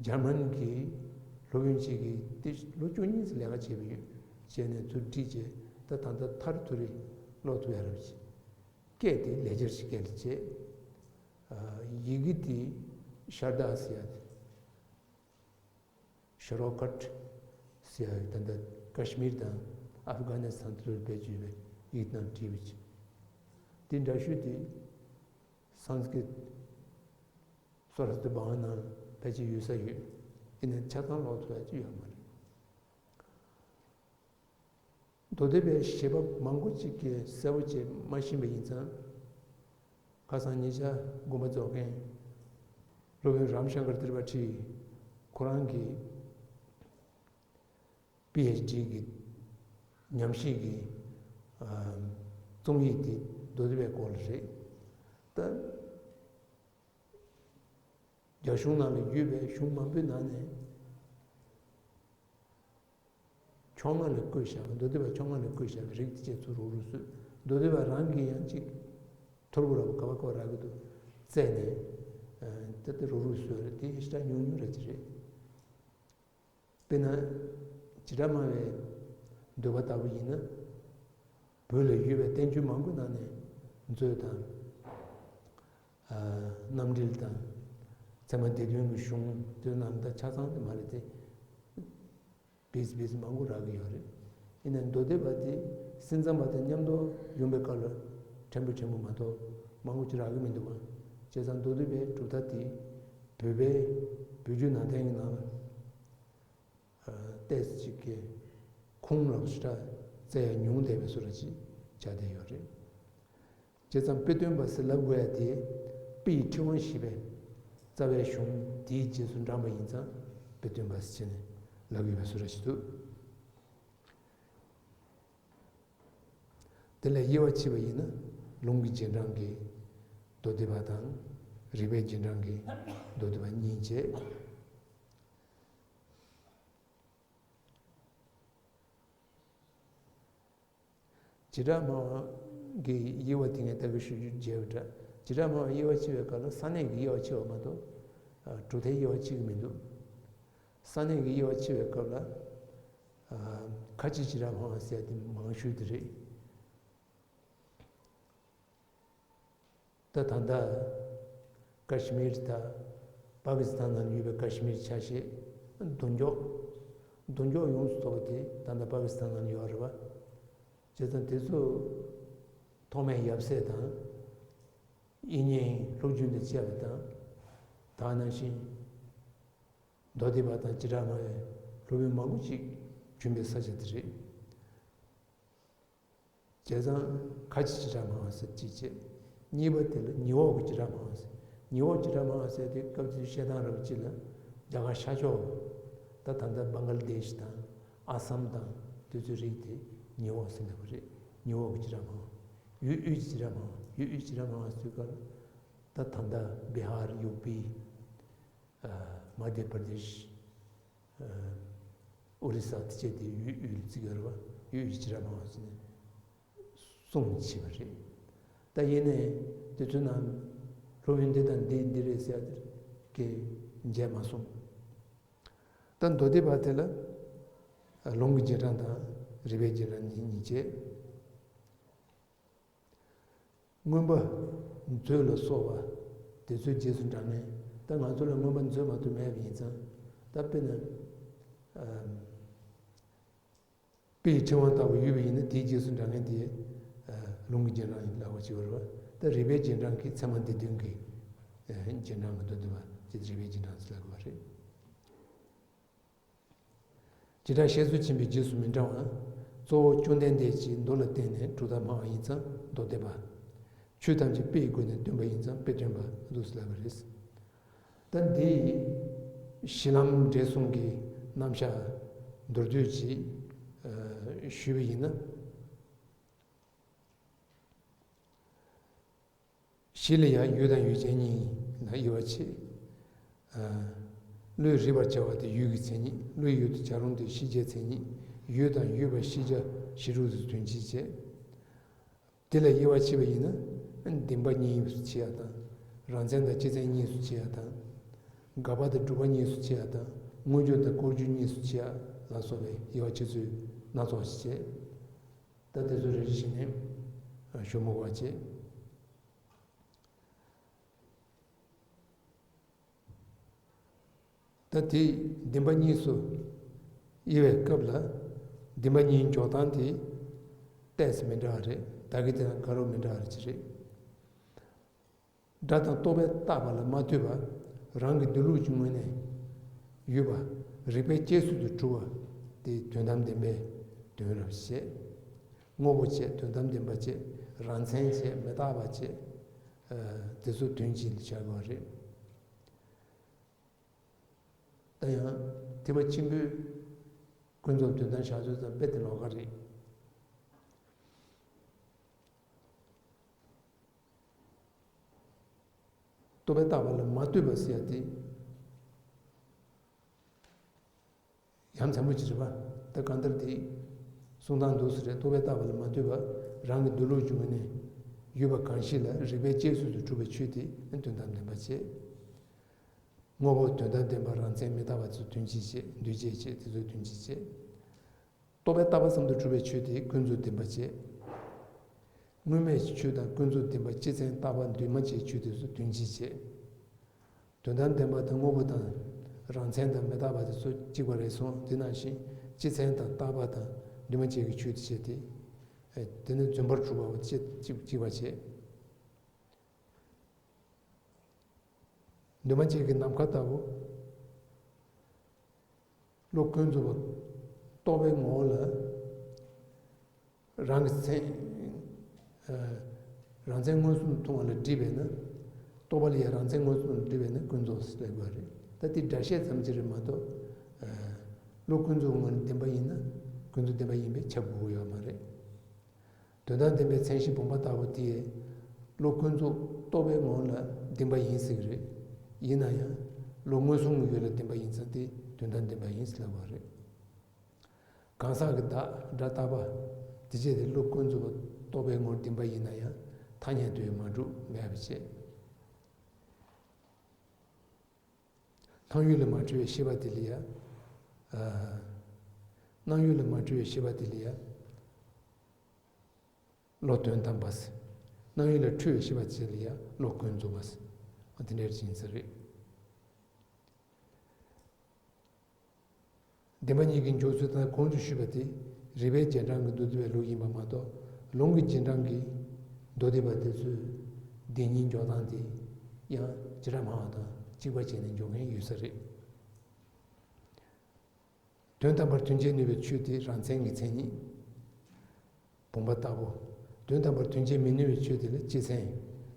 འཇར་མན་གྱི་སློབ་དཔོན་ཅིག་གིས་དེ་ལོ་བཅུ་གཉིས་ཙམ་ལས་ཀ་བྱས་པ་ཡོད། བྱས་ནས་ཚུར་བྲིས་བྱས། ད་ད་ལྟ་མཐར་ཐུག་རེ་ཀློག་ཐུབ་ཡ་རབ་བྱས། སྐད་དེ་ལེགས་སྦྱར་ཞིག་སྐད་ལ་བྱས། ཡི་གེ་དེ་ཤར་དྷ་ཟེར་ཡ་དེ། ཤ་རོ་ཀཊ་ཟེར་ཡ་ད་ལྟ་ཀ་ཤི་མིར་དང་ཨབ་གྷ་ནི་སི་ཐན་དུ་བེད་སྤྱོད་པའི་ཡིག་ནང་བྲིས་པ་ཅིག། དེ་འདྲ་ཤོས་དེ་སཾ་སྐྲྀ་ཏ་སོ་ར་སི་ཏུ་བྷ་ཝན་ནང་ཕལ་ཆེར་ཡོད་ས་ཡོད། ཡིན་ནའི་ཆ་ཚང་ཀློག་ཐུབ་ཡ་ཅིག་ཡོད་མ་རེད། མདོ་སྡེ་པའི་བཞེད་པ་མང་པོ་ཅིག་གིས་གསལ་པོ་བྱས་མ་ཤེས་པ་ཡིན་ཙང་། ཁ་སང་ཉེ་ཆར་དགོངས་པ་རྫོགས་མཁན་སློབ་དཔོན་རམ་ཤང་ཀར་ཏྲི་པ་ཊི་ཁོ་རང་གི་པི་ཨེཆ་ཌི་གི་ཉམས་ཞིབ་ཀྱི་ཨ་རྩོམ་ཡིག་དེ་མདོ་སྡེ་པའི་སྐོར་ལ་རེད། ད་རྒྱ་གཞུང་ནང་ལ་ཡོད་པའི་གཞུང་མང་པོའི་ནང་ནས། ཕྱོགས་སྔ་ལ་བཀོད་བཞག་པ། མདོ་སྡེ་པ་ཕྱོགས་སྔ་ལ་བཀོད་བཞག་པའི་རིགས་དེ་བཅས་ཚུར་རུག་རུག་བཟོས། མདོ་སྡེ་པ་རང་གིས་ཡང་ཅིག་ཐོར་བུ་ར་བུ་ག་བ་ག་བ་རག་གི་འདུག་བཙལ་ནས། ཨ་ད་ལྟ་རུག་རུག་བཟོས་རེད། དེ་ཞེ་དྲག་ཉུང་ཉུང་རེད་ཅི་རེད། དཔེར་ན། བྱེ་བྲག་སྨྲ་བའི་འདོད་པ་ལྟ་བུ་ཡིན་ན། བོད་ལ་ཡོད་པའི་བསྟན་བཅོས་མང་པོའི་ནང་ནས་མཛོད་དང་། ཨ་རྣམ་འགྲེལ་དང་། ཚད་མ་སྡེ་བདུན་གྱི་གཞུང་དེ་རྣམས་ད་ཆ་ཚང་དེ་མ་རེད་དེ། བིས་བིས་མང་པོ་རག་གི་ཡོད་རེད། ཡིན་ནའི་མདོ་སྡེ་པ་དེ་སེམས་ཙམ་པ་དང་མཉམ་དུ་ཡོང་པའི་སྐབས་ལ་ཕྲན་བུ་ཕྲན་བུ་མ་གཏོགས་མང་པོ་ཅིག་རག་གི་མི་འདུག་པ། བྱས་ཙང་མདོ་སྡེ་པའི་གྲུབ་མཐའ་དེ་བོད་པའི་བོད་བརྒྱུད་ནང་བསྟན་གྱི་ནང་ལ་ཨ་ཏོག་ཙམ་ཅིག་གི་ཁུངས་ལ་ཞེ་དྲག་བཙལ་ཡ་ཉུང་བསྡད་པའི་བཟོ་འདྲ་ཅིག་ཆགས་བསྡད་ཡོད་རེད། བྱས་ཙང་དཔེ་སྟོན་པ་ཟེར་ལབ་དགོས་ཡ་དེ་དཔེ་ཡི་ཕྲེང་བ་ཞེས་པའི་རྩ་བའི་གཞུང་དེའི་རྗེས་སུ་འབྲངས་པ་ཡིན་ཙང་དཔེ་སྟོན་པ་ཟེར་བྱས་ནས་ལབ་ཡོད་པའི་བཟོ་འདྲ་ཞིག་འདུག། དེ་ལས་དབྱེ་བ་ཕྱེ་བ་ཡིན་ན་ལུང་གི་རྗེས་འབྲང་གི་མདོ་སྡེ་པ་དང་། རིགས་པའི་རྗེས་འབྲང་གི་མདོ་སྡེ་པ་གཉིས་བྱས། བྱེ་བྲག་སྨྲ་བ་གི་དབྱེ་བ་དེ་ངས་ལྟ་བུ་ཞུ་རྒྱུ་བརྗེད་པ་འདྲ། བྱེ་བྲག་སྨྲ་བ་དབྱེ་བ་ཕྱེ་བའི་སྐབས་ལ་ས་གནས་ཀྱི་དབྱེ་བ་ཕྱེ་བ་མ་གཏོགས་གྲུབ་མཐའི་དབྱེ་བ་ཕྱེ་གི་མི་འདུག། ས་གནས་ཀྱི་དབྱེ་བ་ཕྱེ་བའི་སྐབས་ལ་ཁ་ཆེ་བྱེ་བྲག་སྨྲ་བ་ཟེར་ཡ་དེ་མང་ཤོས་དེ་རེད། ད་ད་ལྟ་ཀ་ཤི་མིར་དང་པ་ཀི་སི་ཐན་ནང་ཡོད་པའི་ཀ་ཤི་མིར་ཆ་ཤས། མདོ་འཇོག་མདོ་འཇོག་ཡོངས་སུ་རྫོགས་པ་དེ་ད་ལྟ་པ་ཀི་སི་ཐན་ནང་ཡོད་རེད་པ། བྱས་ཙང་དེ་ཚོ་ཐོག་མའི་ཡབ་སྲས་དང་དབྱིག་གཉེན་སློབ་བརྒྱུད་དང་བཅས་པ་དང་། ད་ག་ནང་བཞིན་མདོ་སྡེ་པ་དང་བྱེ་བྲག་སྨྲ་བའི་སློབ་དཔོན་མང་པོ་ཅིག་བྱོན་པའི་ས་ཆ་དེ་རེད། བྱས་ཙང་ཁ་ཆེ་བྱེ་བྲག་སྨྲ་བ་ཟེར་གཅིག་བྱས། གཉིས་པ་དེ་ལ་ཉི་འོག་གི་བྱེ་བྲག་སྨྲ་བ་ཟེར། ཉི་འོག་བྱེ་བྲག་སྨྲ་བ་ཟེར་དེ་སྐབས་དེའི་བཤད་སྟངས་རབ་སྤྱི་ལ་རྒྱ་གར་ཤར་ཕྱོགས། ད་ད་ལྟ་བང་ག་ལ་དེཤ་དང་ཨ་སམ་དང་དེ་ཚོའི་རིགས་དེ་ཉི་འོག་ཟེར་ལབ་པ་རེད། ཉི་འོག་གི་བྱེ་བྲག་སྨྲ་བ། ཡུལ་དབུས་ཀྱི་བྱེ་བྲག་སྨྲ་བ། ཡུལ་དབུས་བྱེ་བྲག་སྨྲ་བ་ཟེར་སྐབས་ད་ད་ལྟ་བི་ཧར་ཡུ་པི། མ་དྷྱ་པྲ་དེཤ། ཨོ་རི་ས་དེ་བཅས་དེ་ཡུལ་དབུས་ལ་བརྩི་གི་ཡོད་རེད་པ། ཡུལ་དབུས་ཀྱི་བྱེ་བྲག་སྨྲ་བ་ཟེར་ནས་གསུངས་བྱས་པ་རེད། ད་ཡིན་ནའི་དེ་ཚོའི་ནང་སློབ་དཔོན་འདི་དང་འདི་འདི་རེད་ཟེར་ཡ་དེ་གས་མཇལ་མ་སོང་། ད་མདོ་སྡེ་པ་དེ་ལ་ལུང་གི་རྗེས་འབྲང་དང་རིགས་པའི་རྗེས་འབྲང་གཉིས་གཉིས་བྱས། མངོན་པ་མཛོད་ལ་སོགས་པ་དེ་ཚོའི་རྗེས་སུ་འབྲང་མཁན། ད་ང་ཚོ་ལ་མངོན་པ་མཛོད་མ་གཏོགས་མེད་པ་ཡིན་ཙང་། ད་དཔེར་ན་ཨ་དཔེ་ཡི་ཕྲེང་བ་ལྟ་བུ་ཡོད་པ་ཡིན་ན་དེའི་རྗེས་སུ་འབྲང་མཁན་དེ་ཨ་ལུང་གི་རྗེས་འབྲང་ཡིན་ལབ་པ་ཅིག་ཡོད་རེད་པ། ད་རིགས་པའི་རྗེས་འབྲང་གི་ཚད་མ་སྡེ་བདུན་གྱི་ཨ་རྗེས་འབྲང་གི་མདོ་སྡེ་པ་དེ་རིགས་པའི་རྗེས་འབྲང་ཟེར་ལབ་དགོས་པ་རེད། བྱེ་བྲག་བཤད་མཛོད་ཆེན་པོའི་རྗེས་སུ་མི་འབྲང་བ། གཙོ་བོ་བཅོམ་ལྡན་འདས་ཀྱིས་མདོ་ལ་བརྟེན་ནས་གྲུབ་མཐའ་སྨྲ་བ་ཡིན་ཙང་མདོ་སྡེ་པ། ཆོས་ཐམས་ཅད་དཔེ་ཡི་སྒོ་ནས་སྟོན་པ་ཡིན་ཙང་དཔེ་སྟོན་པ་འདུག་ཟེར་ལབ་པ་རེད། ད་འདི་གཞི་ལམ་འབྲས་གསུམ་གྱི་རྣམ་གཞག་མདོར་བསྡུས་ཅིག་ཨ་ཞུས་པ་ཡིན་ན། གཞི་ལ་ཡང་ཡུལ་དང་ཡུལ་ཅན་གཉིས་ལ་དབྱེ་བ་ཕྱེ། ཨ་བློས་རིག་པར་བྱ་བ་དེ་ཡུལ་གྱི་མཚན་ཉིད། བློའི་ཡུལ་དུ་བྱ་རུང་དེ་ཤེས་བྱའི་མཚན་ཉིད། ཡུལ་དང་ཡུལ་པ་ཤེས་བྱ་གཞི་གྲུབ་ཏུ་དོན་སྤྱི་བྱེད། དེ་ལ་དབྱེ་བ་ཕྱེ་བ་ཡིན་ན། བདེན་པ་གཉིས་སུ་ཕྱེ་ཡ་དང་ རང་མཚན་དང་སྤྱི་མཚན་གཉིས་སུ་ཕྱེ་ཡ་དང་། དགག་པ་དང་སྒྲུབ་པ་གཉིས་སུ་ཕྱེ་ཡ་དང་། མངོན་གྱུར་དང་ལྐོག་གྱུར་གཉིས་སུ་ཕྱེ་ཡ་ལ་སོགས་པའི་དབྱེ་བ་ཕྱེ་ཚུལ་སྣ་ཚོགས་ཤིག་བྱས། ད་དེ་ཚོ་རེ་རེ་བཞིན་ནས་ཞུ་མི་དགོས་པ་བྱས། ད་དེ་བདེན་པ་གཉིས་སུ་དབྱེ་བའི་སྐབས་ལ། བདེན་པ་གཉིས་འཇོག་སྟངས་དེ་ཏོག་ཙམ་མི་འདྲ་བ་རེད། ད་གིན་དེ་དང་དགའ་རབ་མི་འདྲ་བ་ཅིག་རེད། སྒྲ་དང་རྟོག་པས་བཏགས་པ་ལ་མ་ལྟོས་པར་རང་གི་འདུས་ལུགས་ཀྱི་ངོས་ནས་ཡོད་པ་རིགས་པས་དཔྱད་བཟོད་དུ་གྲུབ་པ་དེ་དོན་དམ་བདེན་པའི་དོན་རབ་བཤད། དངོས་པོ་བྱས། དོན་དམ་བདེན་པ་བྱས། རང་མཚན་བྱས། མི་རྟག་པ་བྱས། དེ་ཚོ་དོན་གཅིག་ལ་བྱ་དགོས་པ་རེད། ད་ཡང་ཐེག་པ་ཆེན་པོའི་ཀུན་རྫོབ་དོན་དམ་བཞག་ཚུལ་དང་རྦད་དེ་ལོགས་ཀ་རེད། རྟོག་པས་བཏགས་པ་ལ་མ་ལྟོས་པ་ཟེར་ཡ་དེ་ཡ་མཚན་པོ་ཅིག་རེད་པ། ད་གང་ལྟར་དེ་གསུང་སྟངས་འདུག་སེ་རེད། རྟོག་པས་བཏགས་པ་ལ་མ་ལྟོས་པར་རང་གི་འདུས་ལུགས་ཀྱི་ངོས་ནས་ཡོད་པ་གང་ཞིག་ལ་རིགས་པས་དཔྱད་བཟོད་དུ་གྲུབ་པའི་ཆོས་དེ་དོན་དམ་བདེན་པ་བྱས། དངོས་པོ་དོན་དམ་བདེན་པ་རང་མཚན་མི་རྟག་པ་ཚོ་དོན་གཅིག་བྱས། འདུས་བྱས་བྱས། དེ་ཚོ་དོན་གཅིག་བྱས། རྟོག་པས་བཏགས་པ་ཙམ་དུ་གྲུབ་པའི་ཆོས་དེ་ཀུན་རྫོབ་བདེན་པ་བྱས། དངོས་མེད་ཆོས་དང་ཀུན་རྫོབ་བདེན་པ་སྤྱི་མཚན་རྟག་པ་འདུས་མ་བྱས་ཆོས་དེ་ཚོ་དོན་གཅིག་བྱས། དོན་དམ་བདེན་པ་དང་དངོས་པོ་དང་རང་མཚན་དང་མི་རྟག་པ་དེ་ཚོ་གཅིག་པ་རེད་སོང་། དེ་ནང་བཞིན་སྤྱི་མཚན་དང་རྟག་པ་དང་འདུས་མ་བྱས་ཀྱི་ཆོས་དེ་བྱས་ཏེ། དེ་ནི་རྫུན་པར་གྲུབ་པ་བྱས། གཅིག་གཅིག་པ་བྱས། འདུས་མ་བྱས་ཀྱི་ནམ་མཁའ་ལྟ་བུ། བློ་ཀུན་རྫོབ་པ་རྟོག་པའི་ངོ་བོ་ལ་རང་གི་མཚན། རང་མཚན་མངོན་སུམ་མཐོང་བ་ལ་དྲིས་པས་ན། རྟོག་པ་ལ་ཡང་རང་མཚན་མངོན་སུམ་ལ་དྲིས་པས་ན་ཀུན་རྫོབ་ཟེར་དགོས་པ་རེད། ད་དེ་སྒྲ་བཤད་ཙམ་ཅིག་རེད་མ་གཏོགས། བློ་ཀུན་རྫོབ་ངོས་ནས་བདེན་པ་ཡིན་ན་ཀུན་རྫོབ་བདེན་པ་ཡིན་པས་ཁྱབ་དགོས་ཀྱི་ཡོད་མ་རེད། དོན་དམ་བདེན་པའི་མཚན་གཞི་བུམ་པ་ལྟ་བུ་དེས་བློ་ཀུན་རྫོབ་རྟོག་པའི་ངོ་བོ་ལ་བདེན་པ་ཡིན་ཟེར་གྱི་རེད། ཡིན་ན་ཡང་བློ་མངོན་སུམ་གྱི་ཡུལ་ལ་བདེན་པ་ཡིན་ཙང་དེ་དོན་དམ་བདེན་པ་ཡིན་ཟེར་ལབ་པ་རེད། གང་ཟག་གི་བདག་སྒྲ་རྟག་པ་དེ་བྱས་ཏེ་བློ་ཀུན་རྫོབ་པ་རྟོག་པའི་ངོར་བདེན་པ་ཡིན་ན་ཡང་ཐ་སྙད་དུ་མ་གྲུབ་མེད་པ་བྱས། སྣང་ཡུལ་ལས་མ་འཁྲུལ་བའི་ཤེས་པ་དེ་ལ་ཡ། སྣང་ཡུལ་ལས་མ་འཁྲུལ་བའི་ཤེས་པ་དེ་ལ་ཡ། བློ་དོན་དམ་པ་ཟེར། སྣང་ཡུལ་ལས་འཁྲུལ་བའི་ཤེས་པ་དེ་ལ་ཡ་བློ་ཀུན་རྫོབ་པ་ཟེར། འོ་དེ་འདྲའི་ཅིག་ཡིན་ས་རེད། བདེན་པ་གཉིས་ཀྱི་འཇོག་ཚུལ་དང་གོང་དུ་ཞུས་པ་དེ་རིགས་པའི་རྗེས་འབྲང་གི་མདོ་སྡེ་པའི་ལུགས་ཡིན་པ་མ་གཏོགས། ལུང་གི་རྗེས་འབྲང་གི་མདོ་སྡེ་པ་དེ་ཚོས་བདེན་གཉིས་འཇོག་སྟངས་དེ་ཡང་བྱེ་བྲག་སྨྲ་བ་དང་གཅིག་པ་བྱས་ནས་འཇོག་མཁན་ཡོད་ས་རེད། དོན་དམ་པར་དོན་བྱེད་ནུས་པའི་ཆོས་དེ་རང་མཚན་གྱི་མཚན་ཉིད། བུམ་པ་ལྟ་བུ། དོན་དམ་པར་དོན་བྱེད་མི་ནུས་པའི་ཆོས་དེ་ལ་སྤྱི་མཚན།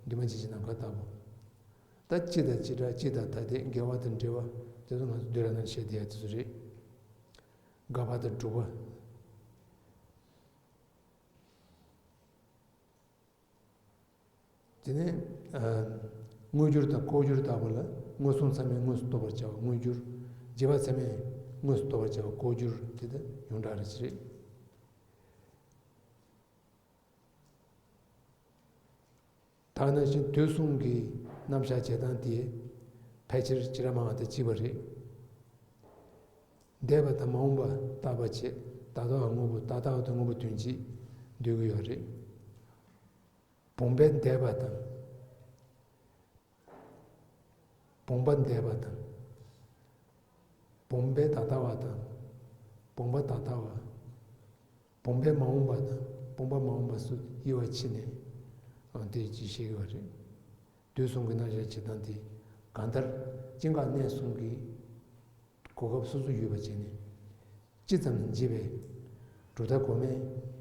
འདུས་མ་བྱས་ཀྱི་ནམ་མཁའ་ལྟ་བུ། ད་སྤྱི་དང་བྱེ་བྲག་སྤྱི་དང་ཐ་དད་འགལ་བ་དང་འབྲེལ་བ་དེ་ཚོ་ང་ཚོ་བསྡུས་ལ་ནང་བཤད་བསྡད་ཡ་དེ་ཚོ་རེད། དགག་པ་དང་སྒྲུབ་པ། དེ་ནས། དངོས་འགྱུར་དང་ལྐོག་གྱུར་ལྟ་བུ་ལ་མངོན་སུམ་ཚང་མས་དངོས་སུ་རྟོགས་པར་བྱ་བ་དངོས་འགྱུར། རྗེས་དཔག་ཚད་མས་དངོས་སུ་རྟོགས་པར་བྱ་བ་ལྐོག་གྱུར། དེ་ལྟར་ཡོངས་གྲགས་རེ་ཞིག་རེད། ད་ནང་བཞིན་དུས་གསུམ་གྱི་རྣམ་གཞག་བྱེད་སྟངས་དེ་ཕལ་ཆེར་བྱེ་བྲག་སྨྲ་བ་དང་གཅིག་པ་རེད། འདས་པ་དང་མ་འོངས་པ་རྟག་པ་བྱས། ད་ལྟ་བ་དངོས་པོ། ད་ལྟ་བ་དང་དངོས་པོ་དོན་གཅིག་འདོད་ཀྱི་ཡོད་རེད། བུམ་པས་འདས་པ་དང་། བུམ་པ་འདས་པ་དང་། བུམ་པས་ད་ལྟ་བ་དང་། བུམ་པ་ད་ལྟ་བ། བུམ་པས་མ་འོངས་པ་དང་བུམ་པ་མ་འོངས་པ་སོགས་དབྱེ་བ་ཕྱེ་ནས་དེ་ཅིག་བཤད་ཀྱི་ཡོད་རེད། དུས་གསུམ་གྱི་རྣམ་གཞག་བྱེད་སྟངས་དེ་གང་ལྟར་སྐྱེ་འགག་གནས་གསུམ་གྱི་གོ་སྐབས་སོ་སོ་ཡོད་པ་བྱས་ནས་ཅི་ཙམ་ལ་འཇིག་པའི་གྲུབ་མཐའ་གོ་མའི་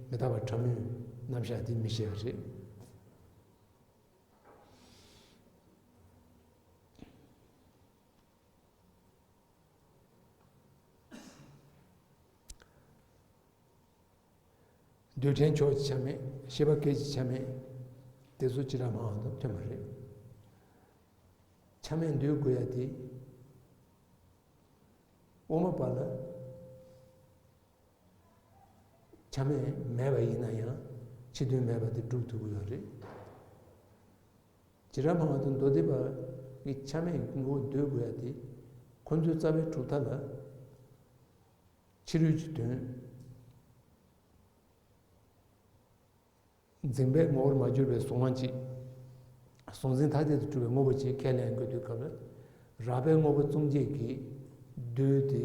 མི་རྟག་པ་ཕྲ་མོའི་རྣམ་གཞག་དེ་མི་བཤད་པ་རེད། རྡུལ་ཕྲན་ཕྱོགས་ཀྱི་ཆ་མེད། ཤེས་པ་སྐད་ཀྱི་ཆ་མེད། དེ་ཚོ་བྱེ་བྲག་སྨྲ་བ་དང་མཐུན་པ་རེད། ཆ་མེད་འདོད་དགོས་ཡ་དེ། དབུ་མ་པ་ལ་ཆ་མེད་མེད་པ་ཡིན་ན་ཡང་ཕྱི་དོན་མེད་པ་དེ་སྒྲུབ་ཐུབ་ཀྱི་ཡོད་རེད། བྱེ་བྲག་སྨྲ་བ་དང་མདོ་སྡེ་པ་གི་ཆ་མེད་ཀྱི་ངོ་བོ་འདོད་དགོས་ཡ་དེ། ཁོ་ཚོའི་རྩ་བའི་གྲུབ་མཐའ་ལ་ཕྱི་རོལ་གྱི་དོན། འཛིན་པའི་ངོ་བོར་མ་གྱུར་པའི་གཟུང་བ་གཅིག། གཟུང་འཛིན་ཐ་དད་དུ་གྲུབ་པའི་དངོས་པོ་གཅིག་ཁས་ལེན་དགོས་དུས་སྐབས་ལ། རགས་པའི་དངོས་པོ་གཙོ་འབྱེད་ཀྱི་མདོ་དེ་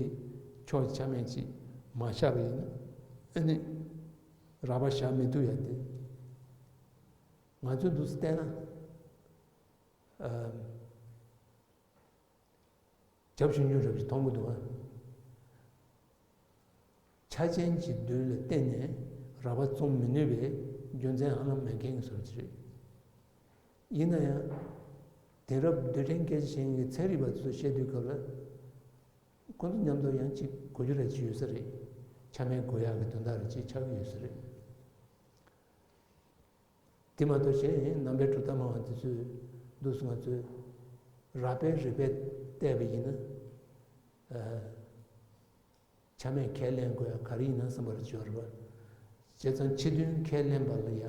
ཕྱོགས་ཆ་མེད་ཅིག་མ་བཞག་པ་ཡིན་ན། ཨ་ནི་རགས་པ་བཞག་མི་ཐུབ་ཡ་དེ། ང་ཚོས་འདུག་སེ་བལྟས་ན། ཨ། རྒྱབ་ཤུགས་ཉུང་རབས་ཅིག་མཐོང་གི་འདུག་ཨ། ཆ་ཅན་གྱི་མདུན་ལ་བརྟེན་ནས་རགས་པ་རྩོམ་མི་ནུས་པའི་རྒྱུ་མཚན་ཧ་ལམ་མེད་མཁན་གྱི་བཟོ་འདྲ་ཅིག་རེད། ཡིན་ན་ཡང་། དེང་རབས་རྡུལ་ཕྲན་སྐད་ཆ་བཤད་མཁན་གྱི་ཚན་རིག་པ་ཚོས་བཤད་དུས་སྐབས་ལ། ཁོ་ཚོ་མཉམ་དུ་ཡང་གཅིག་གོ་རྒྱུ་རེ་ཅིག་ཡོད་ས་རེད། ཆ་མེད་གོ་ཡག་གི་དོན་དག་རེ་ཅིག་ཆགས་ཀྱི་ཡོད་ས་རེད། དེ་མ་གཏོགས་གཞན་རྣམ་པའི་གྲུབ་མཐའ་སྨྲ་བ་དེ་ཚོས་འདུག་སེ་ང་ཚོས་རགས་པའི་རིགས་པས་བལྟས་པ་ཡིན་ན། ཨ། ཆ་མེད་ཁས་ལེན་དགོས་ཡ་ག་རེ་ཡིན་ན་བསམ་པ་རེ་བྱོས་རེད་པ། བྱས་ཙང་ཕྱི་དོན་ཁས་ལེན་པ་ལ་ཡ་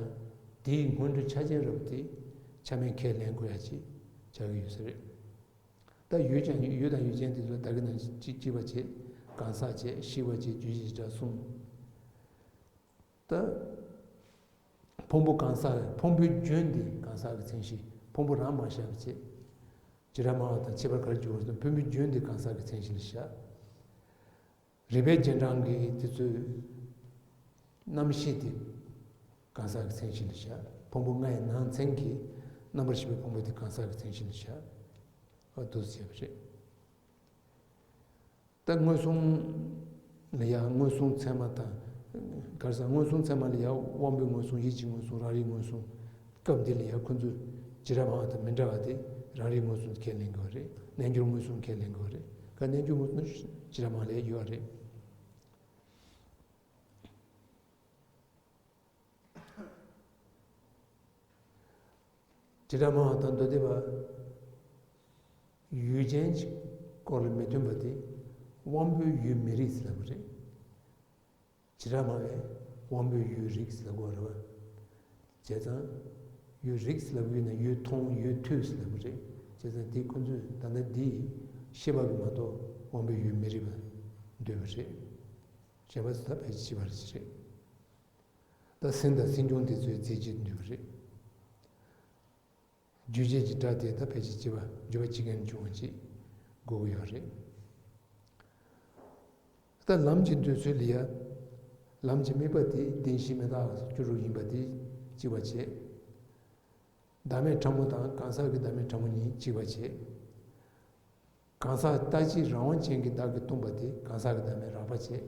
དེའི་སྔོན་འགྲོ་ཆ་ཅན་རེད་པ་དེ་ཆ་མེད་ཁས་ལེན་དགོས་ཡ་ཅིག་ཆགས་ཀྱི་ཡོད་ས་རེད། ད་ཡོད་ཀྱང་ཡོད་དང་ཡོད་ཅན་དེ་ཚོ་ད་གིན་ནང་བཞིན་གཅིག་གཅིག་པ་བྱས། གང་ཟག་བྱས། ཤེས་པ་བྱས། རྒྱུད་བྱས་ཀྱི་སྒྲ་གསུམ། ད། ཕུང་པོ་གང་ཟག་ཕུང་པོའི་རྒྱུན་དེ་གང་ཟག་གི་མཚན་གཞི། ཕུང་པོ་རང་མ་བཞག་པ་བྱས། བྱེ་བྲག་སྨྲ་བ་དང་ཁྱད་པར་ག་རེ་འཇུག་པ་ཟེར་ན་ཕུང་པོའི་རྒྱུན་དེ་གང་ཟག་གི་མཚན་གཞི་ལ་བཞག་རིགས་པའི་རྗེས་འབྲང་གི་དེ་ཚོའི་རྣམ་ཤེས་དེ་གང་ཟག་གི་མཚན་གཞི་ལ་བཞག་ཕུང་པོ་ལྔ་ཡི་ནང་ཚན་གྱི་རྣམ་པར་ཤེས་པའི་ཕུང་པོ་དེ་གང་ཟག་གི་མཚན་གཞི་ལ་བཞག་འོ་འདུག་སེ་བྱས་པ་རེད། ད་མངོན་སུམ་ལ་ཡང་མངོན་སུམ་ཚད་མ་དང་། ག་རེ་ཟེར། མངོན་སུམ་ཚད་མ་ལ་ཡང་དབང་པོའི་མངོན་སུམ། ཡིད་ཀྱི་མངོན་སུམ། རང་རིག་མངོན་སུམ། སྐབས་འདི་ལ་ཡང་ཁོ་ཚོས་བྱེ་བྲག་སྨྲ་བ་དང་མི་འདྲ་བ་དེ་རང་རིག་མངོན་སུམ་ཁས་ལེན་དགོས་པ་རེད། རྣལ་འབྱོར་མངོན་སུམ་ཁས་ལེན་དགོས་པ་རེད། ག་རྣལ་འབྱོར་མངོན་སུམ་ནི་བྱེ་བྲག་སྨྲ་བ་ལ་ཡོད་པ་རེད། བྱེ་བྲག་སྨྲ་བ་དང་མདོ་སྡེ་པ། ཡུལ་ཅན་གྱི་སྐོར་ལ་མི་མཐུན་པ་དེ་དབང་པོའི་ཡུལ་མི་རིགས་ཟེར་ལབ་པ་རེད། བྱེ་བྲག་སྨྲ་བས་དབང་པོའི་ཡུལ་རིགས་ཟེར་ལབ་དགོས་རེད་པ། བྱས་ཙང་། ཡུལ་རིགས་ཟེར་ལབ་ཡོད་ན་ཡུལ་མཐོང་ཡུལ་ཐོས་ཟེར་ལབ་པ་རེད། བྱས་ཙང་དེ་ཁོ་ཚོས་ད་ལྟ་འདི་ཤེས་པ་གིས་མ་གཏོགས་དབང་པོའི་ཡུལ་མི་རིགས་པ་འདོད་པ་རེད། གཞན་པ་ཚོ་ད་ཕལ་ཆེར་ཕྱི་པ་རེད། ད་སེམས་དང་སེམས་བྱུང་དེ་ཚོའི་རྫས་གཅིག་ཏུ་འདུས་པ་རེད། རྒྱུད་བྱས་ཀྱི་སྒྲ་དེ་ད་ཕལ་ཆེར་གཅིག་པ། རྒྱུད་པ་གཅིག་ཀྱང་འབྱུང་བ་ཅིག་དགོས་ཀྱི་ཡོད་རེད། ད་ལམ་གྱི་འདོད་ཚུལ་ལ་ཡ། ལམ་གྱི་དམིགས་པ་དེ་བདེན་བཞི་མི་རྟག་སོགས་བཅུ་དྲུག་ཡིན་པ་དེ་གཅིག་པ་བྱས། བདག་མེད་ཕྲ་མོ་དང་གང་ཟག་གི་བདག་མེད་ཕྲ་མོ་གཉིས་གཅིག་པ་བྱས། གང་ཟག་ལྟ་བྱེད་རང་དབང་ཅན་གྱི་བདག་གིས་སྟོང་པ་དེ་གང་ཟག་གི་བདག་མེད་རགས་པ་བྱས།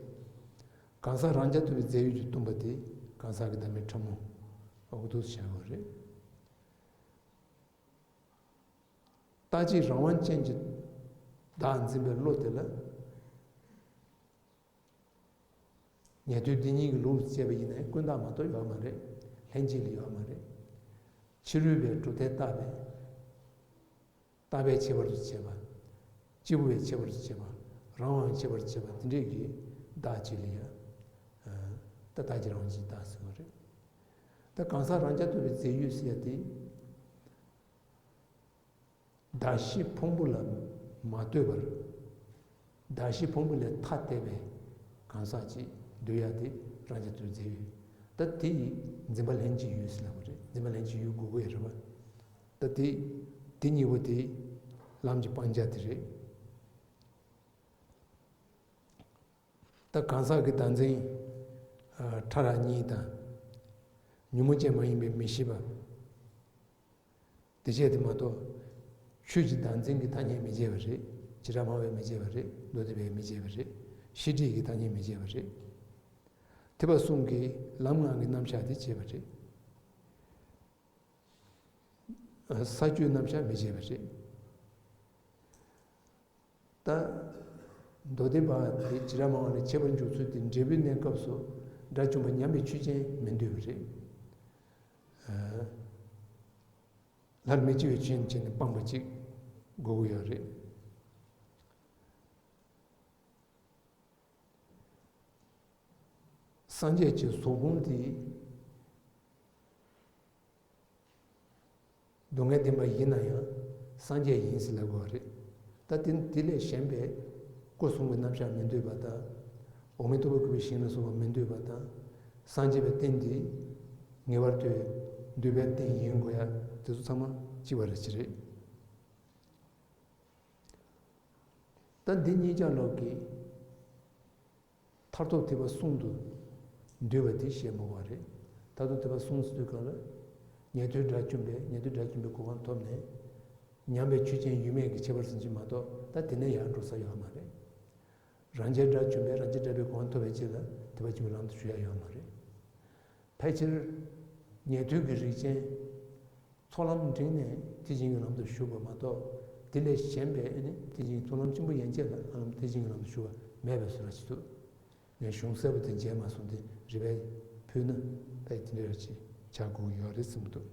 གང་ཟག་རང་རྐྱ་ཐུབ་པའི་རྫས་ཡོད་ཀྱིས་སྟོང་པ་དེ་གང་ཟག་གི་བདག་མེད་ཕྲ་མོ། འོ་འདུག་སེ་བྱ་དགོས་རེད། ལྟ་བྱེད་རང་དབང་ཅན་གྱི་བདག་འཛིན་པའི་བློ་དེ་ལ། ཉན་ཐོས་སྡེ་གཉིས་ཀྱི་ལུགས་སུ་བྱས་པ་ཡིན་ན་ཀུན་བརྟགས་མ་གཏོགས་ཡོད་མ་རེད། ལྷན་སྐྱེས་ལ་ཡོད་མ་རེད། ཕྱི་རོལ་པའི་གྲུབ་མཐས་བརྟགས་པའི། རྟག་པའི་ཁྱད་པར་དུ་བྱས་པ། སྐྱེས་བུ་བའི་ཁྱད་པར་དུ་བྱས་པ། རང་དབང་ཁྱད་པར་དུ་བྱས་པ་དེ་འདྲས་ཀྱི་བདག་ཅིག་ལ་ཡང་། ད་ལྟ་ཀྱི་རང་བཞིན་བདག་ཟེར་བ་རེད། ད་གང་ཟག་རང་རྐྱ་ཐུབ་པའི་རྫས་ཡོད་ཟེར་ཡ་དེ། གདགས་གཞི་ཕུང་པོ་ལ་མ་ལྟོས་པར། གདགས་གཞི་ཕུང་པོ་ལས་ཐ་དད་པའི་གང་ཟག་ཅིག་འདོད་ཡ་དེ་རང་རྐྱ་ཐུབ་རྫས་ཡོད། ད་དེ་ཡི་འཛིན་པ་ལྷན་ཅིག་ཡུལ་ཟེར་ལབ་པ་རེད། འཛིན་པ་ལྷན་ཅིག་ཡུལ་དགོས་ཀྱི་ཡོད་རེད་པ། ད་དེ་དེ་གཉིས་པོ་དེ་ལམ་གྱི་སྤང་བྱ་དེ་རེད། ད་གང་ཟག་གི་བདག་འཛིན་ཕྲ་རགས་གཉིས་དང་། ཉོན་མོངས་ཅན་མ་ཡིན་པའི་མི་ཤེས་པ། དེ་བྱས་དེ་མ་གཏོགས། ཆོས་ཀྱི་བདག་འཛིན་གྱི་ཐ་སྙད་མི་བྱེད་པ་རེད། བྱེ་བྲག་སྨྲ་བས་མི་བྱེད་པ་རེད། མདོ་སྡེ་པས་མི་བྱེད་པ་རེད། ཤེས་སྒྲིབ་ཀྱི་ཐ་སྙད་མི་བྱེད་པ་རེད། ཐེག་པ་གསུམ་གྱི་ལམ་ལྔ་གི་རྣམ་གཞག་དེ་བྱེད་པ་རེད། ས་བཅུའི་རྣམ་གཞག་མི་བྱེད་པ་རེད། ད། མདོ་སྡེ་པ་དེ་བྱེ་བྲག་སྨྲ་བ་ནས་བྱེད་པར་འཇུག་ཚུལ་དེ་འབྲས་བུའི་གནས་སྐབས་སུ་དགྲ་བཅོམ་པ་ཉམས་པའི་ཆོས་ཅན་མི་འདོད་པ་རེད། སླར་མི་སྐྱེ་བའི་ཆོས་ཅན་དེ་སྤངས་པ་ཅིག་དགོས་ཀྱི་ཡོད་རེད། སངས་རྒྱས་ཀྱི་གཟུགས་ཕུང་དེ་ སྡུག་བསྔལ་བདེན་པ་ཡིན་ན་ཡང་སངས་རྒྱས་ཡིན་ཟེར་ལབ་དགོས་པ་རེད། ད་དེ་དེ་ལས་གཞན་པའི་སྐུ་གསུང་གི་རྣམ་གཞག་མི་འདོད་པ་དང་། འོག་མིན་སྟུག་པོ་བཀོད་པའི་ཞིང་ལ་སོགས་པ་མི་འདོད་པ་དང་། སངས་རྒྱས་པའི་རྟེན་འདི་ངེས་པར་དུ་འདུས་པའི་རྟེན་ཡིན་དགོས་ཡ་དེ་ཚོ་ཚང་མ་གཅིག་པ་རེད་ཅི་རེད། ད་འདི་གཉིས་ཆ་ལོག་གི་མཐར་ཐུག་ཐེག་པ་གསུམ་དུ་འདུས་པ་དེ་བཤད་མ་དགོས་པ་རེད། མཐར་ཐུག་ཐེག་པ་གསུམ་ཟེར་དུས་གང་ལ། ཉན་ཐོས་དགྲ་བཅོམ་པས་ཉན་ཐོས་དགྲ་བཅོམ་པའི་གོ་འཕང་ཐོབ་ནས། ཉམས་པའི་ཆོས་ཅན་ཡོད་མེད་ཀྱི་ཁྱད་པར་ཟིན་གྱི་མ་གཏོགས་ད་དེ་ནས་ཡར་འགྲོ་ས་ཡོད་མ་རེད། རང་རྒྱལ་དགྲ་བཅོམ་པས་རང་རྒྱལ་དགྲ་བོའི་གོ་འཕང་ཐོབ་པའི་རྗེས་ལ་ཐེག་པ་ཆེན་པོའི་ལམ་དུ་ཞུགས་ཡ་ཡོད་མ་རེད། ཕལ་ཆེར་ཉན་ཐོས་ཀྱི་རིགས་ཅན། ཚོགས་ལམ་འབྲིང་ནས་ཐེག་ཆེན་གྱི་ལམ་དུ་ཞུགས་པ་མ་གཏོགས། དེ་ལས་གཞན་པའི་ཨ་ནི་ཐེག་ཆེན་གྱི་ཚོགས་ལམ་ཆེན་པོ་ཡན་ཆད་ལ་ཧ་ལམ་ཐེག་ཆེན་གྱི་ལམ་དུ་ཞུགས་པ་མེད་པའི་བཟོ་འདྲ་ཅིག་འདུག་ངས་གཞུང་གསལ་པོ་དེ་མཇལ་མ་སོང་སྟེ་རེ་བས་ཕུལ་ན་ད་དེ་འདྲ་ཅིག་ཆགས་དགོས་ཀྱི་ཡོད་རེད་བསམ་གྱི་འདུག་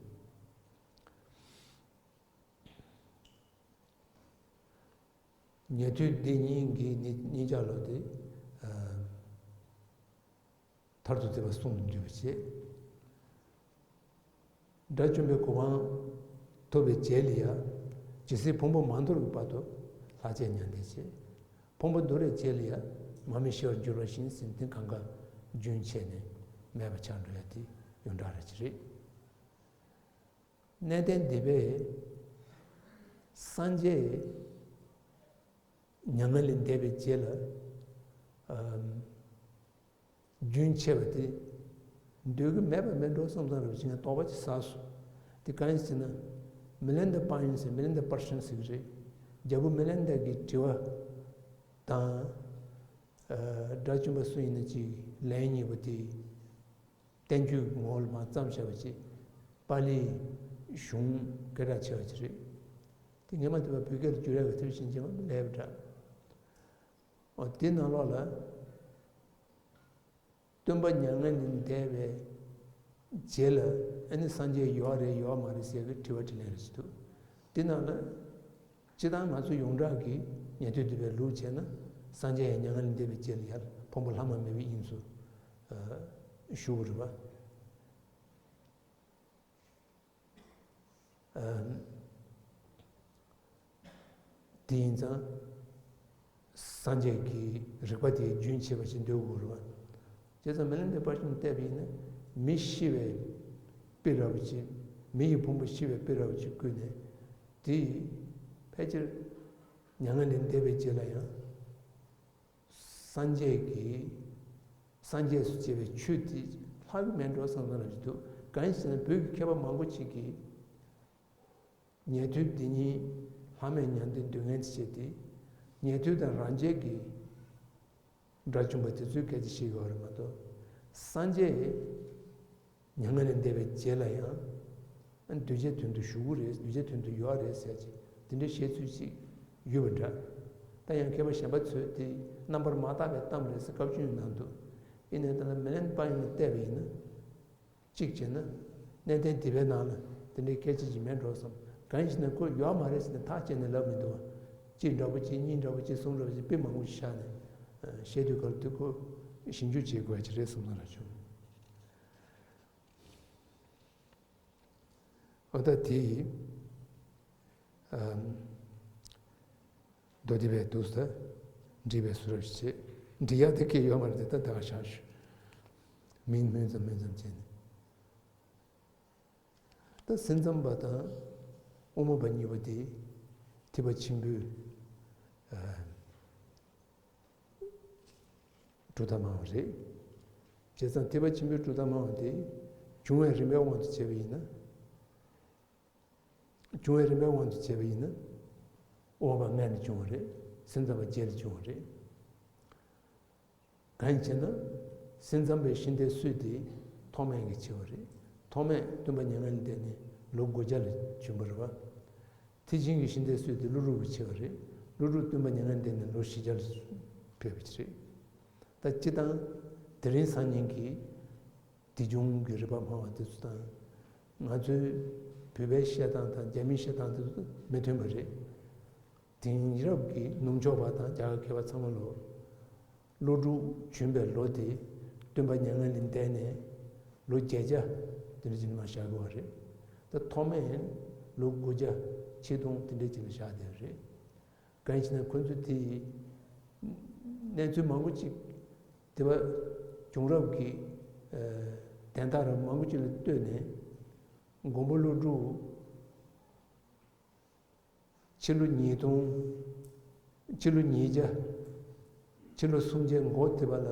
ཉན་ཐོས་སྡེ་གཉིས་ཀྱི་གཉིས་ཆ་ལོག་དེ། ཨ། མཐར་ཐུག་ཐེག་པ་གསུམ་དུ་འདུས་པ་བྱས། དགྲ་བཅོམ་པའི་གོ་འཕང་ཐོབ་པའི་རྗེས་ལ་ཡང་ཇི་སྲིད་ཕུང་པོ་མ་འདོར་བའི་བར་དུ་ལྷར་བཅས་མྱང་འདས་བྱས། ཕུང་པོ་འདོར་བའི་རྗེས་ལ་ཡང་མར་མེ་ཤི་བར་འགྱུར་བ་བཞིན་ཟེར་དེ་གང་ག་རྒྱུན་ཆད་ནས་མེད་པ་ཆགས་འགྲོ་ཡ་དེ་ཡོངས་གྲགས་རེད་ཅི་རེད། གནས་བརྟན་སྡེ་པས་སངས་རྒྱས་མྱ་ངན་ལས་འདས་པའི་རྗེས་ལ། ཨམ། རྒྱུན་ཆད་པ་དེ་འདོད་ཀྱི་མེད་པ་མིན་འགྲོ་བསམ་བསམ་རེ་བྱས་ནས་དོགས་པ་ཅིག་ཟ་སོང་། དེ་གང་ཡིན་ཟེར་ན། མི་ལན་ད་པ་ཡིན་ཟེར་མི་ལན་ད་པར་ཤན་ཟེར་གྱི་རེད། རྒྱལ་པོ་མི་ལན་ད་གི་དྲི་བ་དང་། ཨ། དགྲ་བཅོམ་པ་སུ་ཡིན་ན་ཅིག་ལན་གཉིས་པོ་དེ་བསྟན་བཅོས་ངོ་བོ་ལ་མར་བརྩམས་བཞག་པ་ཅིག་པཱ་ལིའི་གཞུང་སྐད་གྲགས་ཆེ་བ་ཅིག་རེད། དེ་སྔས་མ་དེ་བ་བོད་སྐད་ལ་བསྒྱུར་ཡག་གི་དེབ་ཤིང་ཅན་མ་ལས་པ་འདྲ། འོ་དེ་ནང་ལོགས་ལ། སྟོན་པ་མྱ་ངན་ལས་འདས་པའི་རྗེས་ལ་ཨ་ནི་སངས་རྒྱས་ཡོད་རེད་ཡོད་མ་རེད་ཟེར་གི་དྲི་བ་དྲིས་ལན་རེ་ཞིག་འདུག་དེ་ནང་ལ་སྤྱིར་བཏང་ང་ཚོ་ཡོངས་གྲགས་ཀྱི་ཉན་ཐོས་སྡེ་པའི་ལུགས་བྱས་ན་སངས་རྒྱས་ཡང་མྱ་ངན་ལས་འདས་པའི་རྗེས་ལ་ཡར་ཕུང་པོ་ལྷག་མ་མེད་པའི་དབྱིངས་སུ་ཞུགས་པ་རེད་པ། དེ་ཡིན་ཙང་། སངས་རྒྱས་ཀྱི་རིག་པ་དེ་རྒྱུན་ཆད་པ་ཞིག་འདོད་དགོས་རེད་བ། བྱས་ཙང་མི་ལན་དེ་པར་ཤིང་བལྟས་པ་ཡིན་ན་མི་ཤི་བའི་དཔེ་འདྲ་བོ་ཅིག་མི་ཡི་ཕུང་པོ་ཤི་བའི་དཔེ་འདྲ་བོ་ཅིག་བཀོད་ནས། དེ་ཕལ་ཆེར་མྱ་ངན་ལས་འདས་པའི་རྗེས་ལ་ཡང་། སངས་རྒྱས་ཀྱི། སངས་རྒྱས་སུ་བྱེད་པའི་ཆོས་དེ་ལྷག་གི་མེད་འགྲོ་བསམ་བསམ་རང་ཞིག་འདུག་གང་ཡིན་ཟེར་ན་བོད་ཀྱི་མཁས་པ་མང་པོ་ཅིག་གིས་ཉན་ཐོས་འདི་ཉིད་ལྷག་མེད་མྱང་འདས་འདོད་མཁན་དེ་བྱས་ཏེ། ཉན་ཐོས་དང་རང་རྒྱལ་གྱི་དགྲ་བཅོམ་པ་དེ་ཚོའི་སྐད་ཆ་བཤད་ཀྱི་ཡོད་རེད་མ་གཏོགས། སངས་རྒྱས་མྱ་ངན་ལས་འདས་པའི་རྗེས་ལ་ཡང་། ཨ་ནི་གདུལ་བྱའི་དོན་དུ་བཞུགས་ཀྱི་རེད། གདུལ་བྱའི་དོན་དུ་ཡོད་རེད་ཟེར་གྱི་དེ་འདྲའི་བཤད་ཚུལ་ཅིག་ཡོད་པ་འདྲ། ད་ཡང་མཁས་པ་གཞན་པ་ཚོས་དེ་རྣམ་པར་མ་བརྟགས་པའི་གཏམ་རེད་ཟེར་སྐབས་བཅོལ་གནང་འདུག་ཡིན་ནའི་ད་ལྟ་མི་ལན་པ་ཡིན་ན་བལྟས་པ་ཡིན་ན། གཅིག་བྱས་ན། གནས་བརྟན་སྡེ་པའི་ནང་ལ་དེ་འདྲའི་སྐད་ཆ་ཅིག་མེད་འགྲོ་བསམ། གང་ཡིན་ཟེར་ན་ཁོས་ཡོད་མ་རེད་ཟེར་ནས་ཐག་བཅད་ནས་ལབ་མི་འདུག་བ། གཅིག་འདྲ་པོ་གཅིག་གཉིས་འདྲ་པོ་གཅིག་གསུམ་འདྲ་པོ་གཅིག་དཔེ་མང་པོ་ཞིག་བཞག་ནས། བཤད་དུས་ག་ལ་དུས་ཁོ་ཞིབ་འཇུག་བྱེད་དགོས་ཡ་ཅིག་རེད་བསམ་ན་ར་བྱུང་། འོ་ད་དེ། ཨམ། མདོ་སྡེ་པའི་འདུག་ས། འབྲི་བའི་བཟོ་འདྲ་ཞིག་བྱེད། འབྲི་ཡག་དེ་སྐད་ཡོད་མ་རེད་དེ་ད་ད་ག་བཞག་ཞུ། མིང་སྨོས་ཙམ་སྨོས་ཙམ་བྱས་ནས། ད་སེམས་ཙམ་པ་དང་དབུ་མ་པ་གཉིས་པོ་དེ་ཐེག་པ་ཆེན་པོའི་ཨ་གྲུབ་མཐའ་སྨྲ་བ་རེད། བྱས་ཙང་ཐེག་པ་ཆེན་པོའི་གྲུབ་མཐའ་སྨྲ་བ་དེ་བྱུང་བའི་རིམ་པའི་དབང་དུ་བྱས་པ་ཡིན་ན། བྱུང་བའི་རིམ་པའི་དབང་དུ་བྱས་པ་ཡིན་ན། དབུ་མ་པ་སྔ་ནས་བྱུང་བ་རེད། སེམས་ཙམ་པ་རྗེས་ལ་བྱུང་བ་རེད། གང་ཡིན་ཟེར་ན། སེམས་ཙམ་པའི་ཤིང་རྟའི་སྲོལ་དེ་ཐོགས་མེད་ཀྱི་ཆེ་བ་རེད། ཐོགས་མེད་སྟོན་པ་མྱ་ངན་ལས་འདས་ནས་ལོ་དགུ་བརྒྱ་ལ་བྱོན་པ་རེད་བ། ཐེག་ཆེན་གྱི་ཤིང་རྟའི་སྲོལ་དེ་ཀླུ་སྒྲུབ་ཀྱི་ཆེ་བ་རེད། ཀླུ་སྒྲུབ་སྟོན་པ་མྱ་ངན་ལས་འདས་ནས་ལོ་བཞི་བརྒྱ་ལ་ཕེབས་པ་ཅིག་རེད། ད་སྤྱིར་བཏང་དེ་རིང་སང་ཉིན་གྱི་དེ་བྱུང་གི་རིག་པ་སྨྲ་བ་དེ་ཚོ་དང་། ང་ཚོའི་བོད་པའི་བཤད་སྟངས་དང་རྒྱ་མིའི་བཤད་སྟངས་དེ་ཚོ་མི་མཐུན་པ་རེད། དེང་རབས་ཀྱི་ནུབ་ཕྱོགས་པ་དང་རྒྱ་གར་མཁས་པ་ཚང་མ་ལོ། ཀླུ་སྒྲུབ་བྱོན་པའི་ལོ་དེ་སྟོན་པ་མྱ་ངན་ལས་འདས་ནས་ལོ་བརྒྱད་བརྒྱ་དེ་འདྲ་ཅིག་མ་བཞག་དགོས་པ་རེད། ད་ཐོགས་མེད་ ལོ་དགུ་བརྒྱ་ཆིག་སྟོང་དེ་འདྲ་ཅིག་ལ་བཞག་བསྡད་རེད། གང་ཡིན་ཟེར་ན་ཁོ་ཚོས་དེ་གནས་ཚུལ་མང་པོ་ཅིག་དེ་བ་བྱུང་རབས་ཀྱི་ཨ་དན་རྟགས་རབ་མང་པོ་ཅིག་ལ་ལྟོས་ནས་མགོན་པོ་ཀླུ་སྒྲུབ་ཕྱི་ལོ་ཉིས་སྟོང་། ཕྱི་ལོ་ཉིས་བརྒྱ། ཕྱི་ལོ་སུམ་བརྒྱ་འགོ་དེ་བ་ལ་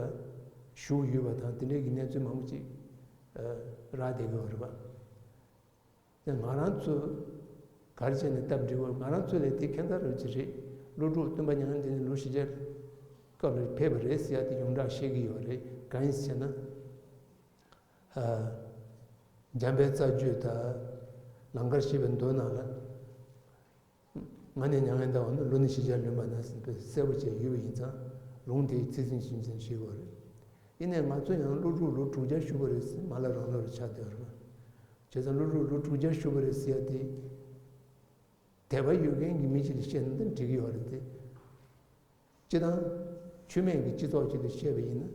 བཞུགས་ཡོད་པ་དང་དེ་འདྲའི་གི་གནས་ཚུལ་མང་པོ་ཅིག་ཨ་རག་བསྡད་ཀྱི་ཡོད་རེད་པ། དེ་ང་རང་ཚོ་ག་རེ་བྱས་ནས་སྟབས་འགྲིག་པ། ང་རང་ཚོ་ལས་དེ་ཁྱད་མཚར་རབ་ཅིག་རེད། ཀླུ་སྒྲུབ་སྟོན་པ་མྱ་ངན་འདས་ནས་ལོ་བཞི་བརྒྱ་སྐབས་ལ་ཕེབས་པ་རེད་ཟེར་ཡ་དེ་ཡོངས་གྲགས་བཤད་ཀྱི་ཡོད་རེད། གང་ཡིན་ཟེར་ན། ཨ་འཇམ་དཔལ་རྩ་རྒྱུད་དང་ལང་ཀར་གཤེགས་པའི་མདོ་ནང་ལ། ང་ནི་མྱ་ངན་འདའ་བ་ནི་ལོ་ནི་བཞི་བརྒྱ་ལོན་པ་ན་ཟེར་བའི་གསལ་པོ་བྱས་ཡོད་པ་ཡིན་ཙང་ལུང་དེའི་ཚིག་ཟིན་ཞིབ་འཇུག་བྱེད་དགོས་རེད། ཡིན་ནའི་ང་ཚོ་ཡང་ཀླུ་སྒྲུབ་ལོ་དྲུག་བརྒྱ་བཞུགས་པ་རེད་ཟེར་མ་ལབ་རང་ལབ་རེ་ཆགས་བསྡད་པ་རེད། བྱས་ཙང་ཀླུ་སྒྲུབ་ལོ་དྲུག་བརྒྱ་བཞུགས་པ་རེད་ཟེར་ཡ་དེ། དད་པ་ཡོད་མཁན་གྱི་མི་ཞིག་ལ་བཤད་ན་འདི་འགྲིག་གི་ཡོད་རེད་དེ། སྤྱིར་བཏང་ཆོས་མེད་ཀྱི་སྤྱི་ཚོགས་ཅིག་ལ་བཤད་པ་ཡིན་ན།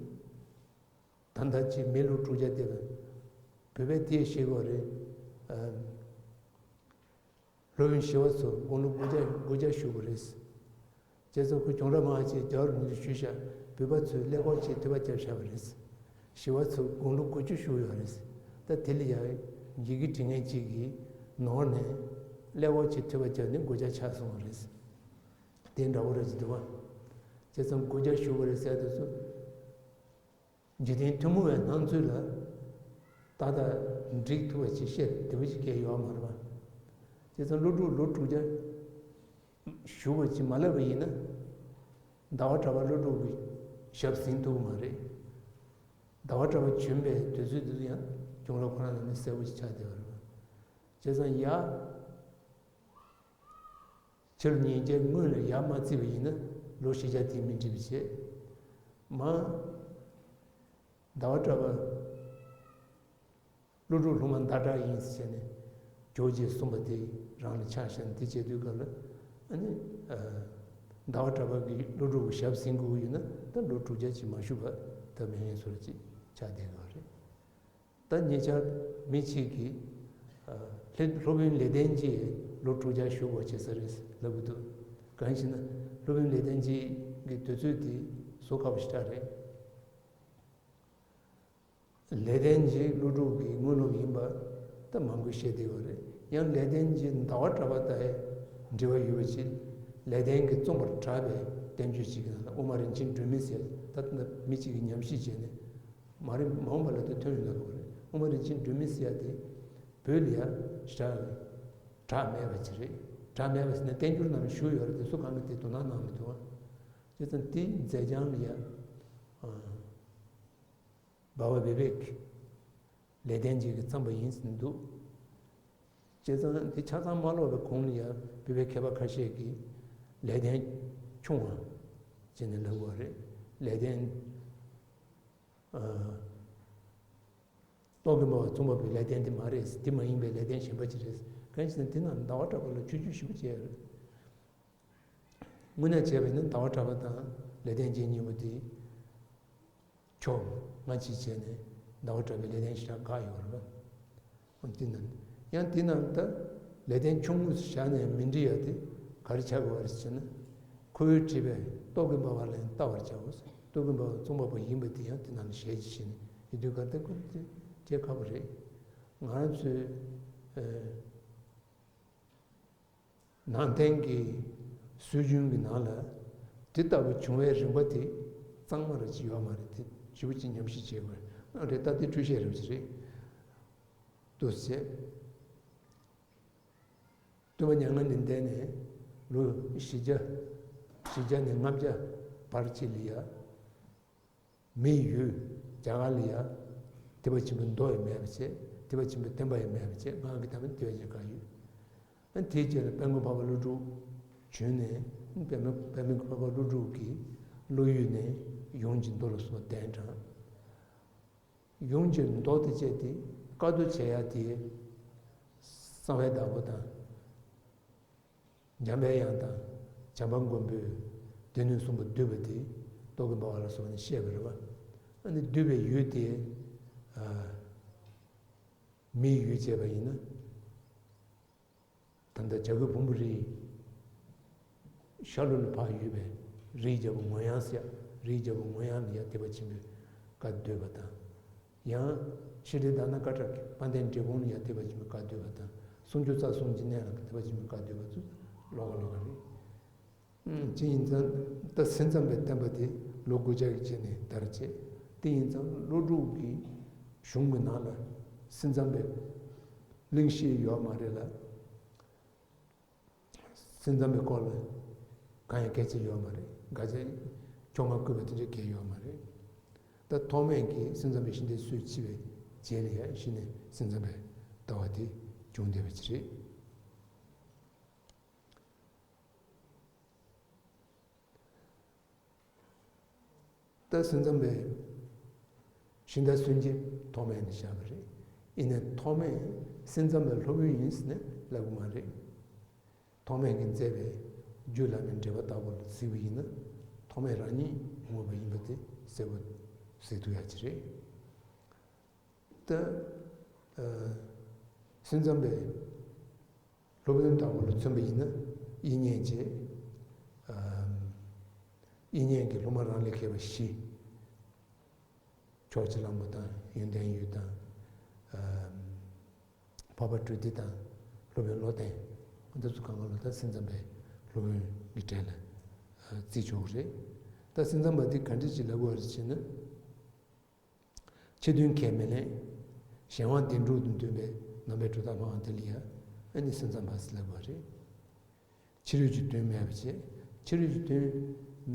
ད་ལྟ་ཅིག་མི་ལོ་དྲུག་བརྒྱ་བསྡད་པ། བོད་པས་དེ་ཤེས་དགོས་རེད། ཨ། སློབ་དཔོན་ཞི་བ་འཚོ་དགུང་ལོ་དགུ་བརྒྱ་དགུ་བརྒྱ་བཞུགས་པ་རེད། བྱས་ཙང་ཁོ་གྱོང་རག་མང་ཆེ་རྒྱལ་བ་རིན་པོ་ཆེ་བཞུགས་ཤག་བོད་པ་ཚོས་ཀླད་ཀོར་བྱས་ཐོས་པ་རྒྱབ་བཞག་པ་རེད། ཞི་བ་འཚོ་དགུང་ལོ་དགུ་བཅུ་བཞུགས་ཡོད་རེད། ད་དེ་ལ་ཡང་ཡི་གེ་འབྲི་མཁན་གཅིག་གིས་ནོར་ནས་ཀླད་ཀོར་བྱས་ཐོས་པ་རྒྱབ་ནས་དགུ་བརྒྱ་ཆགས་སོང་བ་རེད། དེ་འདྲ་བོ་རེད་ཅེས་འདུག་བ། བྱས་ཙང་དགུ་བརྒྱ་བཞུགས་པ་རེད་ཟེར་དུས་སུ། འཇིག་རྟེན་ཐུན་མོང་བའི་སྣང་ཚུལ་ལ་ཏག་ཏག་འགྲིག་ཐུབ་པ་ཅིག་བཤད་བདེ་པོ་ཞིག་གང་ཡོད་མ་རེད་པ། བྱས་ཙང་ཀླུ་སྒྲུབ་ལོ་དྲུག་བརྒྱ་བཞུགས་པ་ཅིག་མ་ལབ་པ་ཡིན་ན། ཟླ་བ་གྲགས་པ་ཀླུ་སྒྲུབ་ཀྱི་ཞབས་ཟིན་ཐུབ་ཀྱི་མ་རེད། ཟླ་བ་གྲགས་པ་བྱོན་པའི་དུས་ཚོད་དེ་ཚོ་ཡང་གྱོང་རག་ཁོ་རང་ལ་ནི་གསལ་པོ་ཞིག་ཆགས་བསྡད་པ་རེད་པ། བྱས་ཙང་ཡ། ཕྱི་ལོ་ཉིས་བརྒྱའི་སྔོན་ལ་ཡར་མ་བརྩིས་པ་ཡིན་ན་ལོ་བཞི་བརྒྱ་དེ་མི་འགྲིག་པ་བྱས། མ། ཟླ་བ་གྲགས་པ་ཀླུ་སྒྲུབ་སློབ་མ་ཟླ་གྲགས་ཡིན་ཟེར་ནས་ཇོ་རྗེས་གསུངས་པ་དེ་རང་ལ་ཆགས་བཞག་ནས་དེ་བྱེད་དུས་སྐབས་ལ་ཨ་ནི། ཟླ་བ་གྲགས་པ་གིས་ཀླུ་སྒྲུབ་ཀྱི་ཞབས་ཟིན་དགོས་ཡོད་ན་ད་ལོ་དྲུག་བརྒྱ་ཅིག་མ་བཞུགས་པ་ད་མེད་ངེས་སོར་ཅིག་ཆགས་བསྡད་ཡོད་རེད། ད་ཉེ་ཆར་མི་གཅིག་གིས་ཨ་ལྷ་སློབ་དཔོན་ལེགས་ལྡན་རྗེ་ལོ་དྲུག་བརྒྱ་བཞུགས་པ་བྱེད་ས་རེད་ལབ་ཀྱི་འདུག་གང་ཡིན་ཟེར་ན་སློབ་དཔོན་ལེགས་ལྡན་རྗེ་གི་དུས་ཚོད་དེ་གཟོད་དཀའ་པོ་ཞེ་དྲག་རེད། ལེགས་ལྡན་རྗེ་ཀླུ་སྒྲུབ་ཀྱི་དངོས་སློབ་ཡིན་པ་ད་མང་པོས་བཤད་བསྡད་ཡོད་རེད། ཡང་ལེགས་ལྡན་རྗེ་ཟླ་བ་གྲགས་པ་དང་འབྲེལ་བ་ཡོད་པ་ཅིག་ལེགས་ལྡན་གྱིས་རྩོམ་པར་གྲགས་པའི་བསྟན་བཅོས་ཅིག་གི་ནང་ལ་དབུ་མ་རིན་ཆེན་སྒྲོན་མེ་ཟེར་ད་ལྟ་མི་གཅིག་གིས་ཉམས་ཞིབ་བྱས་ནས། མ་རེད། མ་འོངས་པ་ལ་དེ་ཐོན་ཡོང་ན་དགོས་རེད། དབུ་མ་རིན་ཆེན་སྒྲོན་མེ་ཟེར་ཡ་དེ་བོད་ལ་ཡ་ཞེ་དྲག་གྲགས་མེད་པ་ཅིག་རེད། གྲགས་མེད་པ་ཟེར་ན་བསྟན་འགྱུར་ནང་ལ་བཞུགས་ཡོད་རེད་དེ་སུ་གང་གིས་དེ་དོ་སྣང་གནང་མི་འདུག་བ། བྱས་ཙང་དེའི་མཛད་བྱང་ལ་ཡ་ཨ་བྷ་བ་བི་བེག་ལེགས་ལྡན་འབྱེད་ཀྱིས་བརྩམས་པ་ཡིན་ཟེར་འདུག་བྱས་ཙང་དེ་ཆ་ཚང་མ་ཀློག་པའི་གོང་ལ་ཡ་བོད་པའི་མཁས་པ་ཁ་ཤས་ཀྱིས་ལེགས་ལྡན་ཆུང་བ་བྱས་ནས་ལབ་དགོས་རེད། ལེགས་ལྡན། ཨ། རྟོག་གེ་འབར་བ་རྩོམ་པ་པོའི་ལེགས་ལྡན་དེ་མ་རེད། དེ་མ་ཡིན་པའི་ལེགས་ལྡན་གཞན་པ་ཅིག་རེད། གང་ཡིན་ཟེར་ན་དེ་ནང་ཟླ་བ་གྲགས་པ་ལ་ཆོས་བརྒྱུད་ཞིབ་པོ་བྱས་ཡོད་རེད། དངོས་གནས་བྱས་པ་ཡིན་ན་ཟླ་བ་གྲགས་པ་དང་ལེགས་ལྡན་རྗེ་གཉིས་པོ་དེ་ཕྱོགས་སྔ་ཕྱི་བྱས་ནས་ཟླ་བ་གྲགས་པའི་ལེགས་ལྡན་ཞེ་དྲག་དགའ་ཡོད་རེད་པ། འོ་དེ་ན་ཡང་དེ་ནང་ད་ལེགས་ལྡན་ཆུང་ངུ་བཞག་ནས་མི་འབྲི་ཡ་དེ་ག་རེ་ཆགས་དགོས་པ་རེད་ཟེར་ན། ཁོ་བོས་བྲིས་པའི་རྟོག་གེ་འབར་བ་ལ་ཡང་ལྟ་བར་བྱའོ། རྟོག་གེ་འབར་བ་རྩོམ་པ་པོ་ཡིན་པ་དེ་ཡང་དེ་ནང་ལ་ཞལ་གྱིས་བཞེས་ནས་ཡོད་དུས་ག་ད་ཁོ་དེ་བྱེད་ཁག་པོ་རེད། ང་རང་ཚོའི་ཨ་ནང་བསྟན་གྱི་སྲོལ་རྒྱུན་གྱི་ནང་ལ་དེ་ལྟ་བུ་བྱུང་བའི་རིམ་པ་དེ་གཙང་མ་རེ་ཅིག་ཡོད་མ་རེད། དེ་ཞེ་པོ་ཅིག་ཉམས་ཞིབ་བྱེད་དགོས་རེད། ད་དེ་འཕྲོས་བཤད་རེ་ཅིག་རེད། འདུག་ཟེར། སྟོན་པ་མྱ་ངན་ལས་འདས་ནས་ལོ་བཞི་བརྒྱ། བཞི་བརྒྱ་ནས་ལྔ་བརྒྱ་བར་ཅིག་ལ་ཡ། མིའི་ཡུལ་རྒྱ་གར་ལ་ཡ། ཐེག་པ་ཆེན་པོའི་མདོ་ཡང་མེད་པ་བྱས། ཐེག་པ་ཆེན་པོའི་བསྟན་པ་ཡང་མེད་པ་བྱས། སྔགས་ཀྱི་བསྟན་པ་དེ་བས་ཀྱང་བཀག་ཡོད། ཨ་དེའི་རྗེས་ལ་དཔལ་མགོན་འཕགས་པ་ཀླུ་སྒྲུབ་བྱོན་ནས། དཔལ་མགོན་དཔལ་མགོན་འཕགས་པ་ཀླུ་སྒྲུབ་ཀྱི་བློ་ཡུལ་ནས་ཡུམ་གྱི་མདོ་ལ་སོགས་པ་གདན་དྲངས། ཡུམ་གྱི་མདོ་དེ་བཅས་ཏེ་བཀའ་བསྡུ་བྱེད་ཡ་དེ། གསང་བའི་བདག་པོ་དང་། འཇམ་པའི་དབྱངས་དང་། བྱམས་པ་མགོན་པོས་སྡེ་སྣོད་གསུམ་པོ་བསྡུས་པ་དེ་རྟོག་གེ་འབར་བ་ལ་སོགས་ནས་བཤད་པ་རེད་པ། ཨ་ནི་བསྡུས་པའི་ཡུལ་དེ། ཨ། མིའི་ཡུལ་བྱས་པ་ཡིན་ན། ད་བྱ་རྒོད་ཕུང་པོའི་རིའི་ཤར་ལྷོ་ལ་ཕར་ཡོད་པའི་རིའི་རྒྱལ་པོ་ངོ་ཡང་ཟེར་ཡ། རིའི་རྒྱལ་པོ་ངོ་ཡང་ལ་ཡ་ཐེག་པ་ཆེན་པོའི་བཀའ་སྡོད་པ་དང་། ཡང་ཤྲཱི་དྷ་ན་ཀ་ཏྲ་གི་དཔལ་ལྡན་འབྲས་སྤུངས་ལ་ཡ་ཐེག་པ་ཆེན་པོའི་བཀའ་སྡོད་པ་དང་། སུམ་ཅུ་རྩ་གསུམ་གྱི་གནས་ལ་ཐེག་པ་ཆེན་པོའི་བཀའ་སྡོད་པ་ཚོ་ལོགས་ཀ་ལོགས་ཀ་རེད། ཅི་ཡིན་ཙང་ད་སེམས་ཙམ་པའི་བསྟན་པ་དེ་ལོ་དགུ་བརྒྱ་གི་རྗེས་ནས་དར་བྱས། དེ་ཡིན་ཙང་ཀླུ་སྒྲུབ་ཀྱི་གཞུང་གི་ནང་ལ་སེམས་ཙམ་པའི་གླེང་གཞི་ཡོད་མ་རེད་ལ། སེམས་ཙམ་པའི་སྐོར་ལ་གང་ཡང་སྐད་ཆ་ཡོད་མ་རེད། སྐད་ཆ་ཁྱོད་ང་བཀོད་པ་དེ་འདྲ་གང་ཡང་ཡོད་མ་རེད། ད་ཐོགས་མེད་ཀྱིས་སེམས་ཙམ་པའི་ཤིང་རྟའི་སྲོལ་ཕྱེ་བའི་རྗེས་ལ་ཡང་གཞི་ནས་སེམས་ཙམ་པའི་ལྟ་བ་དེ་བྱུང་བསྡད་པ་ཅིག་རེད། ད་སེམས་ཙམ་པའི་ཤིང་རྟ་སུན་འབྱིན་ཐོགས་མེད་ནས་བཞག་པ་རེད། ཡིན་ནའི་ཐོགས་མེད་སེམས་ཙམ་པའི་སློབ་དཔོན་ཡིན་ཟེར་ནས་ལབ་གི་མ་རེད། ཐོགས་མེད་ཀྱིས་མཛད་པའི་རྒྱུད་བླ་མའི་འགྲེལ་པ་ལྟ་བུ་ལ་གཟིགས་པ་ཡིན་ན། ཐོགས་མེད་རང་ཉིད་ངོ་མ་ཡིན་པ་དེ་གསལ་པོ་གཟིགས་ཐུབ་ཡ་ཅིག་རེད། ད་ཨ་སེམས་ཙམ་པའི་སློབ་དཔོན་དང་པོ་ལ་མཚོན་པ་ཡིན་ན། དབྱིག་གཉེན་བཅས། ཨ་དབྱིག་གཉེན་གྱི་སློབ་མ་རང་ལས་མཁས་པ་བཞི། ཕྱོགས་ཀྱི་གླང་པོ་དང་། ཡོན་ཏན་ཡུལ་དང་། ཨ་འཕགས་པ་སྤྲུལ་སྡེ་དང་། སློབ་དཔོན་བློ་ལྡན། འདི་ཚོ་གང་ག་ལ་ད་སེམས་ཙམ་པའི་སློབ་དཔོན་གྱི་གྲས་ལ་ཨ་བརྩི་ཆོག་གི་རེད། ད་སེམས་ཙམ་པ་འདི་ག་འདྲ་ཅིག་ལབ་དགོས་རེད་ཟེར་ན། ཕྱི་དོན་ཁས་མི་ལེན། གཞན་དབང་བདེན་གྲུབ་ཏུ་འདོད་པའི་ནང་པའི་གྲུབ་མཐའ་སྨྲ་བ་འདི་ལ་ཡང་ཨ་ནི་སེམས་ཙམ་པ་ཟེར་ལབ་པ་རེད། ཕྱི་རོལ་གྱི་དོན་མེད་པ་བྱས། ཕྱི་རོལ་གྱི་དོན་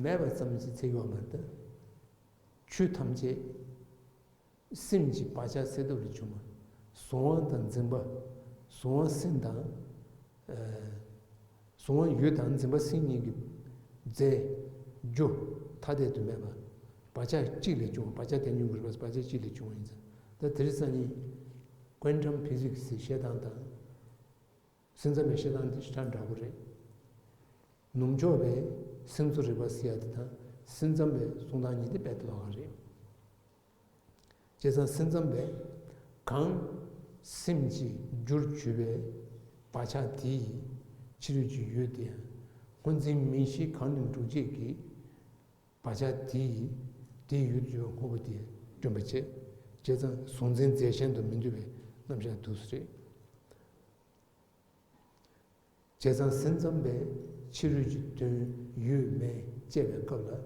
མེད་པ་ཙམ་གྱིས་ཚད་ཡོད་མ་རེད། ཆོས་ཐམས་ཅད་སེམས་ཀྱི་བག་ཆགས་སད་ཐབས་ལས་བྱུང་བ། གཟུང་བ་དང་འཛིན་པ། གཟུང་བ་སེམས་དང་། ཨ་གཟུང་བ་ཡུལ་དང་འཛིན་པ་སེམས་གཉིས་ཀྱི་རྫས་རྒྱུ་ཐ་དད་དུ་མེད་པ། བག་ཆགས་གཅིག་ལས་བྱུང་བ། བག་ཆགས་དེ་ཉིད་ཀྱི་རིག་པ་བག་ཆགས་གཅིག་ལས་བྱུང་བ་ཡིན་ཙང་། ད་དེ་རིང་སང་ཉིན་ཀོན་ཊམ་ཕི་ཟིག་སི་ཟེར་བཤད་སྟངས་དང་། སེམས་ཙམ་པའི་བཤད་སྟངས་དེ་ཞེ་དྲག་འདྲ་པོ་རེད། ནུབ་ཕྱོགས་པའི་སེམས་ཚོར་རིག་པ་ཟེར་ཡ་དེ་དང་སེམས་ཙམ་པའི་གསུང་སྟངས་གཉིས་དེ་དཔེ་ལོགས་ཀ་རེད། བྱས་ཙང་སེམས་ཙམ་པས་གང་སེམས་ཀྱི་རྒྱུར་གྱུར་པའི་བག་ཆགས་དེ་ཡི་ཕྱི་རོལ་གྱི་ཡུལ་དེ་ཡང་སྔོ་འཛིན་མིག་ཤེས་གང་ལས་འགྲུབ་བྱེད་ཀྱི་བག་ཆགས་དེ་ཡིས་དེའི་ཡུལ་དུ་གྱུར་པ་དངོས་པོ་དེ་བསྐྲུན་པར་བྱེད། བྱས་ཙང་གཟུང་འཛིན་རྫས་གཞན་དུ་མི་འདོད་པའི་རྣམ་གཞག་འདུག་སེ་རེད། བྱས་ཙང་སེམས་ཙམ་པས་ཕྱི་རོལ་གྱི་དོན་ཡོད་མེད་དཔྱད་པའི་སྐབས་ལ་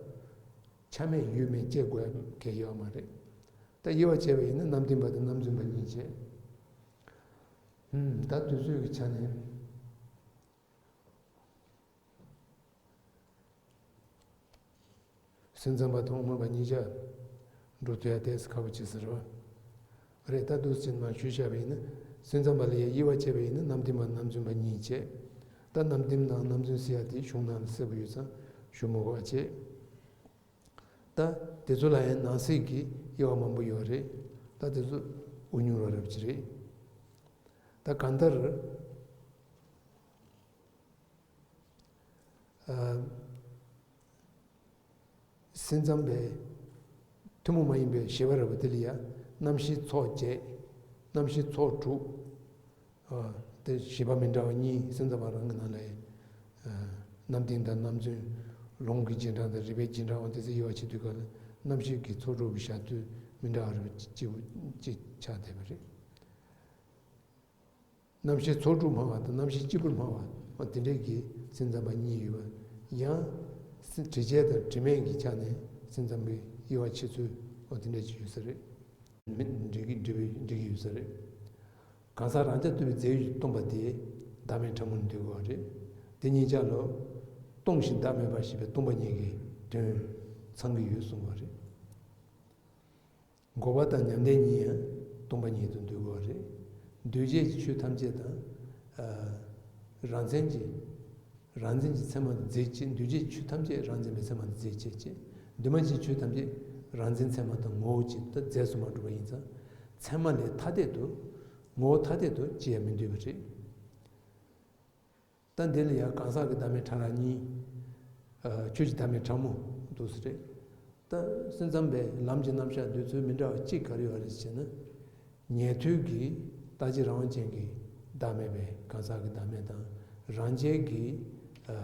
ཆ་མེད་ཡོད་མེད་དཔྱད་དགོས་གལ་ཡོད་མ་རེད། ད་དབྱེ་བ་ཕྱེ་བ་ཡིན་ན་རྣམ་བདེན་པ་དང་རྣམ་རྫུན་པ་གཉིས་བྱས། ཧུམ། ད་དུས་ཚོད་ཀྱི་ཆ་ནས། སེམས་ཙམ་པ་དང་དབུ་མ་པ་གཉིས་ཆ་འགྲོ་ཐུབ་ཡ་ཏོག་ཙམ་ཁག་པོ་ཆགས་ས་རེད་པ། རེད། ད་འདུག་སེ་མར་ཞུས་བཞག་པ་ཡིན་ན། སེམས་ཙམ་པ་ལ་ཡ་དབྱེ་བ་ཕྱེ་བ་ཡིན་ན་རྣམ་བདེན་པ་རྣམ་རྫུན་པ་གཉིས་བྱས། ད་རྣམ་བདེན་དང་རྣམ་རྫུན་ཟེར་ཡ་དེ་གཞུང་ནང་ལ་གསལ་པོ་ཡོད་ཙང་ཞུ་མི་དགོས་པ་བྱས། ད་དེ་ཚོ་ལ་ཡང་ནང་གསེས་ཀྱི་དབྱེ་བ་མང་པོ་ཡོད་རེད། ད་དེ་ཚོ་དབུ་སྙུང་རོགས་རབ་ཅིག་རེད། ད་གང་ལྟར། ཨ་སེམས་ཙམ་པས་ཐུན་མོང་མ་ཡིན་པའི་བཞི་པ་རེད་པ། དེ་ལ་ཡང་རྣམ་ཤེས་ཚོགས་བརྒྱད། རྣམ་ཤེས་ཚོགས་དྲུག། ཨ་དེ་བཞི་པ་མི་འདྲ་བ་གཉིས་སེམས་ཙམ་པ་རང་གི་ནང་ལ་ཡང་། ཨ་རྣམ་བདེན་དང་རྣམ་རྫུན། ལུང་གི་རྗེས་འབྲང་དང་རིགས་པའི་རྗེས་འབྲང་འོ་དེ་ཚོ་དབྱེ་བ་ཕྱེ་དུས་སྐབས་ལ་རྣམ་ཤེས་ཀྱི་ཚོགས་དྲུག་གི་བཞག་དུས་མི་འདྲ་བ་རེད་པ། གཅིག་པུ་གཅིག་ཆགས་བསྡད་པ་རེད། རྣམ་ཤེས་ཚོགས་དྲུག་སྨྲ་བ་དང་རྣམ་ཤེས་གཅིག་པུར་སྨྲ་བ། འོ་དེ་འདྲས་ཀྱི་སེམས་ཙམ་པ་གཉིས་ཡོད་པ། ཡང་སེམས་དྲི་བཅས་དང་དྲི་མེད་ཀྱི་ཆ་ནས་སེམས་ཙམ་པའི་དབྱེ་བ་ཕྱེ་ཚུལ་འོ་དེ་འདྲས་ཅིག་ཡོད་ས་རེད། མི་འགྲིག་གི་འགྲིག་པའི་འགྲིག་གི་ཡོད་ས་རེད། གང་ཟག་རང་རྐྱ་ཐུབ་པའི་རྫས་ཡོད་ཀྱིས་སྟོང་པ་དེ་བདག་མེད་ཕྲ་མོར་འདོད་དགོས་པ་རེད། དེ་གཉིས་ཆ་ལ་སྟོང་ཞིང་བདག་མེད་པར་ཤེས་པའི་སྟོང་པ་ཉིད་ཀྱི་དོན་ཚང་གི་ཡོད་གསུངས་པ་རེད། འགོག་པ་དང་མྱང་འདས་གཉིས་ཡང་སྟོང་པ་ཉིད་དུ་འདོད་དགོས་པ་རེད། འདུས་བྱས་ཀྱི་ཆོས་ཐམས་ཅད་དང་། ཨ་རང་མཚན་གྱི་རང་མཚན་གྱི་མཚན་མ་དང་རྫས་གཅིག་འདུས་བྱས་ཀྱི་ཆོས་ཐམས་ཅད་རང་མཚན་པའི་མཚན་མ་དང་རྫས་གཅིག་བྱས། འདུས་མ་བྱས་ཀྱི་ཆོས་ཐམས་ཅད་རང་མཚན་མཚན་མ་དང་ངོ་བོ་གཅིག་ད་རྫས་སུ་མ་གྲུབ་པ་ཡིན་ཙང་མཚན་མ་ལས་ཐ་དད་དུ་ངོ་བོ་ཐ་དད་དུ་སྐྱེ་ཡང་མི་འདོད་པ་རེད། ད་འདི་ལ་ཡང་གང་ཟག་གི་བདག་མེད་ཕྲ་རགས་གཉིས། ཨ་ཆོས་ཀྱི་བདག་མེད་ཕྲ་མོ་འདུག་སེ་རེད། ད་སེམས་ཙམ་པའི་ལམ་གྱི་རྣམ་གཞག་འདོད་ཚུལ་མི་འདྲ་བ་གཅིག་ག་རེ་ཡོད་རེད་ཟེར་ན། ཉན་ཐོས་ཀྱི་ལྟ་བྱེད་རང་དབང་ཅན་གྱི་བདག་མེད་པའི་གང་ཟག་གི་བདག་མེད་དང་ རང་རྒྱལ་གྱི་ཨ།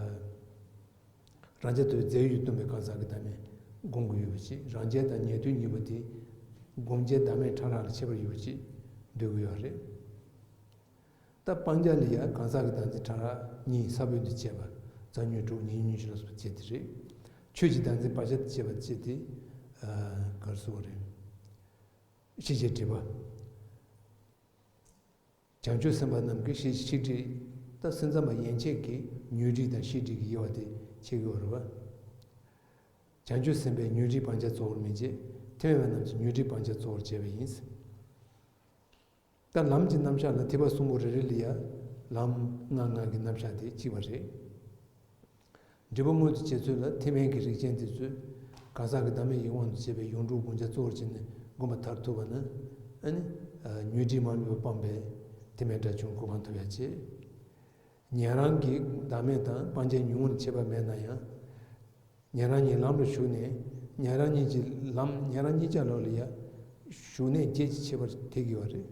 རང་རྒྱལ་དུ་རྫས་ཡོད་སྟོན་པའི་གང་ཟག་གི་བདག་མེད་སྒོམ་གྱི་ཡོད་པ་ཅིག་རང་རྒྱལ་དང་ཉེ་དུའི་གཉིས་པོ་དེ་སྒོམ་བྱའི་བདག་མེད་ཕྲ་རགས་ལ་ཁྱད་པར་ཡོད་པ་ཅིག་འདོད་ཀྱི་ཡོད་རེད། ད་སྤང་བྱ་ལ་ཡང་གང་ཟག་གི་བདག་འཛིན་ཕྲ་རགས་གཉིས་ས་བོན་དུ་བྱས་པ་རྩ་ཉོན་དྲུག་ཉེ་ཉོན་བཞི་ལ་སོགས་པ་བྱས་ཏེ་རེད། ཆོས་ཀྱི་བདག་འཛིན་བག་ཆགས་དུ་བྱས་པ་བྱས་ཏེ་ག་རེ་ཟེར་དགོས་རེད། ཤེས་བྱའི་སྒྲིབ་པ། བྱང་ཆུབ་སེམས་དཔའ་རྣམས་ཀྱི་ཤེས་བྱའི་ཆིག་སྒྲིལ། ད་སེམས་ཙམ་པ་ཡན་ཆད་ཀྱིས་ཉོན་སྒྲིབ་དང་ཤེས་སྒྲིབ་ཀྱི་དབྱེ་བ་དེ་ཕྱེ་དགོས་རེད་པ། བྱང་ཆུབ་སེམས་དཔས་ཉོན་སྒྲིབ་སྤང་བྱ་གཙོ་བོར་མི་བྱེད། ཐེག་དམན་པ་རྣམས་ཀྱིས་ཉོན་སྒྲིབ་སྤང་བྱ་གཙོ་བོར་བྱེད་པ་ཡིན། ད་ལམ་གྱི་རྣམ་གཞག་ལ་ཐེག་པ་གསུམ་པོ་རེ་རེ་ལ་ཡང་ལམ་ལྔ་ལྔ་གི་རྣམ་གཞག་དེ་གཅིག་པ་རེད། འབྲས་བུ་མངོན་དུ་བྱེད་ཚུལ་ལ་ཐེག་དམན་གྱི་རིགས་ཅན་དེ་ཚོས་གང་ཟག་གི་བདག་མེད་ཀྱི་དབང་དུ་བྱས་པའི་ཡོངས་གྲུབ་སྒོམ་བྱ་གཙོ་བོར་བྱས་ནས་སྒོམ་པ་མཐར་ཐུག་པ་ན། ཨ་ནི། ཉོན་སྒྲིབ་མ་ལུས་པ་སྤངས་པས་ཐེག་དམན་དགྲ་བཅོམ་གོ་འཕང་ཐོབ་ཡ་བྱེད། ཉན་རང་གི་བདག་མེད་དང་སྤང་བྱའི་ཉོན་མོངས་ཁྱད་པར་མེད་ན་ཡང་། ཉན་རང་གཉིས་ལམ་ལ་ཞུགས་ནས་ཉན་རང་གཉིས་ཀྱི་ལམ་ཉན་རང་གཉིས་ཀ་ལོགས་ལ་ཡ་ཞུགས་གནས་བརྒྱད་ཀྱི་ཁྱད་པར་ཐེག་གི་ཡོད་རེད།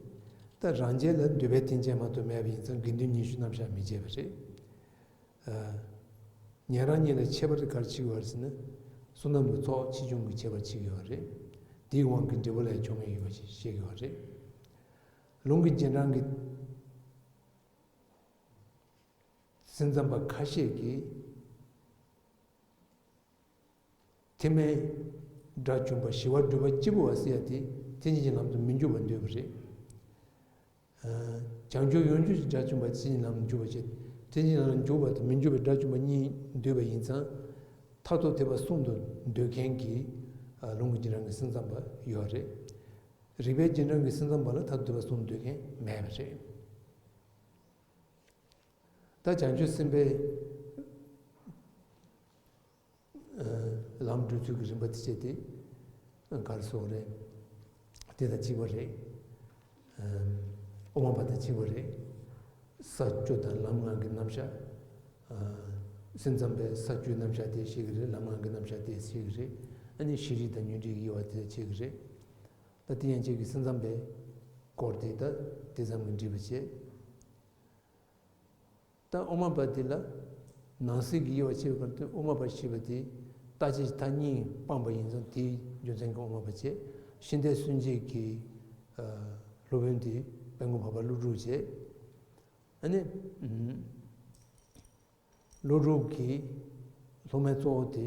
ད་རང་རྒྱལ་ལ་འདོད་པའི་རྟེན་ཅན་མ་གཏོགས་མེད་པ་ཡིན་ཙང་དགེ་འདུན་ཉི་ཤུ་རྣམ་གཞག་མི་བྱེད་པ་རེད། ཉན་རང་གཉིས་ལ་ཁྱད་པར་ག་རེ་ཕྱེ་གི་ཡོད་རེད་ཟེར་ན། བསོད་ནམས་ཀྱི་ཚོགས་ཆེ་ཆུང་གི་ཁྱད་པར་ཕྱེ་གི་ཡོད་རེད། དེའི་དབང་གིས་འབྲས་བུ་ལ་ཡང་ཆོག་མེད་ཡོད་པ་ཞིག་བཤད་ཀྱི་ཡོད་རེད། ལུང་གི་རྗེས་འབྲང་གི་སེམས་ཙམ་པ་ཁ་ཤས་ཀྱིས་ཐེག་དམན་དགྲ་བཅོམ་པ་ཞི་བ་སྒྲུབ་པ་གཅིག་པུ་བ་ཟེར་ཡ་དེ་ཐེག་ཆེན་གྱི་ལམ་དུ་མི་འཇུག་པར་འདོད་པ་རེད། བྱང་ཆུབ་ཡོངས་གཅོད་ཀྱི་དགྲ་བཅོམ་པ་ཐེག་ཆེན་གྱི་ལམ་དུ་འཇུག་པ་བྱེད། ཐེག་ཆེན་གྱི་ལམ་དུ་འཇུག་པ་དང་མི་འཇུག་པའི་དགྲ་བཅོམ་པ་གཉིས་འདོད་པ་ཡིན་ཙང་། མཐར་ཐུག་ཐེག་པ་གསུམ་དུ་འདོད་མཁན་གྱི་ལུང་གི་རྗེས་འབྲང་གི་སེམས་ཙམ་པ་ཡོད་རེད། རིགས་པའི་རྗེས་འབྲང་གི་སེམས་ཙམ་པ་ལ་མཐར་ཐུག་ཐེག་པ་གསུམ་འདོད་མཁན་མེད་པ་རེད། ད་བྱང་ཆུབ་སེམས་དཔའི་ལམ་བགྲོད་ཚུལ་གྱི་རིམ་པ་དེ་བྱས་ཏེ་ག་རེ་ཟེར་དགོས་རེད། དེ་དང་གཅིག་པ་རེད། དབུ་མ་པ་དང་གཅིག་པ་རེད། ས་བཅུ་དང་ལམ་ལྔ་གི་རྣམ་གཞག་སེམས་ཙམ་པས་ས་བཅུའི་རྣམ་གཞག་དེ་ཤེས་ཀྱི་རེད། ལམ་ལྔ་གི་རྣམ་གཞག་དེ་ཤེས་ཀྱི་རེད། ཨ་ནི་ཤེས་རིག་དང་ཉོན་སྒྲིབ་ཀྱི་དབྱེ་བ་དེ་ཤེས་ཀྱི་རེད། ད་དེ་ཡན་ཆད་ཀྱི་སེམས་ཙམ་པས་སྐོར་དེ་ད་དེ་ཙམ་གྱིས་འགྲིག་པ་བྱས། ད་དབུ་མ་པ་དེ་ལ་ནང་གསེས་ཀྱི་དབྱེ་བ་ཕྱེ་བའི་སྐབས་དུ་དབུ་མ་པ་ཞེས་པ་དེ་རྟག་དཔྱད་ཀྱི་མཐའ་གཉིས་སྤངས་པ་ཡིན་ཙང་དེའི་རྒྱུ་མཚན་གྱིས་དབུ་མ་པ་བྱས། ཤིང་རྟའི་སུན་འབྱིན་གྱི་སློབ་དཔོན་དེ་དཔལ་མགོན་འཕགས་པ་ཀླུ་སྒྲུབ་བྱས། ཨ་ནི། ཀླུ་སྒྲུབ་ཀྱི་སློབ་མའི་གཙོ་བོ་དེ་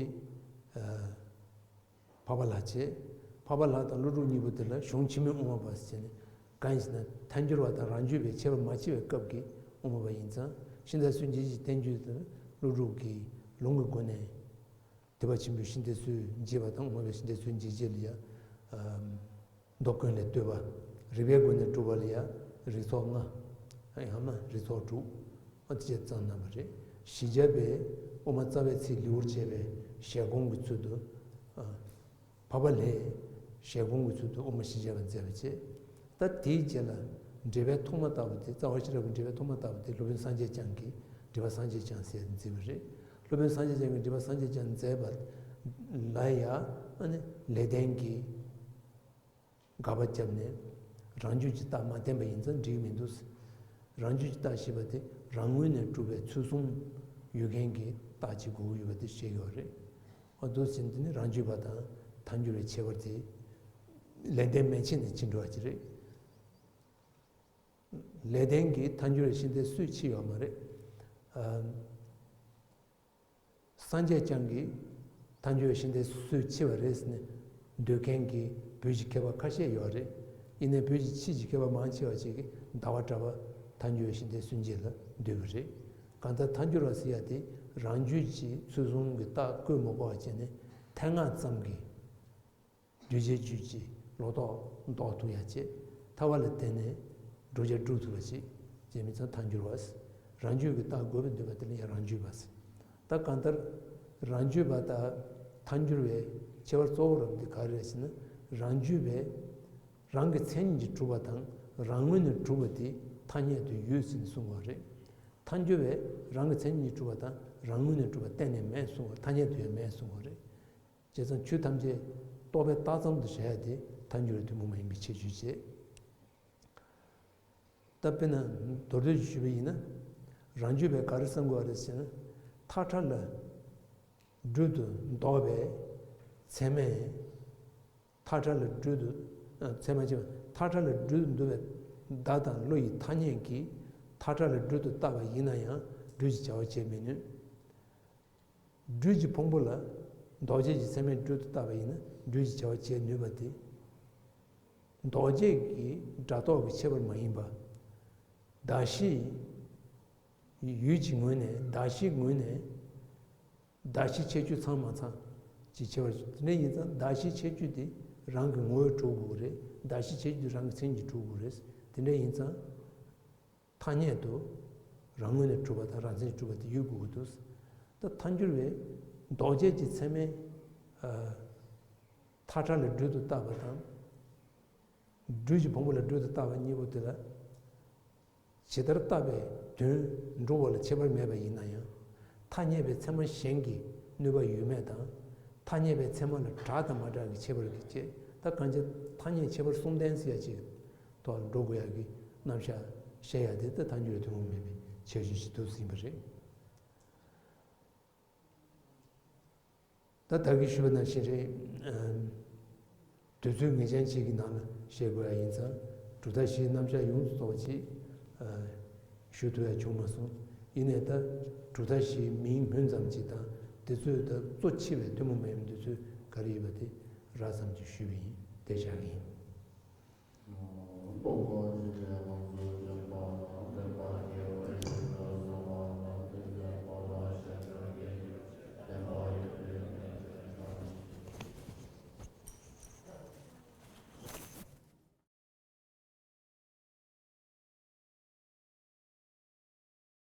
འཕགས་པ་ལྷ་བྱས། འཕགས་པ་ལྷ་དང་ཀླུ་སྒྲུབ་གཉིས་པོ་དེ་ལ་གཞུང་ཆེན་མོའི་དབུ་མ་པ་ཟེར་ནས། གང་ཡིན་ཟེར་ན་ཐལ་འགྱུར་བ་དང་རང་རྒྱུད་པའི་ཁྱད་པར་མ་ཕྱེ་བའི་སྐབས་ཀྱི་དབུ་མ་པ་ཡིན་ཙང་། ཤིང་རྟའི་སུན་འབྱིན་གྱི་བསྟན་བཅོས་དེ་ཀླུ་སྒྲུབ་ཀྱི་ལུང་གི་སྒོ་ནས་ཐེག་པ་ཆེན་པོའི་ཤིང་རྟའི་སུན་འབྱིན་པ་དང་དབུ་མ་པའི་ཤིང་རྟའི་སུན་འབྱིན་བྱེད་ལ་ཡ། མདོ་ཀུན་ལས་བཏུས་པ། རིགས་པའི་སྒོ་ནས་སྒྲུབ་པ་ལ་ཡང་རིགས་ཚོགས་ལྔ། ཡང་ན་རིགས་ཚོགས་དྲུག་ཨ་དེ་བཅས་བརྩམས་གནང་བ་རེད། བཞི་བརྒྱ་པའི་དབུ་མ་རྩ་བའི་ཚིག་ལེའུར་བྱས་པའི་ཞལ་གོང་གི་ཚུལ་དུ། འཕགས་པ་ལྷས་ཞལ་གོང་གི་ཚུལ་དུ་དབུ་མ་བཞི་བརྒྱ་པ་མཛད་པ་བྱས། ད་དེའི་རྗེས་ལ་འགྲེལ་པའི་ཐོག་མ་ལྟ་བུ་དེ་རྩ་བ་ཤེས་རབ་ཀྱི་འགྲེལ་པའི་ཐོག་མ་ལྟ་བུ་དེ་སློབ་དཔོན་སངས་རྒྱས་བསྐྱངས་ཀྱིས་འགྲེལ་པ་སངས་རྒྱས་བསྐྱངས་ཟེར་མཛད་པ་རེད། སློབ་དཔོན་སངས་རྒྱས་བསྐྱངས་ཀྱིས་འགྲེལ་པ་སངས་རྒྱས་བསྐྱངས་མཛད་པ་ལ་ཡང་ཨ་ནི་ལེགས་ལྡན་གྱིས་དགག་པ་བརྒྱབ་ནས་རང་རྒྱུད་ཀྱི་རྟགས་མ་བསྟན་པ་ཡིན་ཙང་འགྲིག་མི་འདུག་རང་རྒྱུད་ཀྱི་རྟགས་ཞེས་པ་དེ་རང་ངོས་ནས་གྲུབ་པའི་ཚུལ་གསུམ་ཡོད་མཁན་གྱི་རྟགས་ཅིག་དགོས་ཀྱི་ཡོད་པ་དེ་བཤད་ཀྱི་ཡོད་རེད། འོ་འདུག་ཟེར་འདི་ནི་རང་རྒྱུད་པ་དང་ཐལ་འགྱུར་བའི་ཁྱད་པར་དེ་ལེགས་ལྡན་མན་ཆད་ནས་ཕྱེ་འགྲོ་བ་ཅིག་རེད། ལེགས་ལྡན་གྱིས་ཐལ་འགྱུར་བའི་ཤིང་རྟའི་སུན་ཕྱེ་ཡོད་མ་རེད། ཨ། སངས་རྒྱས་བསྐྱངས་ཀྱིས་ཐལ་འགྱུར་བའི་ཤིང་རྟའི་སུན་ཕྱེ་བ་རེད་ཟེར་ནས་འདོད་མཁན་གྱི་བོད་ཀྱི་མཁས་པ་ཁ་ཤས་ཡོད་རེད། ཡིན་ནའི་བོད་ཀྱི་ཕྱིས་ཀྱི་མཁས་པ་མང་ཆེ་བ་ཞིག་གིས་ཟླ་བ་གྲགས་པ་ཐལ་འགྱུར་བའི་ཤིང་རྟའི་སུན་འབྱིན་ལ་འདོད་པ་རེད། གང་ལྟར་ཐལ་འགྱུར་བ་ཟེར་ཡ་དེ་རང་རྒྱུད་ཀྱི་ཚུལ་གསུམ་གྱི་རྟགས་བཀོད་མ་དགོས་པ་བྱས་ནས་ཐལ་སྔགས་ཙམ་གྱིས། གདུལ་བྱའི་རྒྱུད་ཀྱི་ལོག་རྟོག་ཟློག་ཐུབ་ཡ་བྱེད། ཐལ་བ་ལ་བརྟེན་ནས་བགྲོད་བྱ་སྒྲུབ་ཐུབ་པ་ཞིག་བྱེད་མི་ཚང་ཐལ་འགྱུར་བ། རང་རྒྱུད་ཀྱི་རྟགས་དགོས་པའི་འདོད་པ་དེ་ལ་ཡང་རང་རྒྱུད་པ། ད་གང་ལྟར་རང་རྒྱུད་པ་དང་ཐལ་འགྱུར་བའི་ཁྱད་པར་གཙོ་བོ་རབ་འདི་ག་རེ་རེད་ཟེར་ན། རང་རྒྱུད་པས་རང་གི་མཚན་ཉིད་ཀྱིས་གྲུབ་པ་དང་རང་ངོས་ནས་གྲུབ་པ་དེ་ཐ་སྙད་དུ་ཡོད་ཟེར་ནས་གསུངས་པ་རེད། ཐལ་འགྱུར་བས་རང་གི་མཚན་ཉིད་ཀྱིས་གྲུབ་པ་དང་རང་ངོས་ནས་གྲུབ་པ་གཏན་ནས་མེད་གསུངས་པ་ཐ་སྙད་དུ་ཡང་མེད་གསུངས་པ་རེད། བྱས་ཙང་ཆོས་ཐམས་ཅད་རྟོག་པས་བཏགས་ཙམ་དུ་བྱ་ཡ་དེ་ཐལ་འགྱུར་བའི་ཐུན་མོང་མ་ཡིན་པའི་ཁྱད་ཆོས་བྱེད། ད་དཔེར་ན་མདོར་བསྡུས་ཞུས་པ་ཡིན་ན། རང་རྒྱུད་པས་ག་རེ་བསམ་དགོས་པ་རེད་ཟེར་ན། མཐའ་བྲལ་ལ་སྦྲུལ་དུ་འདོགས་པའི་ཚད་མས། མཐའ་བྲལ་ལ་སྦྲུལ་དུ། ཚད་མ་བྱེད་པ། མཐའ་བྲལ་ལ་སྦྲུལ་དུ་འདོགས་པའི་བརྡ་དང་བློ་ཡི་ཐ་སྙད་ཀྱིས་མཐའ་བྲལ་ལ་སྦྲུལ་དུ་བཏགས་པ་ཡིན་ན་ཡང་སྦྲུལ་གྱི་བྱ་བ་བྱེད་མི་ནུས། སྦྲུལ་གྱི་ཕུང་པོ་ལ། འདོགས་བྱེད་ཀྱི་ཚད་མས་སྦྲུལ་དུ་བཏགས་པ་ཡིན་ན་སྦྲུལ་གྱི་བྱ་བ་བྱེད་ནུས་པ་དེ། འདོགས་བྱེད་ཀྱི་སྒྲ་རྟོག་གི་ཁྱད་པར་མ་ཡིན་པ། གདགས་གཞི་ཡུལ་གྱི་ངོས་ནས། གདགས་གཞིའི་ངོས་ནས། གདགས་གཞི་ཁྱད་ཆོས་ཚང་མ་ཚང་གི་ཁྱད་པར། དེ་འདྲ་ཡིན་ཙང་གདགས་གཞི་ཁྱད་ཆོས་དེ་རང་གི་ངོ་བོས་གྲུབ་དགོས་རེད། གདགས་གཞི་ཁྱད་ཆོས་དེ་རང་གི་མཚན་གྱིས་གྲུབ་དགོས་རེད། དེ་འདྲ་ཡིན་ཙང་། ཐ་སྙད་དུ་རང་ངོས་ནས་གྲུབ་པ་དང་རང་མཚན་གྱིས་གྲུབ་པ་དེ་ཡོད་དགོས་ཀྱི་འདུག་ད་ཐལ་འགྱུར་བས་འདོགས་བྱེད་ཀྱི་ཚད་མས། ཨ། མཐའ་བྲལ་ལ་སྦྲུལ་དུ་བཏགས་པ་དང་། སྦྲུལ་གྱི་ཕུང་པོ་ལ་སྦྲུལ་དུ་བཏགས་པ་གཉིས་པོ་དེ་ལ། ཇི་ལྟར་བཏགས་པའི་དོན་འགྲུབ་པ་ལ་ཁྱད་པར་མེད་པ་ཡིན་ན་ཡང་། ཐ་སྙད་པའི་ཚད་མ་གཞན་གྱི་ནུས་པ་ཡོད་མེད་དང་། ཐ་སྙད་པའི་ཚད་མ་ལ་གྲགས་དང་མ་གྲགས་ཀྱི་ཁྱད་པར་གྱི་ཕྱིར། ད་གང་ཅི་ཐ་སྙད་ཁྱད་པར་གསུམ་ལྡན་ཟེར་ཡ་ཅིག་ཐོག་ལ་འགྲོ་དགོས་ཡ་གི་རྣམ་གཞག་བཤད་ཡ་དེ་ད་ཐལ་འགྱུར་བའི་ཐུན་མོང་མིན་པའི་ཁྱད་ཆོས་ཤིག་འདུག་ཟིན་པ་རེད། ད་ད་གིན་ཞུས་པ་ནང་བཞིན་རེད། ཨ། དུས་ཚོད་ངེས་ཅན་ཅིག་གི་ནང་ལ་བཤད་དགོས་ཡ་ཡིན་ཙང་གྲུབ་མཐའ་བཞིའི་རྣམ་གཞག་ཡོངས་སུ་རྫོགས་པ་ཅིག་ཨ། ཞུ་ཐུབ་ཡ་བྱུང་མ་སོང་། ཡིན་ནའི་ད་གྲུབ་མཐའ་བཞིའི་མིང་སྨོས་ཙམ་ཅིག་དང་། དེ་ཚོའི་ད་གཙོ་ཆེ་བའི་ཐུན་མོང་མ་ཡིན་པའི་དེ་ཚོ་ག་རེ་ཡོད་པ་དེ་རགས་ཙམ་ཅིག་ཞུས་པ་ཡིན། དེ་བཞག་གི་ཡིན།